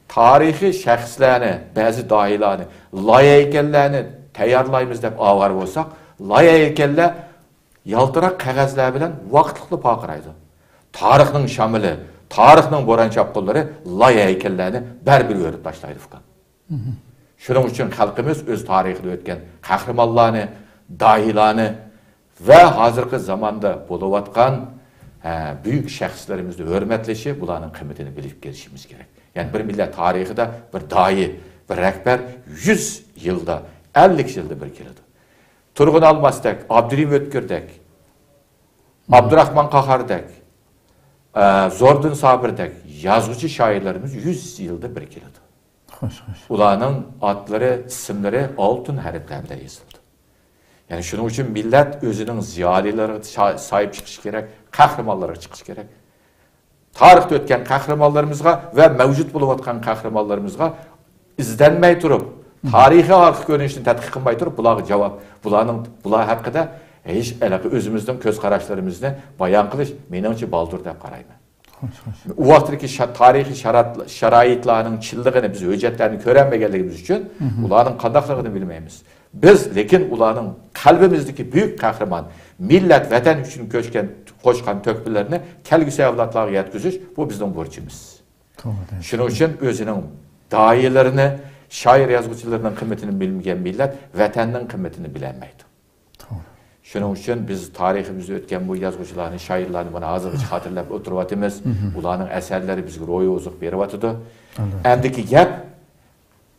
تارىخىي شەخسلەرنى، بەزى داھىيلارنى، لايىھەيكەنلەرنى تەييارلايمىز دەپ ئاۋارە بولساق، لايىھەيكەنلەر يالتىراق قەغەزلەر بىلەن ۋاقىتلىقلا پارقىرايدۇ. تارىخنىڭ شامىلى، تارىخنىڭ بوران-چاپقۇنلىرى لايىھەيكەنلەرنى بەرىبىر ئۆرۈپ تاشلايدۇ، ئۇكام. شۇنىڭ ئۈچۈن خەلقىمىز ئۆز تارىخىدا ئۆتكەن قەھرىمانلارنى، داھىيلارنى ۋە ھازىرقى زاماندا بولۇۋاتقان، ھە، بۈيۈك شەخسلىرىمىزنى ھۆرمەتلىشى، بۇلارنىڭ قىممىتىنى بىلىپ كېلىشىمىز كېرەك. يەنى بىر مىللەت تارىخىدا بىر داھىي، بىر رەھبەر يۈز يىلدا، ئەللىك يىلدا بىر كېلىدۇ. تۇرغۇن ئالماستەك، ئابدۇرېھىم ئۆتكۈردەك، ئابدۇراخمان قاھاردەك، ئە، زوردۇن سابىردەك يازغۇچى شائىرلىرىمىز يۈز يىلدا بىر كېلىدۇ. خوش، خوش. ئۇلارنىڭ ئاتلىرى، ئىسىملىرى ئالتۇن ھەرپلەر بىلەن يېزىلىدۇ. يەنى شۇنىڭ ئۈچۈن مىللەت ئۆزىنىڭ زىيالىيلىرىغا شا-، ساھىب چىقىشى كېرەك، قەھرىمانلىرىغا چىقىشى كېرەك. تارىختا ئۆتكەن قەھرىمانلىرىمىزغا ۋە مەۋجۇت بولۇۋاتقان قەھرىمانلىرىمىزغا ئىزدەنمەي تۇرۇپ، تارىخىي ئارقا كۆرۈنۈشىنى تەتقىق قىلماي تۇرۇپ، بۇلارغا جاۋاب، بۇلارنىڭ، بۇلار ھەققىدە ھېچ ھېلىقى ئۆزىمىزنىڭ كۆز قاراشلىرىمىزنى بايان قىلىش، مېنىڭچە، بالدۇر دەپ قارايمەن. خوش، خوش. ئۇ ۋاقىتتىكى شا-، تارىخىي شارات-، شارائىتلارنىڭ چىنلىقىنى بىز ھۆججەتلەرنى كۆرەلمىگەنلىكىمىز ئۈچۈن، ئۇلارنىڭ قانداقلىقىنى بىلمەيمىز. بىز، لېكىن ئۇلارنىڭ قەلبىمىزدىكى بۈيۈك قەھرىمان، مىللەت، ۋەتەن ئۈچۈن كۆچكەن، قوشقان تۆھپىلىرىنى كەلگۈسى ئەۋلادلارغا يەتكۈزۈش، بۇ بىزنىڭ بۇرچىمىز. توغرا. شۇنىڭ ئۈچۈن ئۆزىنىڭ داھىيلىرىنى، شائىر، يازغۇچىلىرىنىڭ قىممىتىنى بىلمىگەن مىللەت ۋەتەننىڭ قىممىتىنى بىلەلمەيدۇ. توغرا. شۇنىڭ ئۈچۈن بىز تارىخىمىزدا ئۆتكەن بۇ يازغۇچىلارنى، شائىرلارنى مانا ھازىرغىچە خاتىرىلەپ ئولتۇرۇۋاتىمىز. ئۇلارنىڭ ئەسەرلىرى بىزگە روھىي ئوزۇق بېرىۋاتىدۇ. ئەلۋەتتە. ئەمدىكى گەپ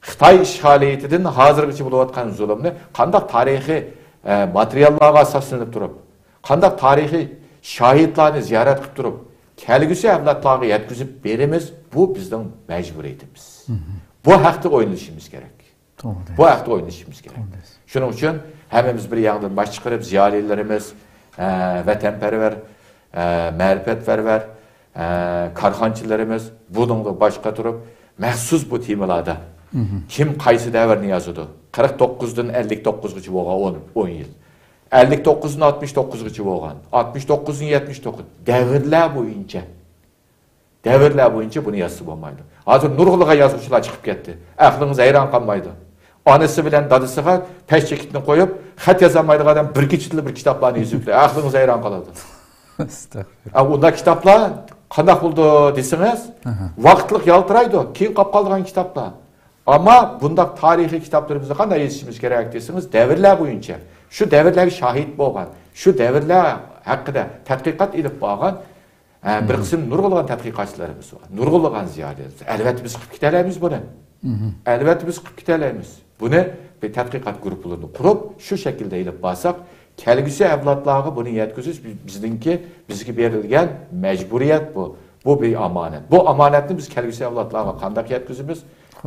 خىتاي ئىشغالىيىتىدىن ھازىرغىچە بولۇۋاتقان زۇلۇمنى قانداق تارىخىي، ئە، ماتېرىياللارغا ئاساسلىنىپ تۇرۇپ، قانداق تارىخىي شاھىتلارنى زىيارەت قىلىپ تۇرۇپ، كەلگۈسى ئەۋلادلارغا يەتكۈزۈپ بېرىمىز، بۇ بىزنىڭ مەجبۇرىيىتىمىز. بۇ ھەقتە ئويلىشىمىز كېرەك. توغرا. بۇ ھەقتە ئويلىشىمىز كېرەك. توغرا. شۇنىڭ ئۈچۈن ھەممىمىز بىر ياڭدىن باش چىقىرىپ، زىيالىيلىرىمىز، ئە، ۋەتەنپەرۋەر، ئە، مەرىپەتپەرۋەر، ئە، كارخانىچىلىرىمىز بۇنىڭغا باش قاتۇرۇپ، مەخسۇس بۇ تېمىلاردا كىم قايسى دەۋرنى يازىدۇ؟ قىرىق توققۇزدىن ئەللىك توققۇزغىچە بولغان ئون، ئون يىل. ئەللىك توققۇزدىن ئاتمىش توققۇزغىچە بولغان، ئاتمىش توققۇزدىن يەتمىش توققۇز، دەۋرلەر بويىچە. دەۋرلەر بويىچە بۇنى يازسا بولمايدۇ. ھازىر نۇرغۇنلىغان يازغۇچىلار چىقىپ كەتتى. ئەقلىڭىز ھەيران قالمايدۇ. ئانىسى بىلەن دادىسىغا پەس چېكىتنى قويۇپ، خەت يازالمايدىغان ئادەم بىر كېچىدىلا بىر كىتابلارنى يېزىپ بېرىدۇ. ئەقلىڭىز ھەيران قالىدۇ. ئەستەغپىرۇللا. ئە، ئۇنداق كىتابلار قانداق بولىدۇ دېسىڭىز، ۋاقىتلىق يالتىرايدۇ، كېيىن قاپ قالىدىغان كىتابلار. ئەمما بۇنداق تارىخىي كىتابلىرىمىزنى قانداق يېزىشىمىز كېرەك دېسىڭىز، دەۋرلەر بويىچە، شۇ دەۋرلەرگە شاھىت بولغان، شۇ دەۋرلەر ھەققىدە تەتقىقات ئېلىپ بارغان، ھە، بىر قىسىم نۇرغۇنلىغان تەتقىقاتچىلىرىمىز بار، نۇرغۇنلىغان زىيالىيلىرىمىز. ئەلۋەتتە، بىز قىلىپ كېتەلەيمىز بۇنى. ئەلۋەتتە، بىز قىلىپ كېتەلەيمىز. بۇنى بىر تەتقىقات گۇرۇپپىلىرىنى قۇرۇپ، شۇ شەكىلدە ئېلىپ بارساق، كەلگۈسى ئەۋلادلارغا بۇنى يەتكۈزۈش بىزنىڭكى، بىزگە بېرىلگەن مەجبۇرىيەت بۇ. بۇ بىر ئامانەت. بۇ ئامانەتنى بىز كەلگۈسى ئەۋلادلارغا قانداق يەتكۈزىمىز؟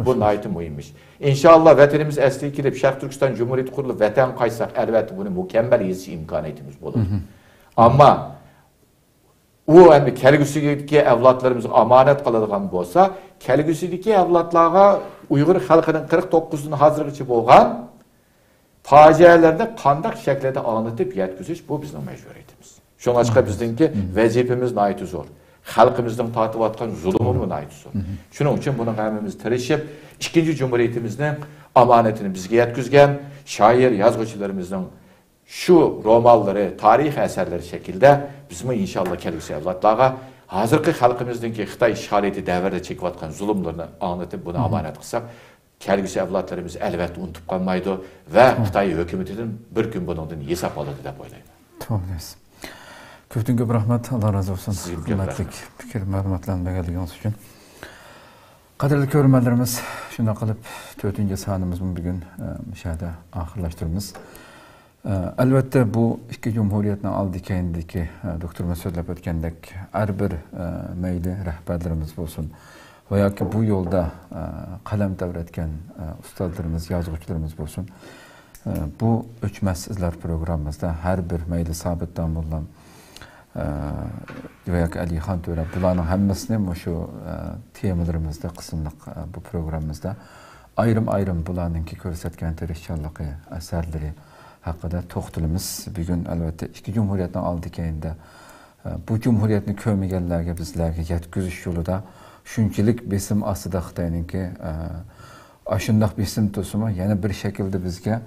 بۇ ناھايىتى مۇھىم ئىش. ئىنشاللا، ۋەتىنىمىز ئەسلىگە كېلىپ، شەرقىي تۈركىستان جۇمھۇرىيىتى قۇرۇلۇپ، ۋەتەن قايتساق، ئەلۋەتتە، بۇنى مۇكەممەل يېزىش ئىمكانىيىتىمىز بولىدۇ. ئەمما ئۇ ئەمدى كەلگۈسىدىكى ئەۋلادلىرىمىزغا ئامانەت قالىدىغان بولسا، كەلگۈسىدىكى ئەۋلادلارغا ئۇيغۇر خەلقىنىڭ قىرىق توققۇزدىن ھازىرغىچە بولغان پاجىئەلىرىنى قانداق شەكىلدە ئاڭلىتىپ يەتكۈزۈش، بۇ بىزنىڭ مەجبۇرىيىتىمىز. شۇڭلاشقا بىزنىڭكى ۋەزىپىمىز ناھايىتى زور. خەلقىمىزنىڭ تارتىۋاتقان زۇلۇمىمۇ ناھايىتى زور. شۇنىڭ ئۈچۈن بۇنىڭغا ھەممىمىز تىرىشىپ، ئىككىنچى جۇمھۇرىيىتىمىزنىڭ ئامانىتىنى بىزگە يەتكۈزگەن شائىر، يازغۇچىلىرىمىزنىڭ شۇ رومانلىرى، تارىخىي ئەسەرلىرى شەكلىدە بىزمۇ ئىنشاللا كەلگۈسى ئەۋلادلارغا ھازىرقى خەلقىمىزنىڭكى خىتاي ئىشغالىيىتى دەۋرىدە چېكىۋاتقان زۇلۇملىرىنى ئاڭلىتىپ، بۇنى ئامانەت قىلساق، كەلگۈسى ئەۋلادلىرىمىز ئەلۋەتتە ئۇنتۇپ قالمايدۇ ۋە خىتاي ھۆكۈمىتىدىن بىر كۈن بۇنىڭدىن ھېساب ئالىدۇ دەپ ئويلايمەن. توغرا دەيسىز. كۆپتىن كۆپ رەھمەت، ئاللا رازى بولسۇن. سىزگە كۆپ قىممەتلىك رەھمەت. پىكىر، مەلۇماتلارنى بەرگەنلىكىڭىز ئۈچۈن. قەدىرلىك كۆرۈرمەنلىرىمىز، شۇنداق قىلىپ تۆتىنچى سانىمىزنى بۈگۈن، ئە، مۇشۇ يەردە ئاخىرلاشتۇرىمىز. ئە، ئەلۋەتتە، بۇ ئىككى جۇمھۇرىيەتنىڭ ئالدى كەينىدىكى، ئە، دوكتورىمىز سۆزلەپ ئۆتكەندەك، ھەر بىر، ئە، مەيلى رەھبەرلىرىمىز بولسۇن ۋە ياكى بۇ يولدا، ئە، قەلەم تەۋرەتكەن، ئە، ئۇستازلىرىمىز، يازغۇچىلىرىمىز بولسۇن، ئە، بۇ ئۆچمەس ئىزلار پروگراممىمىزدا ھەر بىر مەيلى سابىت داموللام، ئە، ۋە ياكى ئەلىخان تۆرە، بۇلارنىڭ ھەممىسىنى مۇشۇ، ئە، تېمىلىرىمىزدا قىسىملىق، ئە، بۇ پروگراممىمىزدا ئايرىم-ئايرىم بۇلارنىڭكى كۆرسەتكەن تىرىشچانلىقى، ئەسەرلىرى ھەققىدە توختىلىمىز. بۈگۈن، ئەلۋەتتە، ئىككى جۇمھۇرىيەتنىڭ ئالدى كەينىدە، ئە، بۇ جۇمھۇرىيەتنى كۆرمىگەنلەرگە بىزلەرگە يەتكۈزۈش يولىدا شۇنچىلىك بېسىم ئاستىدا خىتاينىڭكى، ئە، ئاشۇنداق بېسىم تۇرسىمۇ، يەنە بىر شەكىلدە بىزگە،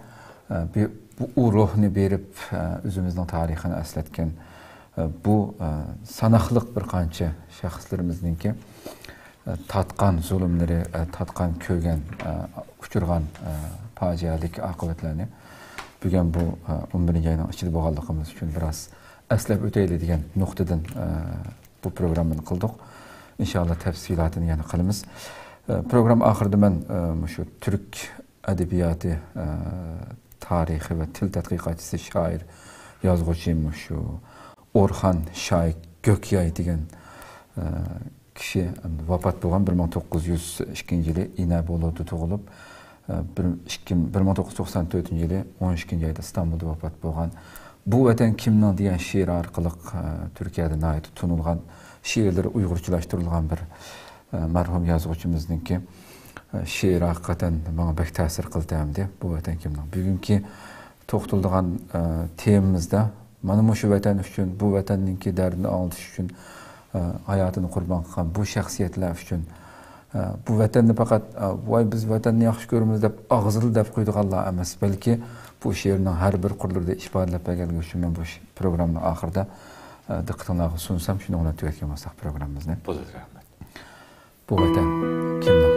ئە، بى-، بۇ، ئۇ روھنى بېرىپ، ئە، ئۆزىمىزنىڭ تارىخىنى ئەسلەتكەن، ئە، بۇ، ئە، ساناقلىق بىر قانچە شەخسلىرىمىزنىڭكى تارتقان زۇلۇملىرى، تارتقان، كۆرگەن، ئۇچرىغان پاجىئەلىك ئاقىۋەتلەرنى بۈگۈن بۇ ئون بىرىنچى ئاينىڭ ئىچىدە بولغانلىقىمىز ئۈچۈن بىراز ئەسلەپ ئۆتەيلى دېگەن نۇقتىدىن بۇ پروگراممىنى قىلدۇق. ئىنشاللا تەپسىلاتىنى يەنە قىلىمىز. پروگرامما ئاخىرىدا مەن مۇشۇ تۈرك ئەدەبىياتى، ئە، تارىخى ۋە تىل تەتقىقاتچىسى، شائىر، يازغۇچى مۇشۇ ئورخان شايىك گۆكياي دېگەن، ئە، كىشى ۋاپات بولغان. بىر مىڭ توققۇز يۈز ئىككىنچى يىلى ئىنەبولۇدا تۇغۇلۇپ، ئە، بىر، ئىككى، بىر مىڭ توققۇز يۈز توقسان تۆتىنچى يىلى ئون ئىككىنچى ئايدا ئىستانبۇلدا ۋاپات بولغان. بۇ ۋەتەن كىمنىڭ دېگەن شېئىرى ئارقىلىق، ئە، تۈركىيەدە ناھايىتى تونۇلغان، شېئىرلىرى ئۇيغۇرچىلاشتۇرۇلغان بىر ئە، مەرھۇم يازغۇچىمىزنىڭكى، ئە، شېئىرى ھەقىقەتەن ماڭا بەك تەسىر قىلدى ھەمدە بۇ ۋەتەن كىمنىڭ. بۈگۈنكى توختىلىدىغان، ئە، تېمىمىزدا مانا مۇشۇ ۋەتەن ئۈچۈن، بۇ ۋەتەننىڭكى دەردىنى ئاڭلىتىش ئۈچۈن، ئە، ھاياتىنى قۇربان قىلغان بۇ شەخسىيەتلەر ئۈچۈن، ئە، بۇ ۋەتەننى پەقەت، ئە، ۋاي، بىز ۋەتەننى ياخشى كۆرىمىز دەپ ئاغزىدا دەپ قويىدىغانلار ئەمەس، بەلكى بۇ شېئىرنىڭ ھەر بىر قۇرلىرىدا ئىپادىلەپ بەرگەنلىكى ئۈچۈن مەن بۇ ش-، پروگراممىنىڭ ئاخىرىدا، ئە، دىققىتىڭلارغا سۇنسام، شۇنىڭ بىلەن تۈگەتكەن بولساق پروگراممىمىزنى. بولىدۇ، رەھمەت. بۇ ۋەتەن كىمنىڭ؟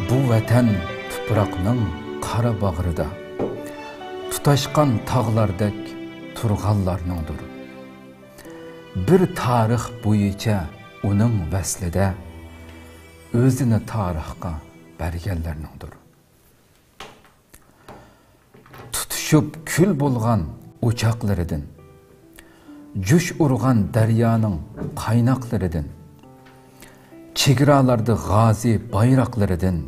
بۇ ۋەتەن تۇپراقنىڭ قارا باغرىدا، تۇتاشقان تاغلاردەك تۇرغانلارنىڭدۇر. بىر تارىخ بويىچە ئۇنىڭ ۋەسلىدە، ئۆزىنى تارىخقا بەرگەنلەرنىڭدۇر. تۇتۇشۇپ كۈل بولغان ئوچاقلىرىدىن، جۇش ئۇرغان دەريانىڭ قايناقلىرىدىن، چېگرالاردا غازى بايراقلىرىدىن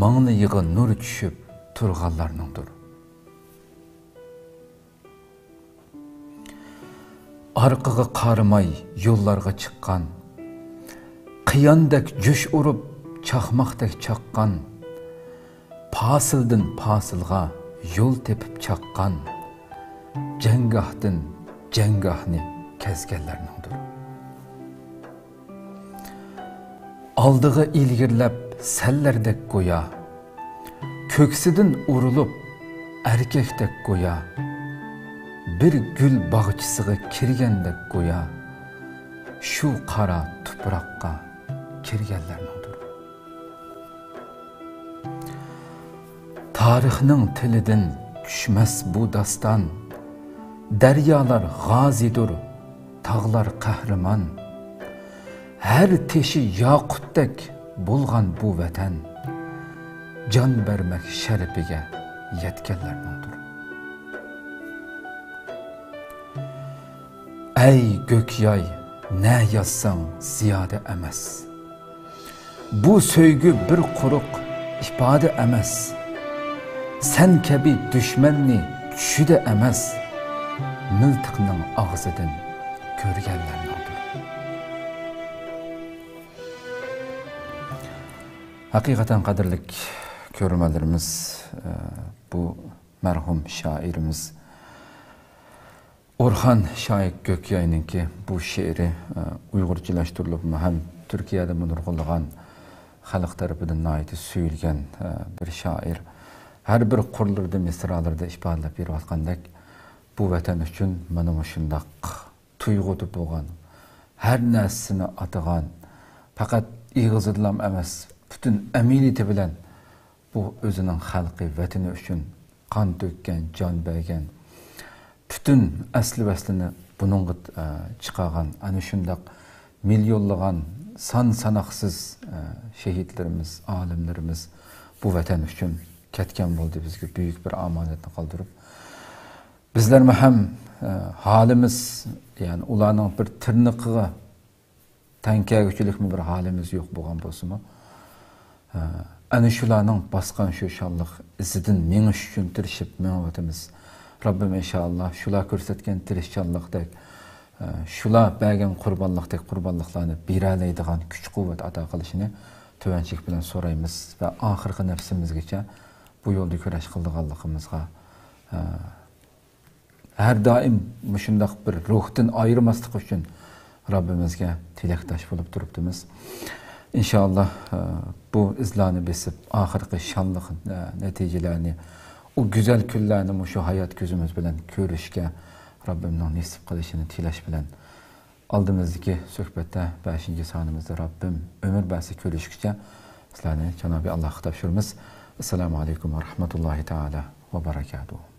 ماڭلىيىغا نۇر چۈشۈپ تۇرغانلارنىڭدۇر. ئارقىغا قارىماي يوللارغا چىققان، قىياندەك جۇش ئۇرۇپ، چاقماقتەك چاققان، پاسىلدىن پاسىلغا يول تېپىپ چاققان، جەڭگاھتىن جەڭگاھنى كەزگەنلەرنىڭدۇر. ئالدىغا ئىلگىرىلەپ سەللەردەك گويا، كۆكسىدىن ئۇرۇلۇپ ئەركەكتەك گويا، بىر گۈل باغچىسىغا كىرگەندەك گويا، شۇ قارا تۇپراققا كىرگەنلەرنىڭدۇر. تارىخنىڭ تىلىدىن چۈشمەس بۇ داستان. دەريالار غازىدۇر، تاغلار قەھرىمان. ھەر تېشى ياقۇتتەك بولغان بۇ ۋەتەن، جان بەرمەك شەرىپىگە يەتكەنلەرنىڭدۇر. ئەي گۆكياي، نە يازساڭ زىيادە ئەمەس. بۇ سۆيگۈ بىر قۇرۇق ئىپادە ئەمەس. سەن كەبى دۈشمەننى چۈشىدە ئەمەس، مىلتىقنىڭ ئاغزىدىن كۆرگەنلەرنىڭدۇر. ھەقىقەتەن قەدىرلىك كۆرۈرمەنلىرىمىز، ئە، بۇ مەرھۇم شائىرىمىز ئورخان شايىك گۆكياينىڭكى بۇ شېئىرى، ئە، ئۇيغۇرچىلاشتۇرۇلۇپمۇ ھەم تۈركىيەدىمۇ نۇرغۇنلىغان خەلق تەرىپىدىن ناھايىتى سۆيۈلگەن، ئە، بىر شائىر. ھەر بىر قۇرلىرىدا، مىسرالىرىدا ئىپادىلەپ بېرىۋاتقاندەك، بۇ ۋەتەن ئۈچۈن مانا مۇشۇنداق تۇيغۇدا بولغان، ھەر نەرسىسىنى ئاتىغان، پەقەت ئېغىزىدىلام ئەمەس، پۈتۈن ئەمەلىيىتى بىلەن بۇ ئۆزىنىڭ خەلقى، ۋەتىنى ئۈچۈن قان تۆككەن، جان بەرگەن، پۈتۈن ئەسلى ۋەسلىنى بۇنىڭغا، ئە، چىقارغان، ئەنە شۇنداق مىليونلىغان، سان ساناقسىز، ئە، شېھىتلىرىمىز، ئالىملىرىمىز بۇ ۋەتەن ئۈچۈن كەتكەن بولدى، بىزگە بۈيۈك بىر ئامانەتنى قالدۇرۇپ. بىزلەرمۇ ھەم، ئە، ھالىمىز، يەنى ئۇلارنىڭ بىر تىرنىقىغا تەڭ كەلگۈچىلىكمۇ بىر ھالىمىز يوق بولغان بولسىمۇ، ئەنە شۇلارنىڭ باسقان شۇ شانلىق ئىزىدىن مېڭىش ئۈچۈن تىرىشىپ مېڭىۋاتىمىز. رەببىم ئىنشائاللا شۇلار كۆرسەتكەن تىرىشچانلىقتەك، شۇلار بەرگەن قۇربانلىقتەك قۇربانلىقلارنى بېرەلەيدىغان كۈچ-قۇۋۋەت ئاتا قىلىشىنى تۆۋەنچىلىك بىلەن سورايمىز ۋە ئاخىرقى نەپسىمىزگىچە بۇ يولدا كۈرەش قىلىدىغانلىقىمىزغا ھەر دائىم مۇشۇنداق بىر روھتىن ئايرىماسلىق ئۈچۈن رەببىمىزگە تىلەكداش بولۇپ تۇرۇپتىمىز. ئىنشائاللا، بۇ ئىزلارنى بېسىپ، ئاخىرقى شانلىق نەتىجىلەرنى، ئۇ گۈزەل كۈنلەرنى مۇشۇ ھايات كۆزىمىز بىلەن كۆرۈشكە رەببىمنىڭ نېسىپ قىلىشىنى تىلەش بىلەن، ئالدىمىزدىكى سۆھبەتتە، بەشىنچى سانىمىزدا رەببىم ئۆمۈر بەرسە كۆرۈشكىچە سىلەرنى جانابى ئاللاھقا تاپشۇرىمىز. ئەسسالامۇ ئەلەيكۇم ۋە رەھمەتۇللاھى تائالا ۋە بەرەكاتۇھۇ.